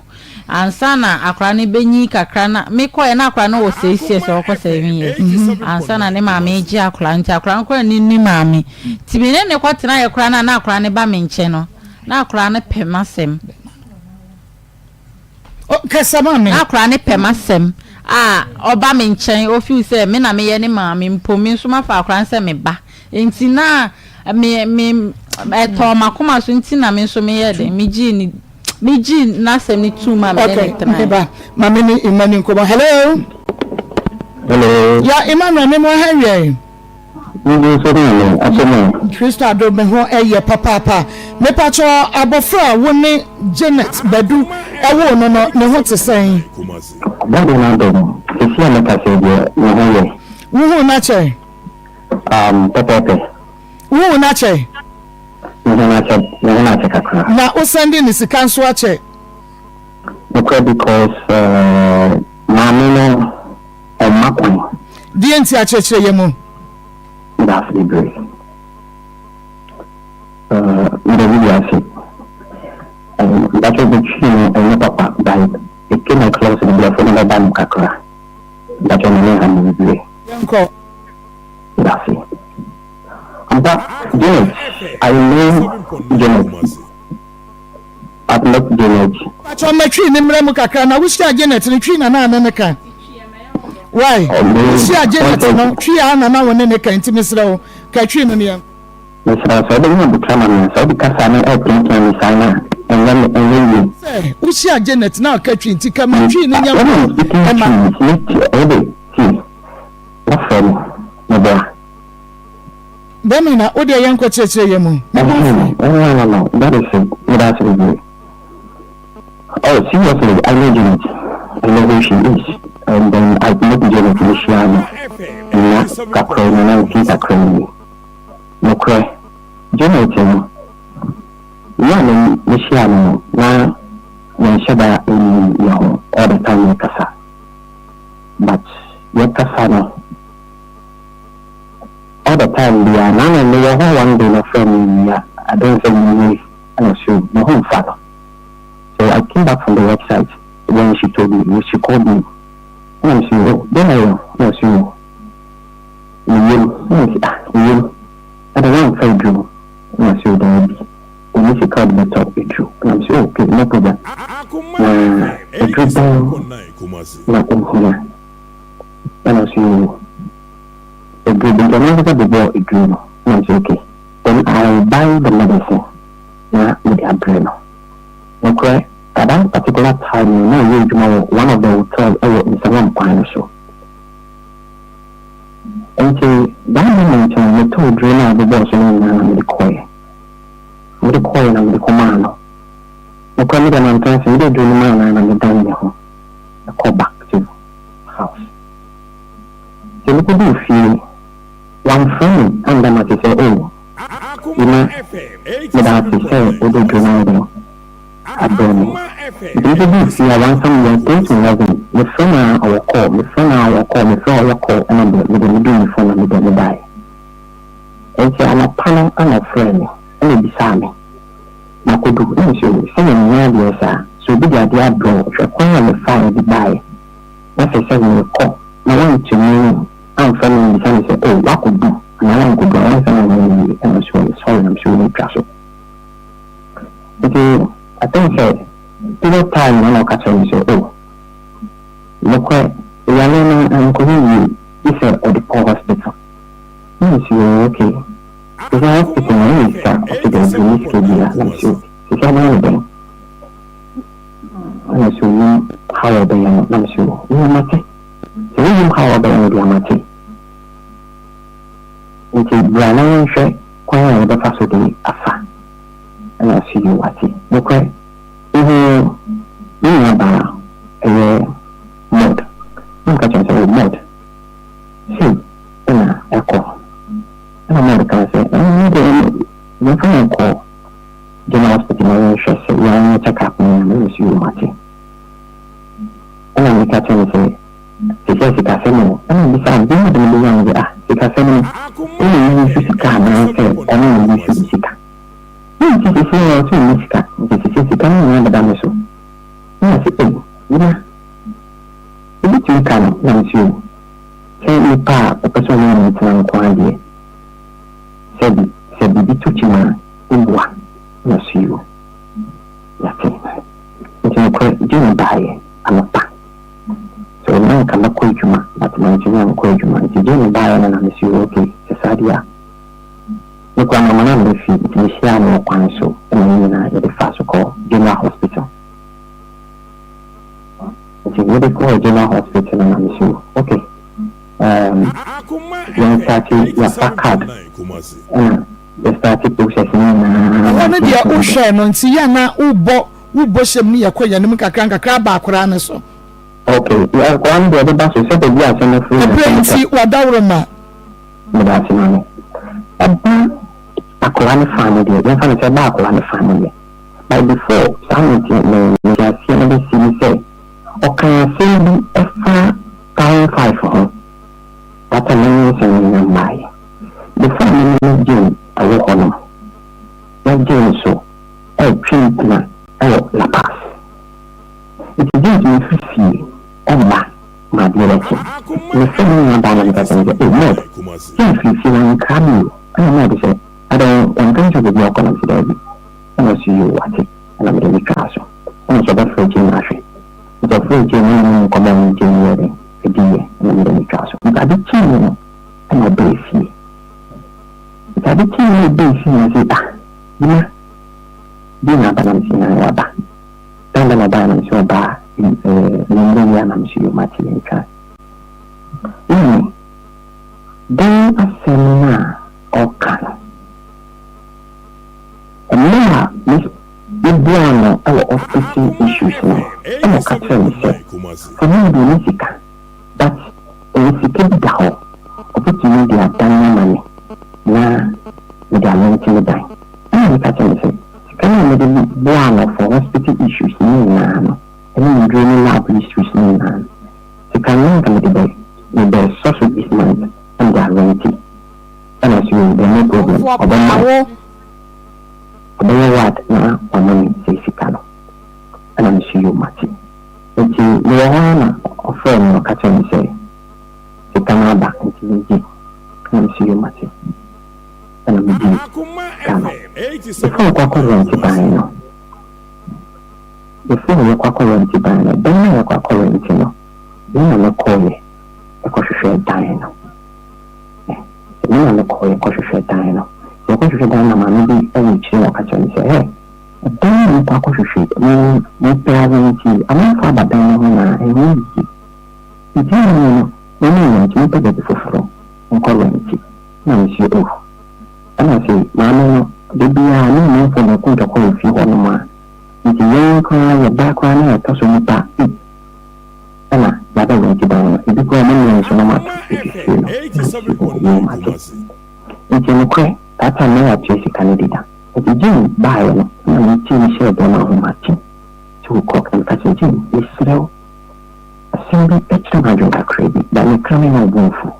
ansa na akwadaa no bɛnyin kakra na mekɔeɛ na akwadaa no wɔ 6 years ɔrekɔ 7 years ansa na ne maame regye akwadaa no nti akwadaa no koraa nnim ne maame nti me ne no kɔtenaeɛ koraa no a na akwadaa no ba me nkyɛn no na akwadaa no pɛ m'asɛm. Kasa ma me. Na akwadaa no pɛ m'asɛm a ɔba me nkyɛn o feel sɛ me na meyɛ ne maame mpo me nso mafa akwadaa no sɛ me ba nti na me me ɛtɔɔ m'akoma so nti na me nso meyɛ den megyee ne megyee n'asɛm no tum a me ne ne tenae. Okay, meba ma me ne Emma ni nkɔmmɔ. Hello. Hello. Ya Emmanuel me mo ha wiɛ. Mede nso ne ame akyɛ mo. Kristo adom me ho yɛ papaapa. Mepakyɛ abɔfra a wo ne Janet Badu woo no no ne ho te sɛn? Bɔde no adom, seesei a mekasa yi deɛ ne ho yɛ. Wohuu no akyɛ? Um, pɛpɛɛpɛ. Wohuu no akyɛ? Mehu no akyɛ, mehu no akyɛ kakra. Na wo sɛnde ne sika nso akyɛ? Nokorɛ because uh, maame no ɔmma kwan. Deɛ nti a kyerɛkyerɛ yɛ mu. Meda ase bebree. Uh, meda Bibi ase. Um, mpakyɛ betwi no ɛnyɛ papa but it came across no brɛfo no bɛba no kakra. Mpakyɛ ma ne ha mo bebree. Yɛnkɔ. Meda ase. Ampa, Janet, I know Janet. I've met Janet. Pakyɛ ma twi ne mmerɛ mu kakra na wohyia Janet no twi na na ne ne ka why wohyia Janet no twi a na na wo ne ne ka nti mesrɛ wo ka twi no ne yɛn. Mesrɛ wo sɛ wobɛnya aboterɛ ama me a sɛ wode kasa no repiapia me saa no a ɛnyɛ me ɛnyɛ yie. Sɛ wohyia Janet na ɔka twi nti ka ma twi no nyɛ mmerɛ ɛma. When I'm speaking twi wode tie woafrɛ me meboa. Bɛma na wo deɛ yɛnkɔ kyerɛkyerɛ yɛ mu. Me bo afu. No no no that is it meda ase bebree oh seriously I know Janet I know who she is and then I met Janet me hyia no nna kakra yi na mfe kakra yi nokorɛ Janet no me a me hyia no no na yɛnhyɛ da nnim yɛ ho all the time yɛkasa but yɛkasa no All the time biaa na na meyɛ hɔ one day na ɔfrɛ me wia I don't sɛ mewie ɛna ɔse oh me ho nfa no so. I came back from the website when she told me, when she called me. Ɛna me sɛ, oh, dɛn na ɛyɛ? Ɛna ɔse, oh, me yam. Ɛna me sɛ, ah, wo yam? Ɛna woamfa aduro? Ɛna ɔse, oh, daabi, ɔnni sika a ɔde bɛtɔ aduro. Ɛna me sɛ, oh, okay, no problem. Na aduro bɛn na ohia? Ɛna ɔse, oh, aduro bi. Nti ɔno ankasa bobɔɔ aduro no. Ɛna me sɛ, okay, then I will buy the medicine na mede abrɛ no. Nokorɛ, at that particular time no na ɔyɛ adwuma wɔ one of the hotel wɔ Nsawam kwan no so. Nti that moment no metɔɔ aduro no a ɔbobɔɔ so no nyinaa na mede kɔeɛ. Mede kɔeɛ na mede kɔmaa no. Nokorɛ me deɛ mantena ase, mede aduro no maa no ara na medan me ho kɔ back to house. Nti mekɔduu fie, wamfrɛ me anda m'ase sɛ oh, Emma, meda ase sɛ wode aduro no ayɛ dɛn abrɛ me. Nti mekɔduu fie a wansa me yɛ ten to 11, mefrɛ no ara ɔwɔ call, mefrɛ no ara ɔwɔ call, mefrɛ ɔyɛ call ɛna deɛ mede meduu me phone na mede medaeɛ. Nti anɔpa no ana ɔfrɛɛ me ɛna obisaa me makodu na mese o sɛdeɛ menya adeɛ saa, sɛ obi de adeɛ abrɛ wo hwɛ kwan a mefaeɛ de baeɛ na sɛ sɛ merekɔ na woantumi amfrɛ me ammisa me sɛ oh woakɔdu anaa woankɔdu a woansa na anyɛ no yie ɛna ɔse ɔyɛ sorry na mese oh matwa so. Nti I think sɛ period time no na ɔka kyerɛ me sɛ oh nokorɛ yareɛ no ankɔyɛ yie gye sɛ ɔde kɔ hospital na mese oh okay sɛ sɛ hospital no ɛyɛ sika ɔse daabi ɔnni sika biara na mese oh sisi abɛyɛ no dɛn ɛna ɔse ɔnim how a ɔbɛyɛ no na mese oh me mate sɛ wonim how a ɔbɛyɛ no deɛ mate nti bra na yɛnhwɛ kwan a yɛbɛfa so de afa ɛna ɔse yoo wate nokorɛ mehuu me nua baa ɛyɛ Maud na meka kyerɛ no sɛ oh Maud sei ɛna ɛkɔ ɛna Maud kaa sɛ ɛɛ me deɛ yɛmfa no nkɔ general hospital na yɛnhwɛ sɛ yɛanyɛ check up no na mese yoo mate ɛna meka kyerɛ no sɛ sesɛ sikasɛm o ɛna obisa me bia de mebɛnya no sɛ ah sikasɛm no wo na woyi so sika anaasɛ ɔno na oyi so ne sika na nti sesɛ ɔsɛ ɔnni sika nti sesɛ sika no nyinaa bɛda me so na ɔse ei Yina wobɛtumi ka no na mese o sɛ nipa a ɔpɛ sɛ ɔne me tena nko ara deɛ sɛbi sɛ biribi to kyima a wobua na ɔse yoo yɛate nti nokorɛ Jimmy baeɛ anɔpa so na nka mɛkɔ adwuma but mantumi ankɔ adwuma nti Jimmy baeɛ no na mese oo okay sɛ saa deɛ a me koraa mamma no amma fie nti mehyiaa no wɔ kwan so na yɛn nyinaa yɛde faa so kɔɔ General Hospital nti yɛde kɔɔ General Hospital no na mese oo okay um, yɛn starte yɛafa card ɛna yɛ starte process no nyinaa. Ɛhɔ no deɛ wohwɛɛ no nti yɛ na wobɔ wobɔ hyɛm no yɛkɔ yɛn anim nkakra nkakra aba akoraa no so. Ok, yɛ akoraa no deɛ ɛbɛba so sɛ baabi a asɛm no firi na Ɛberɛ asɛm no nti kɔ. wadaworo ma. Meda ase maame. Ɛba akoraa no fa no deɛ, yɛmfa no sɛ ɛba akoraa no fa no deɛ, but before saa no nti me nteaseɛ no bɛsi ne sɛ, ɔkaa asɛm bi ɛfa 1005 ho, that time na nyinsɛn no nnya mmaeɛ. Before me ne me Jane ɛwɔ hɔ no, na Jane nso ɛretwe mpena ɛwɔ La Paz. Nti James mefiri fie ɔmma ma adeɛ bɛkye. Mefrɛ me nua baa na meka kyerɛ no sɛ, oh Maud, James firi fie wankra me o. Ɛna Maud sɛ, adɛn wanka nkyerɛ wo baabi a ɔkɔ? Na mese daabi. Ɛna ɔse yoo wate. Ɛna mede no twaa so. Ɛna ɔse ɔbɛfrɛ Jane ahwɛ. Nti ɔfrɛɛ Jane na ɔne no nkɔmmɔ a ɔne Jane yɛɛ dɛn ɛdiiɛ. Ɛna mede no twaa so. Nti ade kyeeɛ no ɛna ɔbaa fie. Nti ade kyeeɛ na ɔbaa fie na ɔse ah Yima, Jane aba? Na mese aane waba. Dɛn na ɔbaa na mese ɔbaa anwummerɛ yi a na mese yo mate yɛntwa. Maame, dɛn asɛm no a ɔka no? Mmerɛ a mebuaa no wɔ hospital issues no ɛna ɔka kyerɛɛ me sɛ for now deɛ ɔnni sika but ɔwɔ sika bi da hɔ ɔbɛtumi de adan ama me na mede arente me dan. Ɛna meka kyerɛɛ no sɛ Sika no a mede boaa no for hospital issues no nyinaa no, ɛne nnuro ne lab issues no nyinaa no, sika no na anka mede bɛ mebɛ sɔ so this month na mede arɛnti. Ɛna ɔse oh deɛ no problem, ɔbɛma ɔbɛyɛ ward na wama me saa sika no. Ɛna. yoo mate. Nti mewɔ hɔ ara na ɔfrɛɛ me na ɔka kyerɛɛ me sɛ sika no aba nti mengye. Ɛna mese yoo mate. Ɛna megyee sika no. Before yɛkɔ akɔ rɛnte dan no, before yɛkɔ akɔ rɛnte dan no, dan no a yɛkɔ akɔ rɛnte no, me na mekɔeɛ kɔhwehwɛɛ dan no. Me na mekɔeɛ kɔhwehwɛɛ dan no. Nti yɛkɔhwehwɛ dan no na maame bi wɔ akyire na ɔka kyerɛɛ me sɛ, hɛ, dan a mekɔ akɔhwehwɛ yi, mepɛ arɛnte yi, amanfoɔ aba dan no ho na ɛnyɛ yie. Nti na me no, me ne rɛnte, mepɛ baabi foforɔ nkɔ rɛnte. Na mese, oh. Ɛna ɔse, maame no, da biara ne amanfoɔ bɛko ntɔkwa wɔ fie hɔnom a, nti yɛn koraa yɛba koraa na yɛtɔ so nnipa eight. Ɛna yɛabɛ rɛnte dan no, ebi koraa ɔmo mmrɛ nso na ɔmo ato efi fie no, ɛna mese, oh, yoo mate. Nti nokorɛ, that time na yɛatua sika no deda. Nti Jane baeɛ no, ɛna metee me hyɛɛ dɛm ahomakye 2 o'clock na meka kyerɛɛ Jane, mesrɛ wo, asɛm bi kyerɛ m'adwene kakra bi, but meka me na wo bo mfu.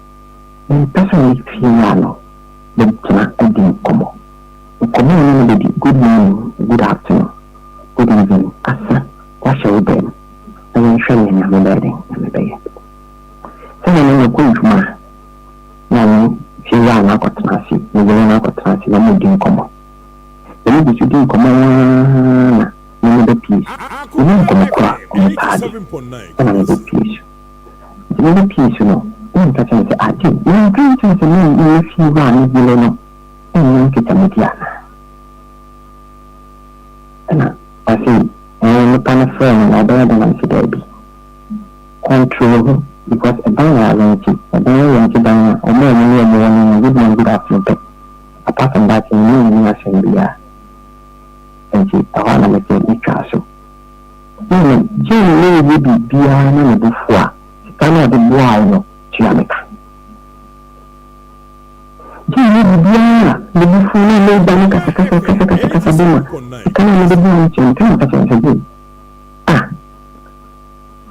Mempɛ sɛ me fie wura no bɛgyina adi nkɔmmɔ. Nkɔmmɔ a ɔne no bɛdi, good morning, good afternoon, good evening, asa, woahyɛ wo bɛn, na yɛnhwɛ nea Nyame bɛyɛ dɛn, Nyame bɛyɛ. Sɛdeɛ na mekɔ adwuma a, na ɔne fie wura no akɔtena ase, ne yere no akɔtena ase na wɔredi nkɔmmɔ. Na wɔgu so di nkɔmmɔ no ara na me mebɛpue so. Mennim nkɔmmɔ korɔ a wɔtaa di, ɛna mebɛpue so. Nti mebɛpue so no, na meka kyerɛ no sɛ, Ah, Jane, manka ankyerɛ wo sɛ me ne fie wura no yere no nnya nkitahodie anaa? Ɛna ɔse, Ɛɛ, nipa no frɛɛ me na ɔbɛyɛ dɛn? Na mese, Daabi. Control ho because ɛdan yɛ arɛnti, ɛdan yɛ rɛnti dan a ɔmo a ɔmo ne ɔmo wɔ no no good morning good afternoon pɛ apart from that yɛn ne nni asɛm biara nti ɛhɔ a na mete metwaa so. Na me gyee me yɛ biribiara na me bo fu a sika no a ɔde boaa wo no tua me ka. Gyee me biribiara a me bo fu na meba no kasakasa kasakasa kasa bi ma sika no a mede boaa no tua me ka na meka kyerɛ no sɛ gyee ah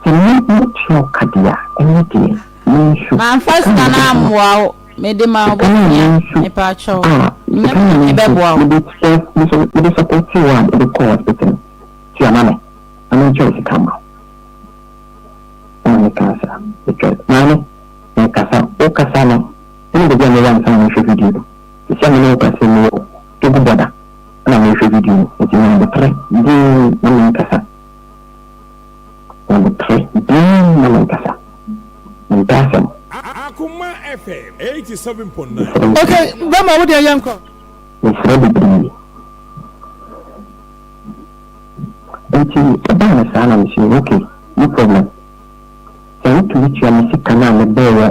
Sɛ me metua wo ka deɛ a, ɛnyɛ deɛ, me nso, Mamfa sika sika na no mede boa ammoa wo, mede maa wo Sika no a me bosea, nso mepaakyɛw, a, nyɛ sika me no na a me nso mebɛboa wo. mede sɔ, me nso mede sɔpɔtee wo a mede kɔɔ hospital no, tua ma me, na menkyɛ wo sika mma wo. Ɛna mekaa saa, metwa, maame, mekasa, wokasa no, wone baabi a mewɔ ansa na mehwɛ video no, te sɛ me ne wo kasa yi, mewɔ Togo border, ɛna mehwɛ video no, nti nya aboterɛ dinn na menkasa. Aboterɛ dinn na menkasa. Mempɛ asɛm. Mesrɛ Ok, bɛma wo deɛ yɛnkɔ. Mesrɛ bebree. Nti ɛbaa no saa na mese ok, no problem. Sɛ wotumi tua me sika no a mebɔɔ wɔ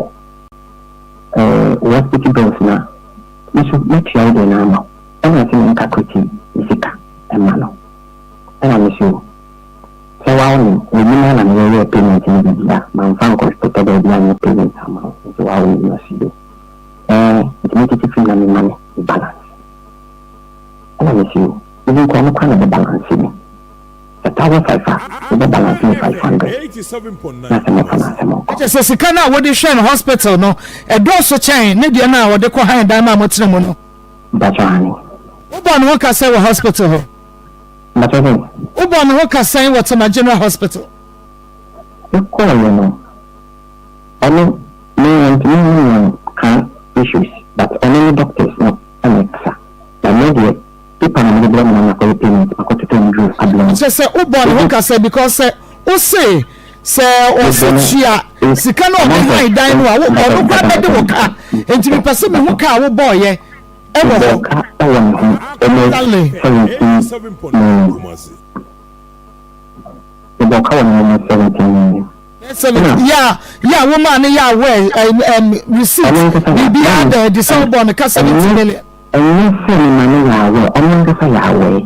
eh, wo hospital bills no a, me nso mɛtua wo deɛ no ama wo. Ɛna ɔse menkakreti me sika mma no. Ɛna mese o. Sɛ waa wonim, w'anim ara na meyɛ yɛɛ payment no biribi a, mamfa ankɔ totɔ baabi anyɛ payment amma wo, nti waa wonim na ɔse yoo. Ɛɛ, nti metete fim na mema no me balance. Ɛna mese oo, even koraa ɔno koraa na ɛbɛ balance me. Sɛ 1005 a, wobɛ balance me 500. Na asɛm ɔfa no asɛm ɔkɔ. Kyerɛ sɛ sika no a wode hwɛ no hospital no, ɛdɔɔso kyɛn ne deɛ no a ɔde kɔ han dan no a motena mu no? Mpakyɛw, aane. Wobɔɔ ne ho ka sɛn wɔ hospital hɔ? Mpakyɛw sɛn? Wobɔɔ ne ho ka sɛn wɔ Tema General Hospital? Me kɔɔeɛ no, ɔno me wantumi ne me anka issues but ɔno ne doctors no na ɛkasa but me deɛ paper na mede brɛ me na makɔyɛ payment makɔtotɔ nnuro abrɛ no. Kyerɛ sɛ wobɔɔ ne ho ka sɛn because sɛ wose sɛ ɔse tua sika na ɔde han dan no a wo ɔno koraa bɛde wo ka nti mepɛ sɛ mehu ka a wobɔɔyɛ. Ɛwɔ hɔ. Mebɔɔ ka wɔ ne ho almost 17 million. Mebɔɔ ka wɔ ne ho almost 17 million. Ɛna. Yɛ a yɛ a wo maa ne yɛ aware ɛm receipt biribiara da adi sɛ wobɔɔ no ka 17 million. Ɛnyɛ sɛ mema no yɛ aware, ɔno ankasa yɛ aware.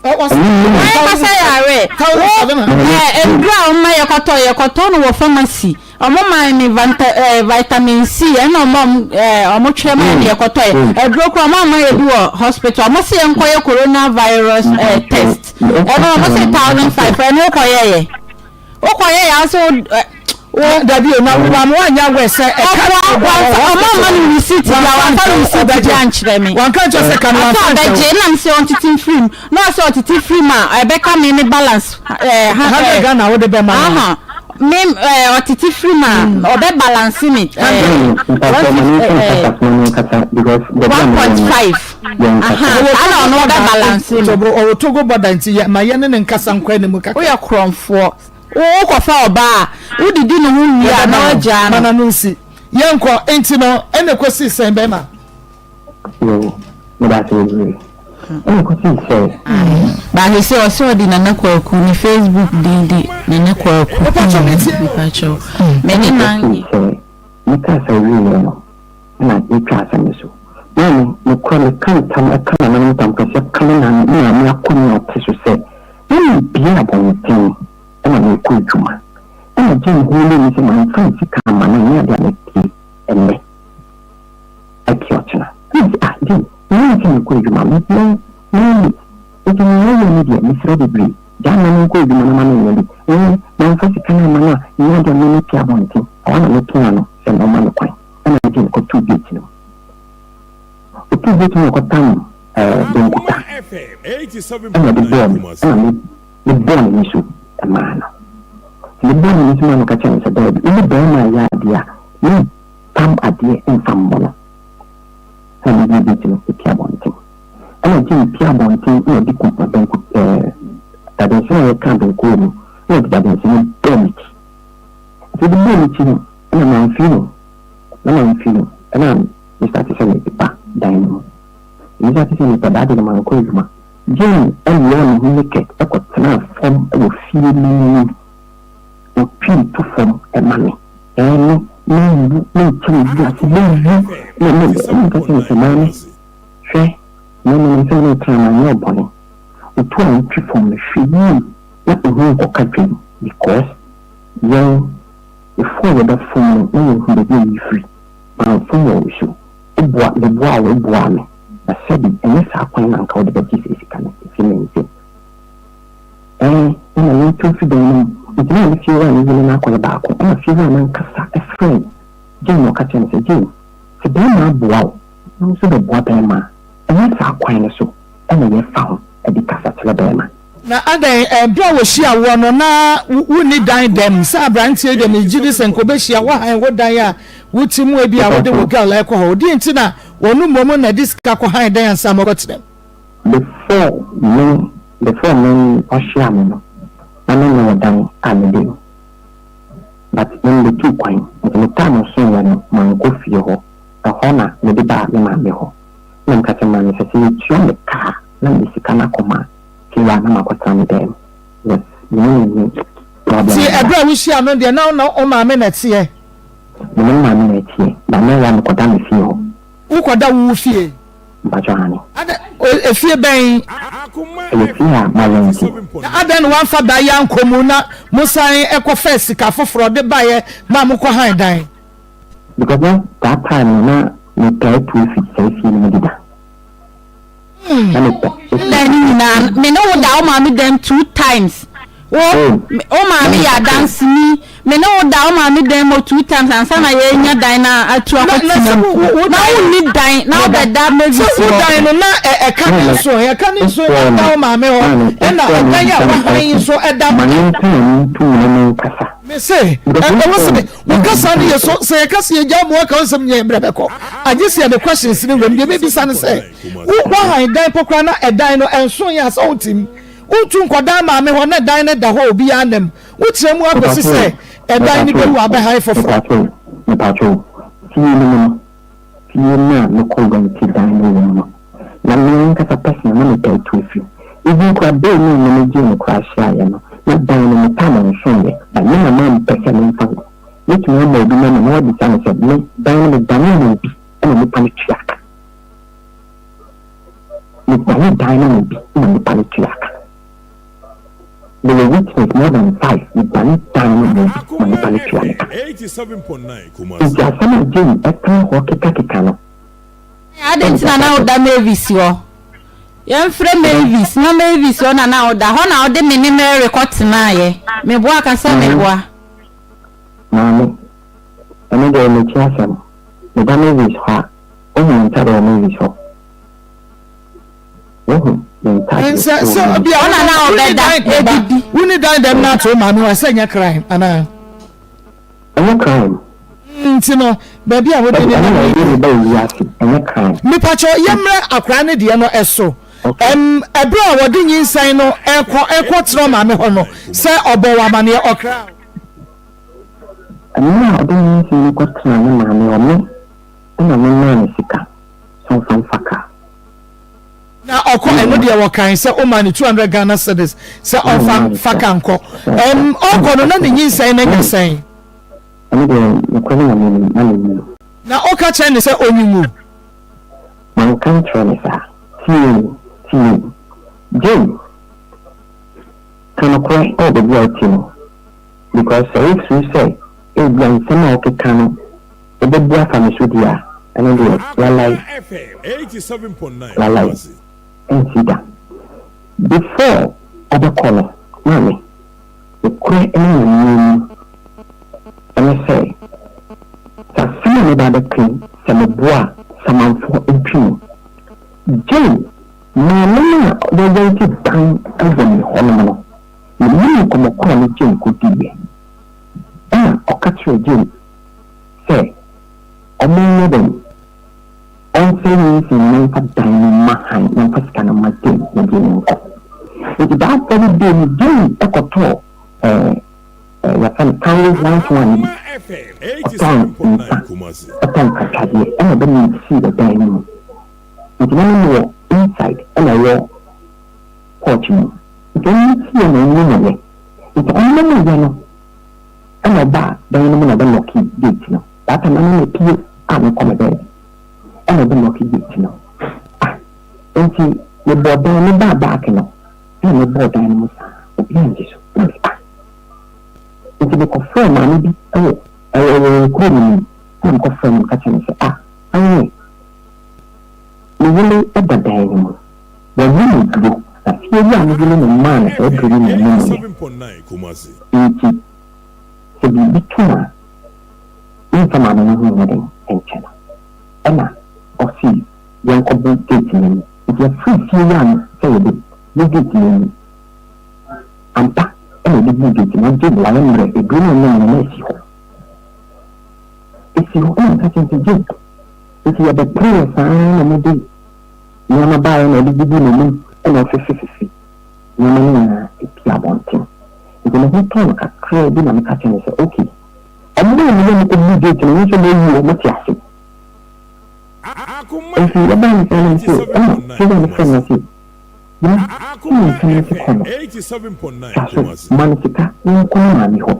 Ankasa yare. Wo eh, nnuru a wɔma yɛkɔtɔ, yɛkɔtɔ no wɔ pharmacy. Wɔn maa me vanta eh, vitamin C ɛna wɔn eh, wɔn twerɛ maa me yɛkɔtɔ yɛ. Aduro koraa wɔn ama yɛ bi wɔ hospital. Wɔn se yɛnkɔyɛ coronavirus eh, test. Ɛno wɔn se 1005 ɛno wokɔyɛ yɛ. Wokɔyɛ yɛ a wɔn se wo eh, Wo. Dabi o, na wo maame wanyɛ aware sɛ ɛka Ɔboa, wamfa, ɔma mma no receipt bia, wamfa no receipt bia ankyerɛ me. Wanka nkyerɛ sɛ ka no Ɔsɛ wamfa nkyerɛ ɔbɛgye, wo. ɛna mese ɔntete mfiri mu. Na ɔsɛ ɔtete firi mu a, ɛbɛka me me balance ɛɛ ha 100 ɛɛ. Ghana wode bɛma no. Aha, me ɛɛ ɔtete firi mu a, ɔbɛ balance me ɛɛ. Mpakyɛw ma menka nkasa ma menkasa because baabi a mewɔ no 1.5. yɛnkasa. Aha, saa na ɔno ɔbɛ balance me. Ɔwɔ Togo border nti yɛ ma yɛne ne nkasa nkɔ anim kakra. Woyɛ korɔmfoɔ. Wo wokɔfa ɔbaa a, wodidi ne ho wie a na wagyaa no. Mana no nsi. Yɛnkɔ, enti no, ɛna ɛkɔsii sɛn, bɛrima? Yoo, meda ase bebree. Ɛna ɛkɔsii sɛ. Ba sese ɔse ɔde Nana Kwaku ne Facebook din de Nana Kwaku. Mepakyɛw metie o. Mepakyɛw. Me ne Ɛna nan. ɛkɔsii sɛ, mekasa wieɛ no, ɛna yɛtwa asɛm no so. Maame, nokorɛ meka ntam ɛka nananom ntam kɛseɛ ka me maame, me maame akonnwa a ɔte so sɛ, na mebue abɔnten na merekɔ adwuma. Ɛna Jane huu me sɛ mamfa me sika amma no ɛnyɛ adeɛ a mɛpue ɛnnɛ apue ɔkyena. Ɛna mese ah Jane, menim sɛ merekɔ adwuma, mepɛ mɛyɛ late, nti nea woyɛ no deɛ mesrɛ wo bebree, gyaa me ma menkɔ adwuma na ma menyɛ bi. Ɛɛ, mamfa sika no amma no a, ɛnyɛ adeɛ a me mɛpue abɔnten. Ɛhɔ na mepia no sɛ ɔmma me kwan. Ɛna Jane kɔtoo gate no mu. Ɔtoo gate no na ɔkɔtam ɛɛ bankuta ɛna ɔde bɔɔ me ɛna me mebɔɔ n'ani so maa no. Nti mebɔɔ n'ani so maa no ka kyerɛɛ no sɛ daabi, wo ne barima reyɛ adeɛ a, mempam adeɛ mfa mmɔ no. Ɛna mebue gate no pue abɔnten. Ɛna Jane pue abɔnten ɛna ɔde ku banku ɛɛ dadesɛn a yɛka banku wɔ mu ɛna ɔde dadesɛn no bɔɔ me ti. Nti ɔde bɔɔ me ti no ɛna mamfiri no na mamfiri no ɛna me starte sɛ mepepa dan no mu. Me starte sɛ mepɛ daa de no mankɔ adwuma. Jane wia ne ho naked kɔtenaa fam wɔ fie no anim. Otwii to fam ma me. Ɛɛ me, menwu, menkyɛ me wiase, mɛwu na me, ɛna meka kyerɛɛ no sɛ, Maame, hwɛ, me menim sɛ me ne wo tena manyɛ wo bɔne. Otu a wotwi fam no, hwɛ yie na ehu nkɔka dwam because yɛn, efo a yɛbɛfom no na yɛhu baabi a yɛfiri. Mamfom wɔ wo so. Woboa, meboaa wo, woboaa me. Na sɛbi ɛnyɛ saa kwan na anka wode bɛgye saa sika no afi me nsam. Ɛɛ, ɛna mentu mfi dan no mu. Nti na me fiewura no yere no akɔyɛ baako. Ɛna fiewura no ankasa frɛɛ Jane na ɔka kyerɛɛ no sɛ, Jane, sɛ barima aboa wo na wo nso bɛboa barima a, ɛnyɛ saa kwan no so na yɛfa ho de kasa kyerɛ barima. Na adɛn, ɛberɛ a wɔhyia woɔ no, na wonni dan dɛm? Sɛ aberanteɛ yi deɛ, megye di sɛ nka ɔbɛhyia wo hann wo dan a wote mu, ebia wode wo girl rekɔ hɔ. Deɛn nti na ɔno mmom na ɛde sika kɔ hann dan ansa ma ɔkɔtena mu? Before me, before me ɔhyia me no, na me mewɔ dan a meda mu. But me mebetuu kwan, nti me time soeɛ no, mankɔ fie hɔ. Ɛhɔ na mede baa me maame hɔ. Ɛna meka kyerɛɛ me maame sɛ, sɛ yɛtua me ka a, na mede sika no akɔma Fie a na makɔtena me dan mu but me ne no nni problem Nti biara. ɛberɛ a wohyiaa no deɛ na wo ne wo maame na ɛteɛ? Me ne me maame na ɛteɛ but na ɛyɛ a mekɔda me fie hɔ. Wokɔda wo wo fie? Mpakyɛw aane. Adɛn, efie bɛn? Ɛyɛ fie a ma rɛnte. Na adɛn na woamfa dan yi ankɔ mu na mosan kɔfɛɛ sika foforɔ de baeɛ maa mokɔ han dan? Because na that time no na metaa tu fi saa fie no mu deda. Na mepɛ. Dan no nyinaa me ne wo da wo maame dɛm two times wo wo maame yɛ adanseni me ne wo da wo maame dɛm mo two times ansa na yɛnya dan na atu akɔtena mu na wonni dan na wobɛda mavis sɛ wo hɔ dan no na ɛka ne nso ɛka ne nso ɛda wo maame hɔ ɛna ɔdan a wahan yi nso ɛda Ma yɛnka yɛn ho ntom na menkasa. Me se, ɛwɔ se me, wo kasa no yɛ so, sɛ yɛka se yɛgya mu aka wo nsɛm nyɛ mmerɛ bɛkɔ. Agye sɛ yɛde questions no wuram. Deɛ mebisa ne sɛ, wo woahan dan mpo koraa na ɛdan no ɛnso yɛ a sɛ wote mu? Wontu nkɔdan maame hɔ na dan no da hɔ a obiara nna mu. Wokyerɛ mu akɔsi sɛ ɛdan no bɛwu abɛhan foforɔ. Mepatwo, mepatwo, fie no mu no, fie no a mekɔ rɛnte dan no wɔ mu no, na me ankasa personal na mepɛ atu afiri mu. Even koraa bere no a na megyee no koraa hyiaeɛ no, na dan no me tam nsoeɛ, but me na mampɛ sɛ memfa nkɔ. Mɛtumi ama obi number na wabisa no sɛ me dan no medane ma obi na nipa no tua ka. Medane dan no ma obi na nipa no tua ka. Mewɔ witness more than five, medane dan no ma obi ma nipa no tua me ka. Nti asɛm a Jane ɛtena hɔ kekakeka no, Adɛn nti na na woda Mavis hɔ? Yɛmfrɛ Mavis, na Mavis hɔ na na woda. Hɔ na wode me ne Mary kɔtenaeɛ. Meboa ka sɛ meboa. Maame, ɛno deɛ ɛyɛ m'akyi asɛm. Meba Mavis hɔ a, wohu me ntade wɔ Mavis hɔ? Wohu me ntade Nsɛ wɔ sɛ Mavis obi a Ɔna na wonni ɔbɛda dan ba adidi. wonni dan dɛm na ato wo maame hɔ a sɛ ɛnyɛ crime anaa? Ɛnyɛ crime. Nti no baabi a wode Dabi, ne ɛno nam na yi ɛde deɛ. me ba wiase, ɛnyɛ crime. Mepakyɛw yɛmmrɛ akwadaa no deɛ no so. Ɛm, ɛberɛ a wɔde nyinsɛn no rekɔ rekɔ tena ɔmaame hɔ no, sɛ ɔbɔɔ wo amaneɛ, ɔkra wo. Mmerɛ a ɔde nyinsɛn no kɔtenaa ne maame hɔ, me na memaa no sika sɛ ɔmfa mfa kaa. Na ɔkɔ, ɛno deɛ wɔkae sɛ womaa no 200 Ghana cedis sɛ ɔmfa mfa kaa nkɔ. Ɛm, ɔrekɔ no, na ne nyinsɛn no anya sɛn? Ɛno deɛ, nokorɛ no Nyame anim, na menni no. Na woka kyerɛɛ no sɛ ɔnyi ngu? Manka nkyerɛ no saa. Tie, tie. Jane, ka nokorɛ wɔ baabi a wote no, because sɛ wofiri sɛ ebia nsɛm a wokeka no wobɛbu afa me so deɛ a, ɛno deɛ lalai, lalai, ɛnsi da. Before ɔbɛkɔ no, maame, Nokorɛ ne Nyame anim ne sɛ, sɛ asɛm a meba abɛka yi, sɛ meboa a, samanfoɔ ntwi mu. Jane, maame no a yɛrɛnte dan wɔ ne hɔnom no, menim nkɔmmɔ korɔ a ne Jane kɔdiiɛ. Ɛna ɔka kyerɛɛ Jane sɛ wɔnyɛ dɛn, ɔnsɛe nyinsɛn no na ɔmfa dan no mma Han na ɔmfa sika no mma Jane na Jane nkɔ. Nti that very day no Jane kɔtɔɔ eh, eh, yɛfrɛ no Kango white one no bi. Ɔtɔn nsa, ɔtɔn katwadeɛ ɛna ɔbɛ mixii wɔ dan no mu. Nti na ne wɔ inside ɛna ɛwɔ porch mu. Nti ɔmo mixii na ɔnomoyɛ. Nti ɔnomoyɛ no ɛna ɔbaa dan no mu na ɔbɛ lɔki gate no. That time na me mepue a mekɔ me baabi ɛna ɔbɛ lɔki gate no. Ah, nti mebɔɔ dan me baa back no ɛna mebɔɔ dan no mu saa obiara ngye so ɛna mese ah. Nti mekɔfrɛɛ maame bi ɛwɔ ɛwɔ yɛn kuro no mu ɛna mekɔfrɛɛ no meka kyerɛɛ no sɛ ah ae me yere ɛda dan no mu wanom aduro na fie wura no yere na ɔmaa no saa aduro no na ɔnomeeɛ nti sɛ biribi to no a memfa maame no ho nyɛ den nkyɛ no ɛna ɔse yɛnkɔbɔ gate no ani nti yɛfiri fie wura no sɛ yɛbɛbɔ gate no ani ampa ɛna yɛde buu gate no agye wayɛ mmerɛ aduro no ɔnom no na ɛsi hɔ ɛsi hɔ ɛna meka kyerɛ no sɛ gye nti yɛbɛperee saa na mode nneɛma baeɛ na ɔde gugu n'anim ɛna ɔfefefefe nneɛma no nyinaa ɛpie abɔnten nti ne ho tɔɔ no kakraa bi na meka kyerɛ no sɛ okay ɔmo a mene ɔmo kɔbuu gate no, me nso mawu o, mote ase? Nti yɛbaa no saa na mese ɛna Susan no frɛ me na ɔse Yima, sɛnea nsɛm no te kɔ no, twa so ma no sika na ɔnkɔ ne maame hɔ.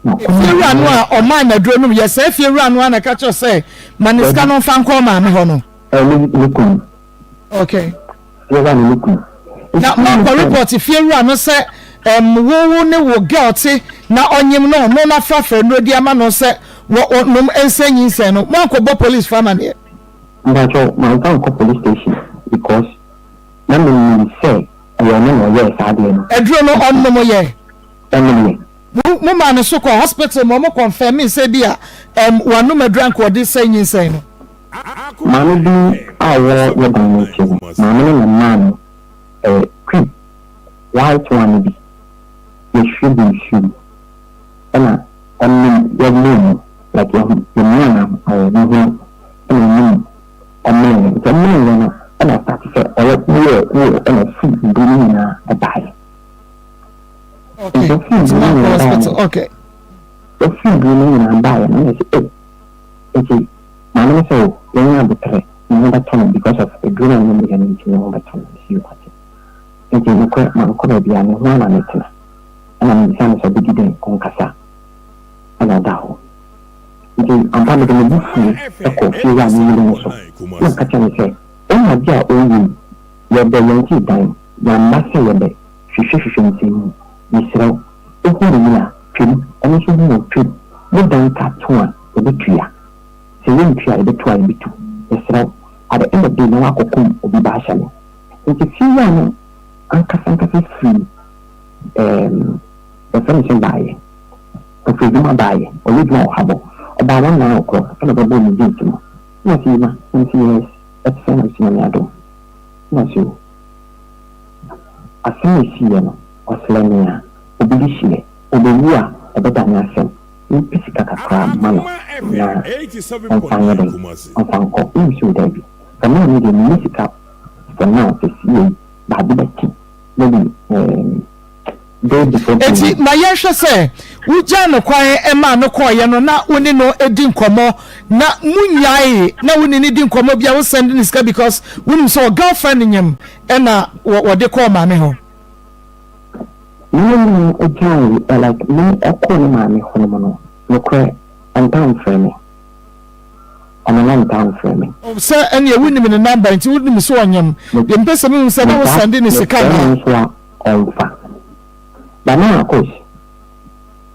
Na ɔkɔ ne Fiewura maame no hɔ. a ɔmaa no aduro nom yɛ saa fiewura no ara na ɛka kyerɛ sɛ ma no sika Dabi. na ɔmfa nkɔ maame hɔ no. Ɛɛ, ne ne kunu. Okay. Fiewura no ne kunu. Na moakɔ report fiewura no sɛ ɛm wo wo ne wo girl te na ɔnyem no ɔno na frafra nnuro de ama no sɛ wɔ ɔnom nsɛ nyinsɛn no moankɔ bɔ police fo amaneɛ. Mpakyɛw manfa ankɔ police station because na me nim sɛ ɛyɛ ɔno na ɔyɛɛ saa adeɛ no. Aduro no ɔnom yɛ? Ɔnom yɛ. Mo mo maa no so kɔ hospital ma ɔmo confirmee sɛ bi a ɛm wanom aduro anka ɔde sɛe nyinsɛn no. Maame bi a ɔwɔ yɛ dan no akyi no, maame no na ɔmaa no eh, cream, white one no bi, yɛhwie gu nsuo mu, ɛna ɔnom, yɛnom mu, like yɛho, yɛmia no eh, ne hono, ɛna ɔnom, ɔmeneeɛ, nti ɔmeneeɛ no, ɛna ɔstarte sɛ ɔyɛ woɔ woɔ, ɛna ɔfiri nnuro no nyinaa ɛbaeɛ. Okay, Nti ɔfiri nti nnuro no moankɔ nyinaa baeɛ hospital, no, okay. ɔfiri nnuro no nyinaa baeɛ no, ɛna ɛsɛ, oh, Nti maame no sɛ oh yɛnyɛ aboterɛ ne ho bɛtɔ no because of aduro no a ɔnom yɛ no nti ne ho bɛtɔ no mese yoo mate. Nti nokorɛ mankɔ baabiara ne ho ara na metena ɛna mebisa no sɛ ɔbɛdi dɛn ɔnkasa ɛna ɔda hɔ. Nti ampa mede me bo fuu kɔɔ fie hɔ a menyini no so na meka kyerɛɛ no sɛ wohu adeɛ a ɔreyɛ yi yɛbɛ yɛntee dan yɛamma sɛ yɛbɛ hwehwɛ hwehwɛ nsɛm mu mesrɛ wo wohu me yi a twam ɔno nso hu wo twam mo dan ka to a yɛbɛtua. Sɛ yɛntua a, yɛbɛtu a yɛbɛtu. Yɛsrɛ wo, at the end of day na woakɔkum obi ba ahyɛ no. Nti fiewura no ankasa ankasa firi ɛɛm yɛfrɛ no sɛn baeɛ. Ɔfiri adwuma baeɛ, ɔyɛ adwuma wɔ Habɔ. Ɔbaa one nine o'clock ɛna ɔbɛbɔɔ me gate mu. Ɛna ɔse Yima, na mese yes, ɛte sɛn? Na mese Nyame adom. Ɛna ɔse oh, asɛm a ɛsiiɛ no, ɔsrɛ me a, obi de hyeɛ, ɔbɛwu a, ɛbɛdane asɛm. Mempɛ sika kakra mma no na ɔmfa nyɛ dɛn, ɔmfa nkɔ. Na mese oh daabi, for now no deɛ menni sika for now, seesei yi, baade bɛkye, maybe um, day before Enti tomorrow. ma yɛnhwɛ sɛ wogyaa no kwan maa no kɔeɛ no na wo ne no di nkɔmmɔ na monnyaee na wo ne no di nkɔmmɔ bia wo send no sika because wonim sɛ ɔ girlfriend nyem ɛna wɔde kɔɔ maame hɔ. Me ne no gyaee eh like me ɔkɔɔ ne maame hɔ nom no nokorɛ ɔntaa mfrɛ me ɔno no ɔntaa mfrɛ me. Sɛ ɛneɛ wonim ne number nti wonim sɛ ɔnyem deɛ mepɛ sɛ mehu sɛ na wo send no sika Mefrɛ no anaa. nso a ɔmfa. But na Akos,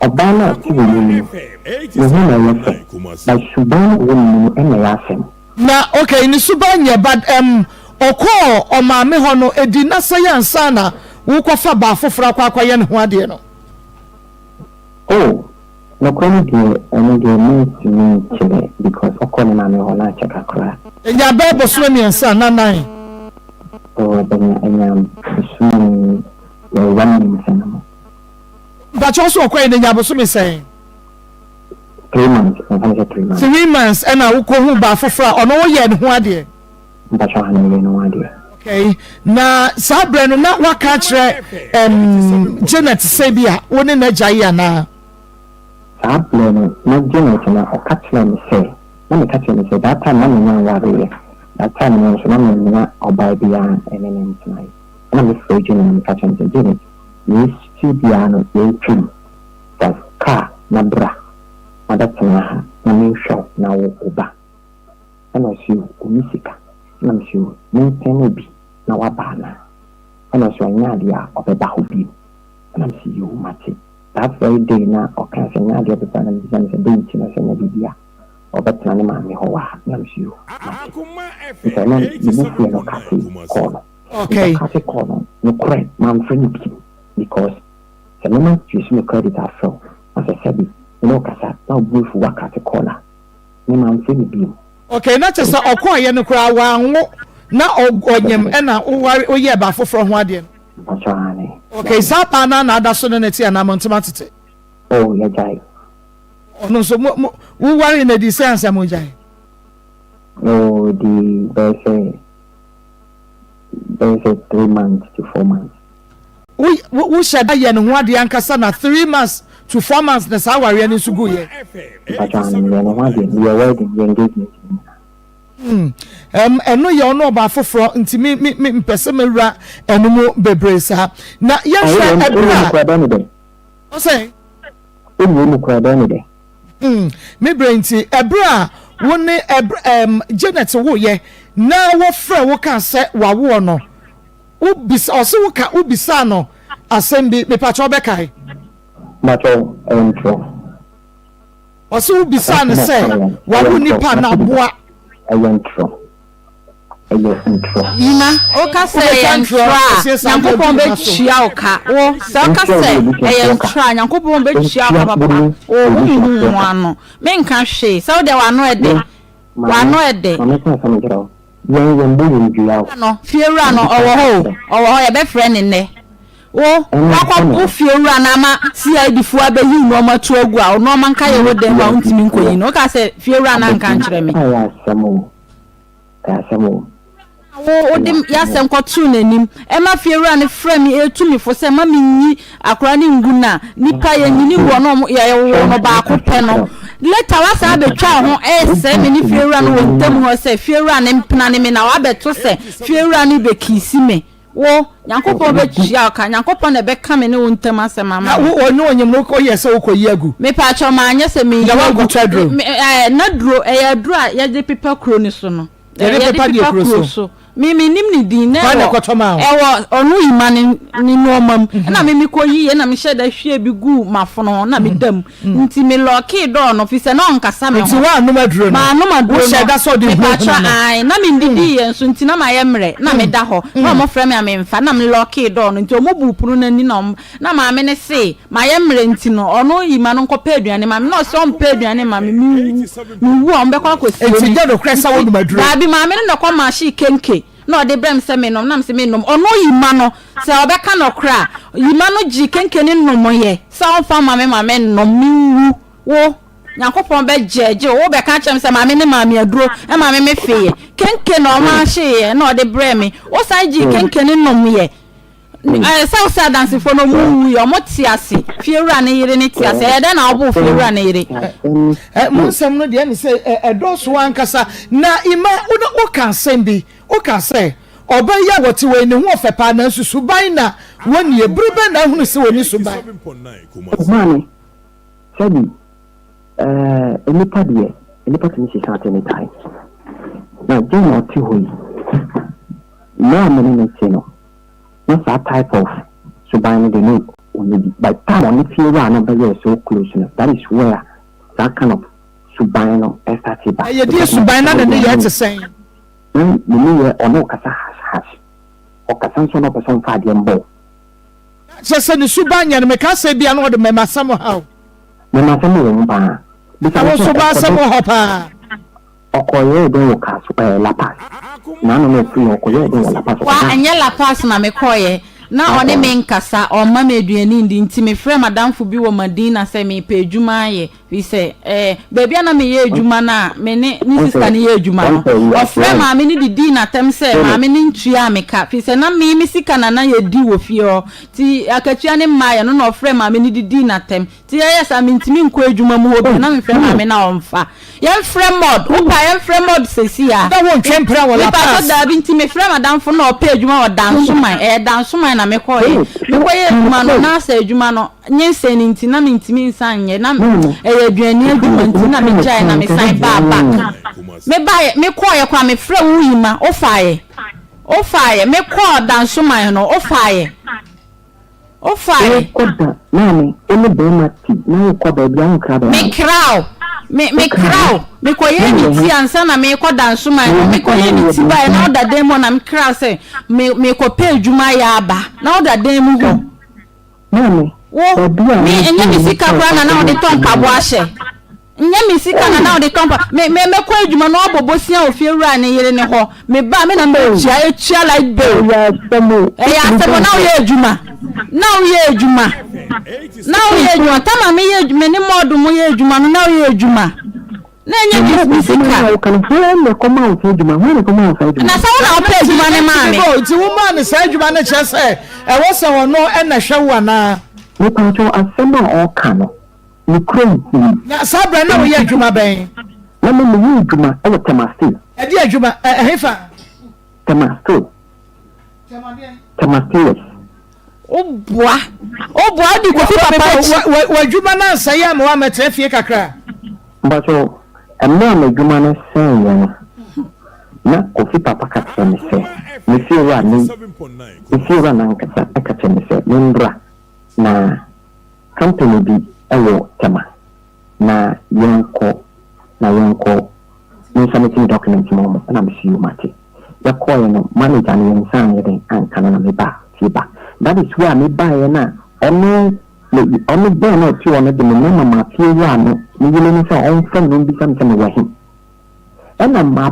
ɔbaa no a ɔte w'anim no, ne ho na ɛyɛ fɛ, but suban a ɛwɔ ne mu no na ɛyɛ asɛm. Na okay ne suban nyɛ but ɛmm ɔkɔɔ ɔmaame hɔ no ɛdi nna sɛn ansa na wokɔfa baa foforɔ akɔ akɔyɛ ne ho adeɛ no? Oh, nokorɛ no deɛ ɛno deɛ mentumi nkyerɛ because ɔkɔɔ ne maame hɔ no akyɛ kakra. Ɛnya bɛyɛ bosome mmiɛnsa anaa nan? Oh, ɛbɛnya, ɛnya bosome yɛwɔ mmiɛnsa no mu. Mpakyɛ wo so ɔkɔɛ no nya bosome sɛn? 3 months, mfa no sɛ 3 months. 3 months ɛna wokɔ hu baa foforɔ a ɔno woyɛ ne ho adeɛ? Mpakyɛ ɔha na meyɛ ne ho adeɛ. Okay, na saa berɛ no na waka akyerɛ um, Janet sɛ bi a wo ne n'agya yi anaa? Saa berɛ no na Janet na ɔka kyerɛɛ me sɛ, na meka kyerɛɛ no sɛ that time na mennya nwareeɛ, that time no nso na mennya ɔbaa biara ne no ntenaeɛ. Ɛna mefrɛɛ Janet na meka kyerɛɛ no sɛ, Janet, nea ɛsi biara no yɛntwam, fa kaa na bra na bɛtena ha na menhwɛ wo na wo wo ba. Ɛna ɔse o, ɔnni sika. Ɛna mese o, mensɛne wo bi na woaba anaa? Ɛna ɔse ɔnyɛ adeɛ a ɔbɛba hɔ bio. Ɛna mese yoo, mate. That very day no a ɔkaa sɛ ɛnyɛ adeɛ a ɔbɛba no na mebisa no sɛ dɛn nti na ɔse ɛnyɛ biribi a ɔbɛtena ne maame hɔ wɔ ha. Ɛna mese yoo, mate. Nti ɛno ne bo fuiɛ na ɔkate kɔɔ no. Nti ɔkate kɔɔ no, nokorɛ mamfrɛ no bio because sɛ mema use me credit afrɛ wo na sɛ sɛbi me ne wo kasa na wo bo afu woakate call a, me mamfrɛ no bio. Okay, na kyerɛ sɛ ɔkɔeɛ no koraa wanwo na ɔnyem ɛna woware woyɛɛ baa foforɔ ho adeɛ no. Mpakyɛw aane. Okay, saa baa no ara na ada so ne no te anaa mo ntem atete? Oh yɛgyae. Ɔno nso mo mo wowaree no adi sɛn ansa mogyae? Oh ɛdii bɛyɛ sɛ bɛyɛ sɛ 3 months to 4 months. Wo wo wohyɛ da yɛ ne ho adeɛ ankasa na 3 months to 4 months na saa awareɛ no nso guiɛ? Mpakyɛw aane meyɛ ne ho adeɛ, meyɛ wedding, meyɛ engagement ne nyinaa. Hmm, ɛm, ɛno yɛ ɔno ɔbaa foforɔ nti me me me mpɛ sɛ mɛwura ɛno mu bebree saa. Na yɛhwɛ ɛberɛ a. Wo kura bɛn ne dɛn? Ɔsɛn? Wo mu kura bɛn ne dɛn? Hmm, me berɛ nti ɛberɛ a wo ne ɛberɛ ɛm Janet woyɛ na wɔfrɛ wo kaa sɛ wawoɔ no. Wo bisa ɔse wo ka wo bisaa no asɛm bi mepakyɛw bɛkae. Mpakyɛw ɛyɛ ntorɔ. Ɔse wo bisaa no sɛ wawo nipa na aboa. Ɛyɛ ntorɔ ɛyɛ ntorɔ. Nina wo ka sɛ ɛyɛ ntorɔ a Nyankopɔn bɛ tua wo ka wo sɛ wo ka sɛ ɛyɛ ntorɔ a Nyankopɔn bɛ tua wo ka papa wo wo nhu wo ano me nka hwee sɛ wo deɛ w'ano ɛdɛ w'ano ɛdɛ. Maame ka asɛm nkyerɛ wo. Yɛn yɛn bɔ yɛn dua o. No, fiewura no, ɔwɔ hɔ o, ɔwɔ hɔ, yɛbɛfrɛ no nnɛ. Wo, woakɔ wo fiewura no ama CID foɔ abɛyi wo nnoɔma atu agu a, wo nnoɔma nka yɛ wɔ dan mu a wontumi nkɔyi no. Wokaa sɛ fiewura no anka ankyerɛ me. Ɛyɛ asɛm o, ɛyɛ asɛm o. Wo, wode y'asɛm kɔtoo n'anim. Ɛma fiewura no frɛ me ɛretu me fo sɛ mma menyi akwadaa no ngu no a, nipa yɛnyini wɔ no yɛwoo no baako pɛ no. Later wasan abɛtwa wo ho ɛresɛe me ne fiewura no wɔ ntam hɔ sɛ fiewura no mpena ne me na wabɛto sɛ fiewura no rebɛkiisi me. Wo, Nyankopɔn bɛtua wo ka. Nyankopɔn na ɛbɛka me ne wo ntam asɛm ama Na me. wo, ɔne onyim no woyɛ sɛ wokɔyi agu. Mepaakyɛw, manyɛ sɛ meyi Na agu. woankɔtɔ aduro? Me, ɛɛ, n'aduro, ɛyɛ aduro a yɛde pepa kuro no so no. Yɛde Yɛde pepa deɛ pepa kuro kuro so? so. Me mennim ne din na Hwan na ɛwɔ ɛkɔtɔ maa wo? ɛwɔ ɔno Ima ne ne nnoɔma mu ɛna me mekɔ yiiɛ na mehyɛ da hwie bi guu m'afono ho na meda mu nti me lɔɔkee dɔɔ no firi sɛ na ɔnkasa me Nti ho. woannom aduro no? Mannom aduro Wohyɛɛ no. da sɛ wode Mepakyɛ hunahuna no? ae na mendidiiɛ nso nti na mayɛ mmerɛ na meda hɔ na ɔmo frɛ me a memfa na me lɔɔkee dɔɔ no nti ɔmo buu pono no ani na ɔmo na maame no se mayɛ mmerɛ nti no ɔno Ima no nkɔpɛ aduane ma me na ɔse ɔmpɛ aduane mma me menwu. Mewu a, wɔbɛkɔ akɔsie Enti me. nyɛ nokorɛ sɛ wonom aduro? Daabi, maame no na ɔkɔ mahyee kenke na ɔde brɛɛ me sɛ mennom, na mese mennom. Ɔno Yima no, sɛ ɔbɛka nokorɛ a, Yima no gyee kenke no nomoeɛ sɛ ɔmfa mma me ma mennom, menwu. Wo, Nyankopɔn bɛgyɛɛgye wo, wobɛka akyerɛ me sɛ maame no maa me aduro ma me mefeeɛ. Kenke na ɔmahyeeɛ na ɔde brɛɛ me. Wosan gyee kenke no nomeɛ. Ɛɛ, sɛ wo sɛ adansefoɔ no ɔmo nwui, ɔmo te ase, fiewura ne yere no te ase, ɛyɛ dɛn na woboo fiewura ne yere? Ɛ, mo nsɛm no deɛ ɛne sɛ ɛ, ɛdɔɔso ankasa. Na Ima, wo no woka asɛm bi, woka sɛ, ɔbaa yi a wɔte hɔ yi, ne ho ɔfɛ paa, nanso suban na wɔnnie. Bere bɛn na ahunu sɛ ɔnni suban? Maame, sɛbi, ɛɛ, nnipa deɛ, nnipa tumi sesa at any time. Na Jane a ɔte hɔ yi, mmerɛ a me ne no te no, na saa type of suban no deɛ na ɔnni bi but time a ɔne fiewura no bɛyɛɛ so close no that is where saa kind of suban no startee ba. Ɛyɛ deɛ suban na ne nneyɛɛ te sɛn? Na ne nneyɛɛ ɔne wo kasa harsh harsh, ɔkasa nso a na ɔpɛ sɛ ɔmfa adeɛ mbɔ wo. Kyerɛ sɛ ne suban nyɛ no, meka sɛ ebia na ɔde mmɛmasɛm haw. Mmɛmasɛm wɔ ho paa. Bisa Na no wo sɛ nso ɔkɔ baasɛm dɛ. wɔ hɔ paa. Ɔkɔyɛɛ dɛn wɔ Kaso ɛɛ La Paz? N'ano na ɛfiri hɔ, ɔkɔyɛɛ dɛn wɔ La Paz? Wa, Ɔkɔdaa. ɛnyɛ La Paz na mekɔeɛ. Na ɔne me nkasa, ɔmma me aduane nndi, nti mefrɛɛ m'adamfo bi wɔ Madina sɛ merepɛ adwuma ayɛ, firi sɛ ɛɛ baabi a na meyɛ adwuma no a me ne ne sista no yɛ adwuma no, ɔfrɛɛ maame no de dii no atɛm sɛ maame no ntuaa me ka, firi sɛ na me me sika na na yɛdi wɔ fie hɔ, nti akatua no mmaeɛ no na ɔfrɛɛ maame no de dii no atɛm. Nti yɛyɛ saa mentumi nkɔ adwuma mu hɔ bio na mefrɛ maame na ɔmfa. Yɛmfrɛ Maud, wopɛ a yɛmfrɛ Maud seesei a. Na wontwe mpena wɔ La Mepakyɛ Paz? daabi nti mefrɛ m'adamfo no na ɔpɛ adwuma wɔ Dansoman, ɛyɛ Dansoman na mekɔeɛ. Mekɔyɛɛ adwuma no na asɛ adwuma no nyinsɛn no nti na mentumi nsan nyɛ na ɛyɛ aduane adwuma nti na megyaeɛ na mesan baa back. Mebaeɛ, mekɔeɛ koraa mefrɛɛ wo Yima, wofaeɛ, wofaeɛ, mekɔɔ Dansoman no wofaeɛ. Wo fae. Wokɔ da maame wo ne bɛɛma ti na wokɔ baabi a wonkra bɛɛma no. Me kra o, me me kra o, me kɔ yɛɛ me ti ansa na me kɔ dansoman no, me kɔ yɛɛ me ti baeɛ na woda dan mu hɔ na me kra sɛ me me kɔ pɛ adwuma ayɛ aba na woda dan mu hɔ. Maame, Wo, baabi a me ɛnyɛ me wogye sika koraa na na wode tɔ mpaboa hyɛ. Nyɛ me sika na na ɔde tɔ mpa me me mɛkɔ adwuma na wabɔ bosia wɔ fie wura ne yere ne hɔ me ba me na mɛtua etua light bill Ɛyɛ asɛm o. Ɛyɛ asɛm o na woyɛ adwuma na woyɛ adwuma na woyɛ adwuma tama me yɛ me ne mɔɔdo mo yɛ adwuma no na woyɛ adwuma na ɛnyɛ me me sika. Hwan na ɛkɔma wo saa adwuma hwan na ɛkɔma wo saa adwuma. Na sɛ wo na wopɛ adwuma no maa me. Nti wo maa no saa adwuma no kyerɛ sɛ ɛwɔ sɛ ɔno na ɛhwɛ wo anaa. Mepakyɛw asɛm a ɔka no Me kurom nim. Na saa berɛ no na woyɛ adwuma bɛn? Na me meyɛ adwuma wɔ Tema Steel. Ɛdeɛ adwuma? Ɛ ɛhefa? Tema Steel. Tema deɛn? Tema Stainless. Woboa. Woboa wode Kofi papa akyi. Wɔ w'adwuma no ansɛe amma woammɛtena fie kakra? Mpakyɛw, mmerɛ a m'adwuma no sɛeɛ no, na Kofi papa ka kyerɛ me sɛ, me fiewura ne, me fiewura no ankasa ka kyerɛ me sɛ membra na Company bi wɔ Tema na yɛnkɔ na yɛnkɔ me nsubmit me document ma wɔn ɛna mese yoo mate. Yɛkɔeɛ no manager no yɛn nsa anyɛ dɛn anka no na mebaa fie ba. That is where a mebaeɛ no a ɔno me ɔno bɛn na ɔte hɔ no de me nɔma maa fie wura no ne yere no sɛ ɔmfrɛ me na ɔmbisa me sɛ mewɔ he. Ɛna ma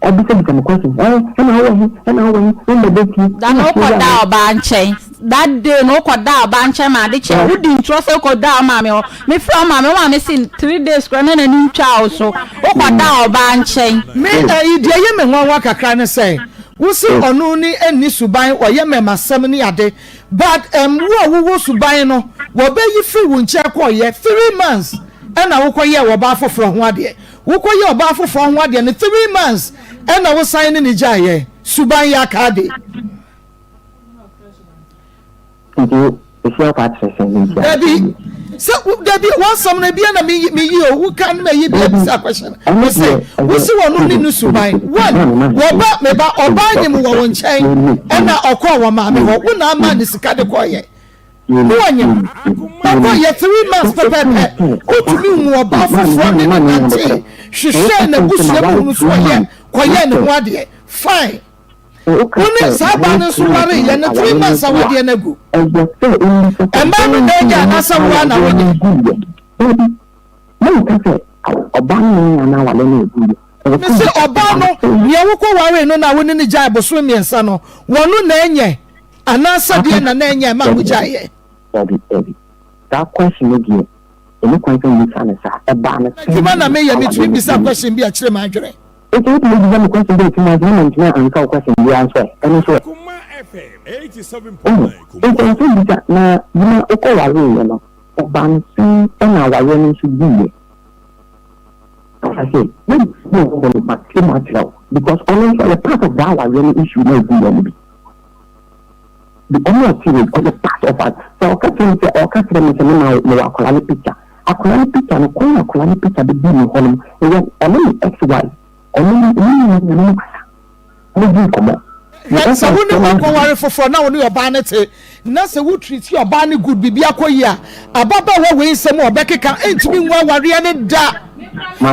ɔbisabisa me questions, ɛɛ ɛna wowɔ he, ɛna wowɔ he, wommɛda fie, Da no ɛna fie wokɔ wura daa no. ɔbaa nkyɛn that day no wokɔ daa ɔbaa nkyɛn ma ade kyeɛ wodi ntorɔ sɛ wokɔ daa wo maame hɔ me frɛ wo maame wo maame se three days koraa na n'ani ntwaa wo so wokɔ daa ɔbaa nkyɛn. Me ɛyi deɛ ɛyɛ me nwanwa kakra ne sɛ wo se ɔno ne ɛnni suban ɔyɛ mɛmasɛm ne ade but ɛm wo a wowɔ suban no wɔbɛyi firi wo nkyɛn kɔɔyɛ 3 months ɛna wokɔ yɛɛ ɔbaa foforɔ ho adeɛ Wokɔyɛ ɔbaa foforɔ ho adeɛ no 3 months ɛna wosan ne no gyaeɛ. Suban yɛ akaade. Nti ɛsi akɔ akyerɛ sɛ mentia Dabi. Sɛ dabi w'asɛm no ebia na meyi meyi o woka no mayi bi abisa question. Wose wose wɔn ne no suban one wɔba meba ɔbaa nyim wɔ wo nkyɛn ɛna ɔkɔɔ wɔ maame hɔ wo na ama ne sika de kɔɔyɛ. Wo ɔnyim ɔkɔ yɛ 3 months pɛpɛɛpɛ wotumi hu ɔbaa foforɔ ne ne nante hwehwɛɛ n'abusua mu hunu so ɔyɛ kɔyɛɛ ne ho adeɛ fine. Wo ne saa baa no nso ware yɛ no 3 months awadeɛ no agu. Mmaa no na agya anaasɛ wo ara na wonyɛ? Mese ɔbaa no nea wokɔ waree no na wo ne no gyae bosome mmiɛnsa no wɔno na ɛnyɛ anaasɛ deɛ na na ɛnyɛ ɛma mo gyaeɛ? Dabi dabi saa question no deɛ ɛni kwan sɛ mobisa no saa ɛbaa no sɛn Adwuma na meyɛ metumi bisa question bi a kyerɛ m'adwene. Nti wotumi bisa me question bi a ɛtumi adwene na mentumi ansa wo question biara nso ɛ ɛno nso ɛ? Wohu? Nti ɛnsɛ bisa na gyina wokɔ wareeɛ no ɛbaa no sɛn ɛna awareɛ no nso guiɛ? Ɔka sɛ na me wɔ hɔ no makyerɛ mu akyerɛ wo because ɔno nso ɔyɛ part of that awareɛ no issue na ɛguiɛ no bi. The ɔmo ɔte wei ɔyɛ part of us sɛ ɔka kyerɛ me sɛ ɔka kyerɛ me sɛ me ma mewɔ akwadaa no picture akwadaa no picture no kwan a akwadaa no picture bɛdi me hɔ nom ɛyɛ ɔne me ex wife ɔno ne ɔmo ne me ɔmo kasa ɔmo di nkɔmɔ. Hwɛ sɛ wo ne wakɔware foforɔ na wo ne ɔbaa no te na sɛ wo treat ɔbaa no good biribi akɔ yie a ababaawa wei nsɛm a ɔbɛkeka ntumi ngu awareɛ no da. Nka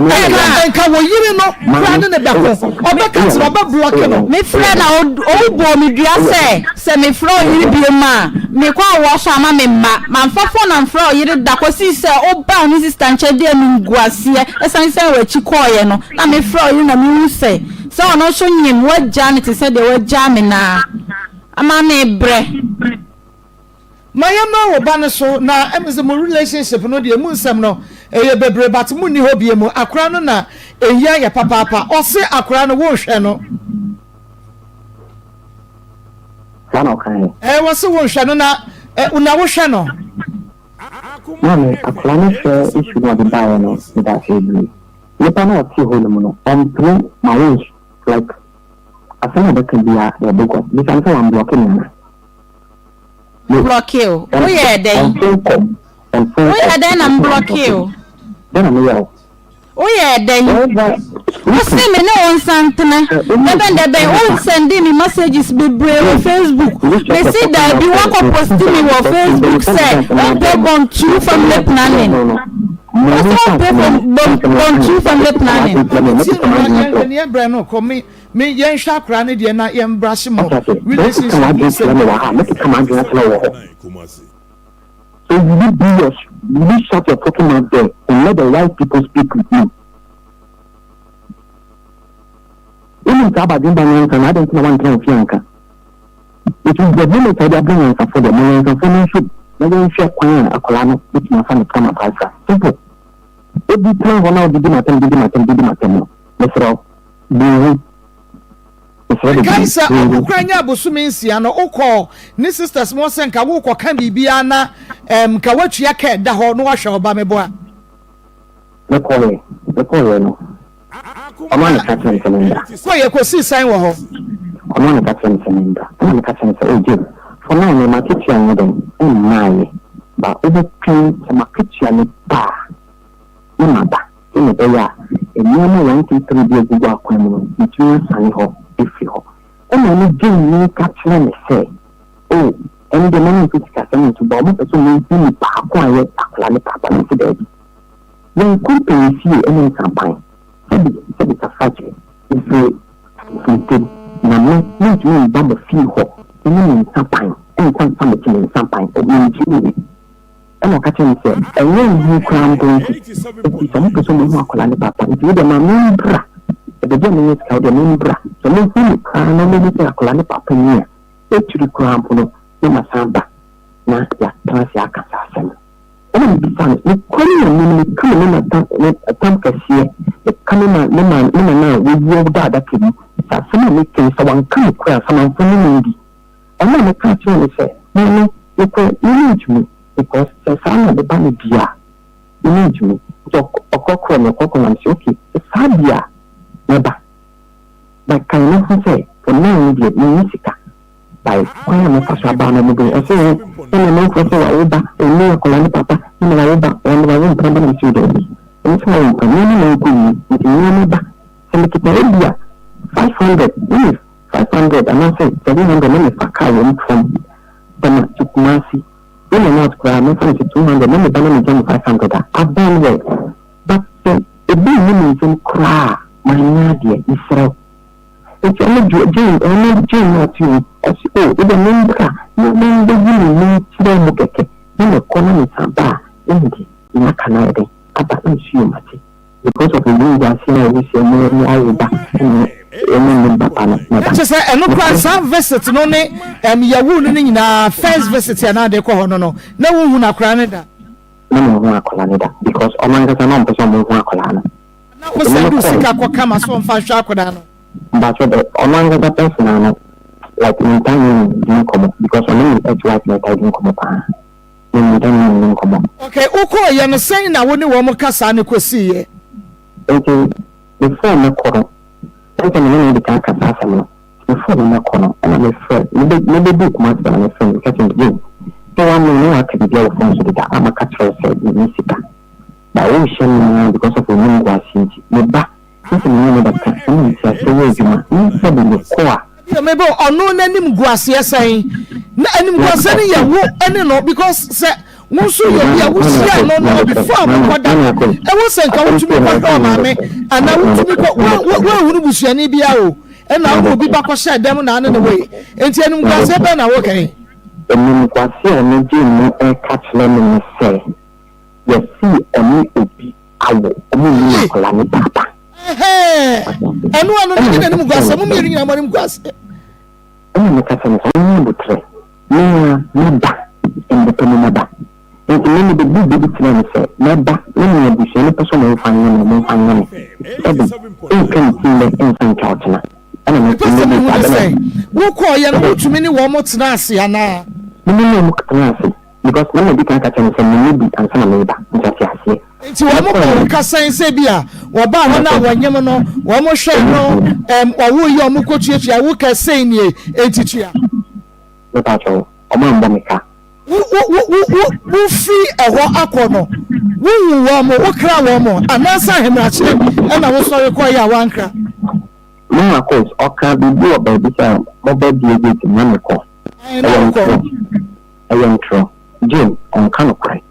nka wo yere no koraa ne ne bɛko ɔbɛka kyerɛ ɔbɛ blɔke no. Me frɛ na ɔbɔɔ me dua sɛ sɛ me frɛ ɔyere biom a me kɔ awoɔ so ama me mma. Manfa phone amfrɛ ɔyere da kɔsii sɛ ɔbaa ne sister nkyɛn de animguaseɛ ɛsan san w'akyi kɔɔeɛ no na me frɛ ɔyere na me hu sɛ sɛ ɔno nso nyem wagyaa no te sɛ deɛ wagyaa me no ara ama me brɛ. Ma yɛmmra wo ba no so na ɛm sɛ mo relationship no deɛ emu nsɛm no ɛyɛ bebree but mo nni hɔ biemu akora no na ɛhia yɛ papaapa ɔse akora no wo nhwɛ no. Saa na ɔkaeɛ. Ɛɛ wɔse wo nhwɛ no na na wo hwɛ no. Maame akora no hwɛ issue no ɔde baeɛ no medaase bebree nipa no a ɔte hɔ nom no ɔmpene ma wo like asɛm a ɔbɛka biara ɛyɛ bogus bisa no sɛ wamblɔke me anaa. Blɔke o. Woyɛɛ dɛn? Woyɛɛ dɛn na mblɔke o? Woyɛɛ dɛn? Wose me ne wo nsa ntena. Dɛbɛn dɛbɛn wo sɛnde me messages bebree wɔ Facebook. Mese daabi woakɔ posti me wɔ Facebook sɛ wompɛ born through family planning. Wose wompɛ born through family planning. Tie no na yɛnhwɛ ne yɛn brɛ no kɔ me Me yɛnhwɛ akwadaa no deɛ na yɛn brahye mo relationship mu nsɛm bi. So will you be your will you shut your fucking mouth there and let the right people speak with you? Wonim saa abadwemba nyansa na adɛn nti na woantena wo fie anka? It is the moment a wode abrɛ nyansafo deɛ ma nyansafo no nso na yɛnhwɛ kwan a akwadaa no bɛtumi afa ne kama paasra. Simple. Obi tena hɔ na wodidi m'atɛm didi m'atɛm didi m'atɛm no, mesrɛ wo. Buhu. Mesrɛ bebree. Mekae sɛ ɔno koraa nyaa bosome nsia no wokɔɔ ne sisters mo hɔ sɛ nka worekɔka biribiara na ɛɛm nka woatua ka ɛda hɔ na woahwɛ wo ba meboa. Mekɔeɛ, mekɔeɛ no, ɔno ara na ɛka kyerɛɛ me sɛ memmra. Kɔeɛ kɔsii sɛn wɔ hɔ? Ɔno ara na ɛka kyerɛɛ me sɛ memmra. Ɛna meka kyerɛɛ no sɛ, Oh James, for now no m'akatua nyɛ dɛn, ɛmmaeɛ, but wobɛtwɛn sɛ m'akatua no ba a, na maba. Sɛnea ɛbɛyɛ a nneɛma 1, 2, 3 bi a egugu akwan mu no, metumi asiane hɔ afiri hɔ. Ɛnna ɔno Jane ka kyerɛɛ me sɛ, Oh, ɛno deɛ mma memfa sikasɛm nto gua, wɔpɛ sɛ wɔhu nipa ko a ɛyɛ akwadaa no papa. Mese, Daabi. Yɛnkɔ mpanyimfie ne nsampan, sɛbi sɛbi Tafakyɛ, mefiri Mfomfem, na me, mentumi mba mo fie hɔ ne me nsapan nsa mfa mete me nsapan, mentumi nyɛ. Ɛna ɔka kyerɛɛ me sɛ, Ɛnyɛ nhu koraa mpo nso, enti sɛ mopɛ sɛ mohu akwadaa no papa nti, wo deɛ ma membra, baabi a menya sika wo deɛ membra, sɛ mohu me koraa na mohu sɛ akwadaa no papa ni a, akyiri koraa mpo no, na masan aba na yɛatena ase aka saa asɛm no. Ɛna mebisaa no, nokorɛ no na menim, meka me mema tam, me tam kɛseɛ, meka me ma, me ma, me nana a wawu a ɔda adaka mu, sɛ asɛm a meka yi, sɛ wanka nokorɛ a, samanfoɔ ne me ndi. Ɛna meka kyerɛɛ no sɛ, Maame, nokorɛ me mentumi, because sɛ saa na meba no deɛ a, me mentumi. Nti ɔkorɔkorɔɔ me, ɔkorɔkorɔɔ me na mese okay, sɛ saa deɛ a, mɛba. But kae no ho sɛ, for now no deɛ, menni sika. By kwan a mɛfa so aba no, ɔmo bɛhu. Ɔse oh, ɛna amanfoɔ sɛ wawo ba, ɔnni akwadaa no papa. Na mewɔ wo ba, ɔɔ mewɔ wo mpena ba na mese wo daabi. Ɔno nso wɔ wo mpena, nneɛma na ɛnkɔ yie, nti nneɛma ba. Sɛ mekita ebia 500 na me 500 anaasɛ 700 na mefa car wɔ mu from Tema to Kumasi, in and out koraa mɛfa no sɛ 200 na meba na megya mo 500 a, I've done well. But sɛ ebi nni me nsam koraa a, manyɛ adeɛ, mesrɛ wo. Nti ɔno dwo Jane ɔno Jane na ɔte o, ɔse oh wodeɛ membra na membɛyi m'ani nkyerɛ mo kɛkɛ na mekɔ na mesan ba a na mede nea aka no ayɛ dɛn aba na mese yoo mate. Because of animguase a ɛwɔ sɛ mo mo awo ba na ɛne ne ba pa no mɛba. Na kyerɛ sɛ ɛno koraa saa visit no ne ɛm yɛwoo no no nyinaa first visit a na ade kɔ hɔ no no na wonhu no akwadaa no da. Na menhu akwadaa no da because ɔno ankasa na ɔmpɛ sɛ ɔmo hu akwadaa no. Na wo send wo sika kɔ kama sɛ ɔmfa nhwɛ akwadaa no. Mpakyɛ dɛ ɔno ankasa personal no like mentaa nye no ndi nkɔmɔ because ɔne me ex wife na ɛtaa di nkɔmɔ paa me mentaa nye no ndi nkɔmɔ. Okay wo kɔɔ yɛ no sɛn na wo ne wɔn kasaa no kɔsii yɛ? Nti before mɛkɔ no ɛne sɛ me ne no adi kan aka saa asɛm no before me mɛkɔ no ɛna me frɛ me bɛ me bɛduu Kumasi pɛ na me frɛ no meka kyerɛ no James sɛ woamene ne waka biribi wɔ phone so deda a maka kyerɛ wo sɛ menni sika but worehyɛ me ara because of w'animguaseɛ nti me ba na sɛ me ne no bɛka na nteaseɛ yɛ adwuma na sɛbe mekɔ a. Bio mebɔ ɔno n'animguaseɛ sɛn? Na animguaseɛ no yɛ wo ne no because sɛ wo nso yɛ obi a wohyia no no before a mokɔda no ɛwɔ sɛ nka wotumi kɔhwɛ ɔmaame anaa wotumi kɔ woanhunu busuani biara o ɛna wo ne obi ba kɔhyɛ dɛm na ane ne wei nti animguaseɛ bɛn na woka yi? Animguaseɛ a ɔno gyee mu reka kyerɛ me ne sɛ yɛsii ɔne obi awo, ɔmo nnim akwadaa ne paapa. Ɛhɛn, ɛno ano no ne n'anim gu ase, mo mmienu nyinaa mo anim gu ase. Ɛna meka kyerɛ no sɛ ɔnyɛ aboterɛ, me ara mɛba, mmerɛ pa mu mɛba. Nti me mebɛbuu bɛ bi kyerɛɛ no sɛ mɛba na nea abusua no pɛ sɛ ɔmo mfa nyɛ me no ɔmo mfa nyɛ me. Sɛbe, ɛntwa ne ti nnɛ ɛnsa ntwa ɔkyena. Ɛna me Mepɛ sɛ mebɛbu mehu ne saa bɛ na. sɛ, wokɔeɛ no wotumi ne wɔn tenaa ase anaa? Me ne wɔn tenaa ase. Because na madi kan aka kyerɛ no sɛ menni bi ansa na mereba, nti ɔte aseɛ. Nti wɔn bɔ wo ka sɛn sɛ bi a wɔbaa hɔ no a wɔnyem no, wɔn hwɛɛ no, ɛm, ɔwoo yi a wɔn kɔ tuatua, wo ka sei nie, enti tua. Me pa kyɛw, wɔn ammɔ me ka. Wo, wo, wo, wo, wo, wo firi ɛhɔ akɔ no, wo hu wɔn, wo kra wɔn, anaasɛ ahemrakye ɛna wo sɔre kɔeɛ a woankra? Mama Kos, ɔkaa biribi wɔ baabi sɛ mobɛ bue gate no na mekɔ. Ɛɛ, na Ɛyɛ wokɔ. ntorɔ. Ɛyɛ ntorɔ. Jane, ɔnka nokorɛ.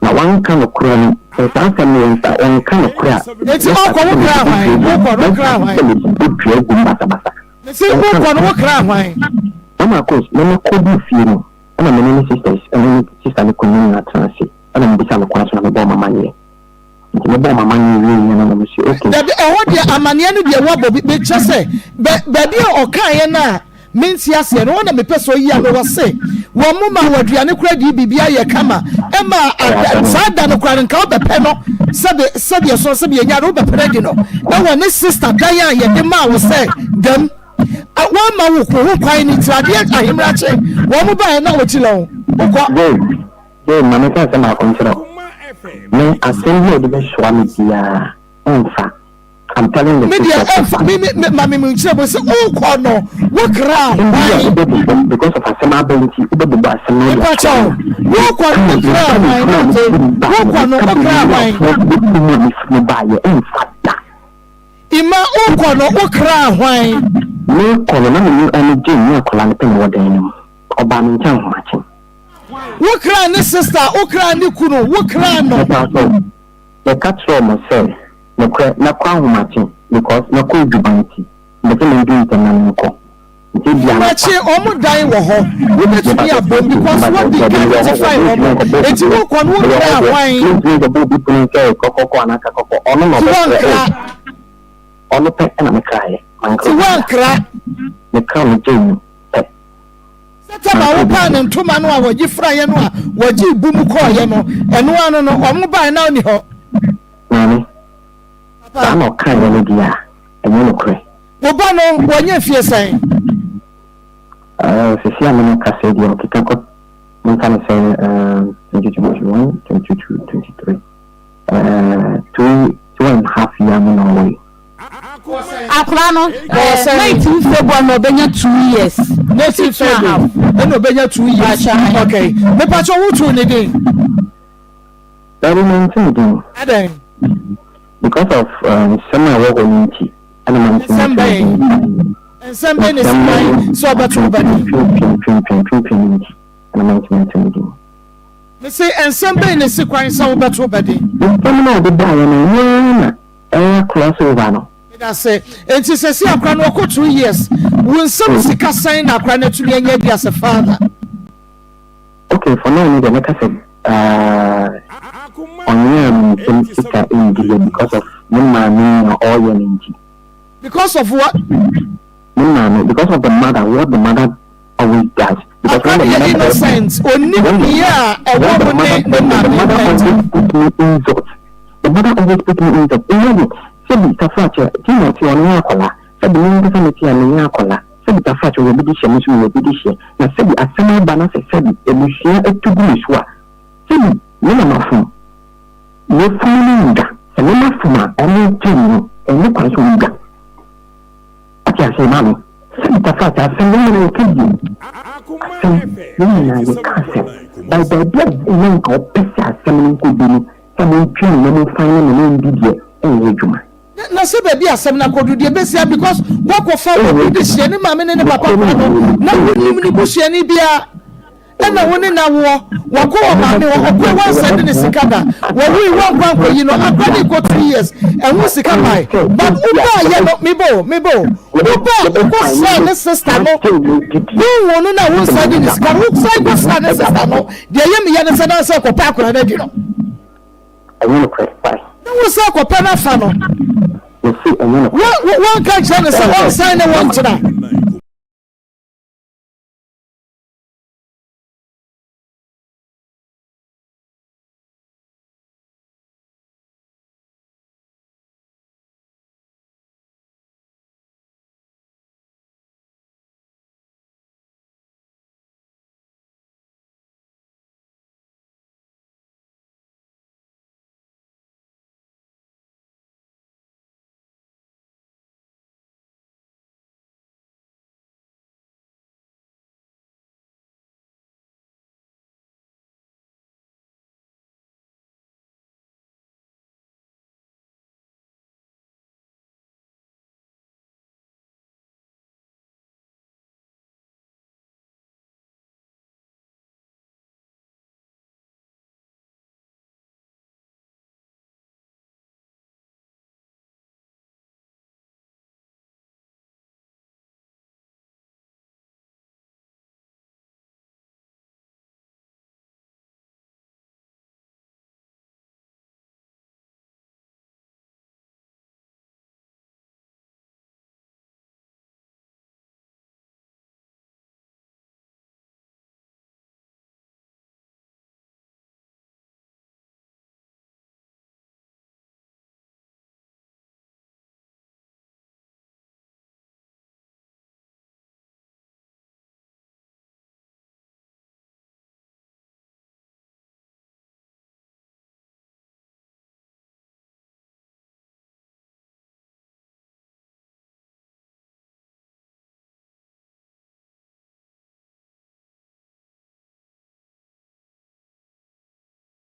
Na wanka nokorɛ no, sɛ saa asɛm no yɛ nsa, ɔnka nokorɛ a, Enti ɔkɔ wo kra hwan? Wokɔ no wo kra hwan? sɛ mebɔ dua gu mu basabasa. Mese wokɔ no wo kra hwan? Mama Kos, me mekɔduu fie no, ɛna me ne ne sisters, ɛne ne sister ne kunu no nyinaa tenaa ase, ɛna mebisa no kwan so na mebɔɔ m'amanneɛ. Nti mebɔɔ m'amanneɛ wieeɛ no na mese okay. Dabi, ɛhɔ deɛ amaneɛ no deɛ woabɔ bi, mekyerɛ sɛ bɛ, baabi a ɔkaeɛ no a mente aseɛ no, hɔ na mepɛ sɛ ɔyi ano, ɔse wɔn mo maa wɔ aduane koraa dii biribi ayɛ kama, ɛmaa ada, saa da no koraa no nka wobɛpɛ no sɛbe, sɛdeɛ ɛsono sɛbe yɛnya no, wobɛpɛ no adi no ɛwɔ ne sister dan a yɛde maa wo sɛ dam, a wɔamma wo ho kwan no nti adeɛ ahemrakye wɔn mo baeɛ na wɔkyi lɔn, wokɔ. Jane, Jane, ma menka asɛm baako nkyerɛ wo. Me, asɛm bi a wode bɛsoa me biara, ɛmfa. I'm telling the Me truth. deɛ ɛmfa me me me ma me mu nkyerɛ mu sɛ wokɔ no wo kra Asɛm bi a hwan. wobɛbobɔ because of asɛm aba nti wobɛbobɔ asɛm no wode Mepa asoa kyɛw me. wokɔ no wo kra hwan na ate wokɔ no wo kra hwan. mu a mefiri mu baayɛ ɛmfa da. Ima wokɔ no wo kra hwan. Mekɔ no na me ne ɔno Jane ne akwadaa no pɛ na ɛwɔ dan no mu. Ɔbaa me nkyɛn ahomakye. Wo kra ne sister, wo kra ne kunu, wo kra no. Mepakyɛw, meka kyerɛɛ wɔn sɛ, nokorɛ mɛkɔ ahomakye because mɛkɔ adwuma nti, mepɛ sɛ medu ntɛm na menkɔ. Nti ebia anɔpa. Ahomakye, wɔn dan wɔ hɔ, wobɛtumi abom because Mepakyɛw, wodi dabi, kan mewɔ hɔ, notify wɔn, mentumi nkɔbɔ obi nti pono, wokɔ no wo mewɔ kra hɔ deɛ, hwan? mentumi nkɔbɔ obi pono sɛ kɔkɔkɔ anaa kakɔkɔ, ɔno na Nti ɔbɛfrɛ, woankra? oh, ɔno pɛ na mekraeɛ, mankra Nti obiara. woankra? Mekra no gyee mu pɛ. Sɛ tam a wopaa ne ntoma no a wɔgye firaeɛ no a wɔgye bu mu kɔeɛ no, ɛno ano no, wɔn baeɛ na ɔnni hɔ. Maame, saa na ɔkaeɛ no deɛ a, ɛnyɛ nokorɛ. Wo ba no, wanya mfie sɛn? Uh, sisi a me no kasa yi deɛ ɔkeka kɔ, memfa no sɛ uh, 2021, 22, 23, uh, 2.5 year mu na ɔwɔ yi. Akwadaa no eh, 19 February na ɔbɛnya 2 years. 19 February ɛna ɔbɛnya 2 years. Okay, mepatwa wo tu ne din. Dabi mente ne din. Adɛn? Because of nsɛm a ɛwɔ hɔ no nti ɛna mante Nsɛm ne bɛn? din. Nsɛm bɛn na esi kwan sɛ ɔbɛto wo ba din? Twentwentwentwentwentwen no nti ɛna mantumi ante ne din. Mese nsɛm bɛn na esi kwan sɛ wobɛto wo ba din? Nsɛm no a ɔde baeɛ no ɛno ara na ɛyɛ cross over no. Medase. Enti sɛsi akora no ɔkɔ 2 years. Wo nsam sika sɛn na akora no atumi anya adi as a father? Okay, for now no deɛ mɛka sɛ ɔnyɛɛ me nsam sika ndi yɛ because of ne maame nea ɔreyɛ no nti. Because of what? Ne maame, because of the mother, what the mother always does. Because Akora when no the yɛ mother innocent. Onim nea a when ɛwɔ the mo ne mother ne the maame mother ntam. always put me insult. The mother always put me insult. Imagine, sɛbi Tafrakyɛ, Tina te ɔno yɛ akwadaa. Sɛbi me nkasa me te a menyɛ akwadaa. Sɛbi Tafrakyɛ ɔyɛ obi de hyɛ me nso meyɛ obi de hyɛ. Na sɛbi asɛm aba na sɛ sɛbi abusua atu gu me so a, sɛbi me na mafom. Yafunu no ndwa. Sɛ me mafom a, ɔno nkyɛn no, ɛnyɛ kwan sɛ ɔndwa. Ate aseɛ maame? Sɛbi Tafrakyɛ asɛm yɛn nyinaa yɛka bio. Asɛm yɛn nyinaa yɛka asɛm. By baabi a na nka ɔpɛ sɛ asɛm no nkɔdu no, sɛ montwe me na momfan ne me na ɔndi deɛ, ɛnyɛ adwuma. Na sɛ baabi a asɛm no akɔdu deɛ ɛbɛsi a because woakɔfa obi de hyia ne maame ne ne papa kora no na wonim ne busuani biara ɛna wo ne no awoɔ wakɔ wɔ maame hɔ ɔkɔe wansɛnde ne sika da wɔwui wankɔ ankɔyi no akora ne kɔ 2 years ɛho sika mae but wobaayɛ no mebɔ o mebɔ o wobaa wokɔ sraa ne sister no wohu no na wonsɛnde ne sika no wosan kɔ sraa ne sister no deɛ ɛyɛ meyɛ ne sɛ na sɛ kɔpɛ akora no adi no. Ɛnyɛ nokorɛ, why? Na wo sɛ kɔpɛ no afa no. Mese ɛnyɛ nokorɛ. Wo wanka nkyerɛ no sɛ ɔnsan ne wo ntena.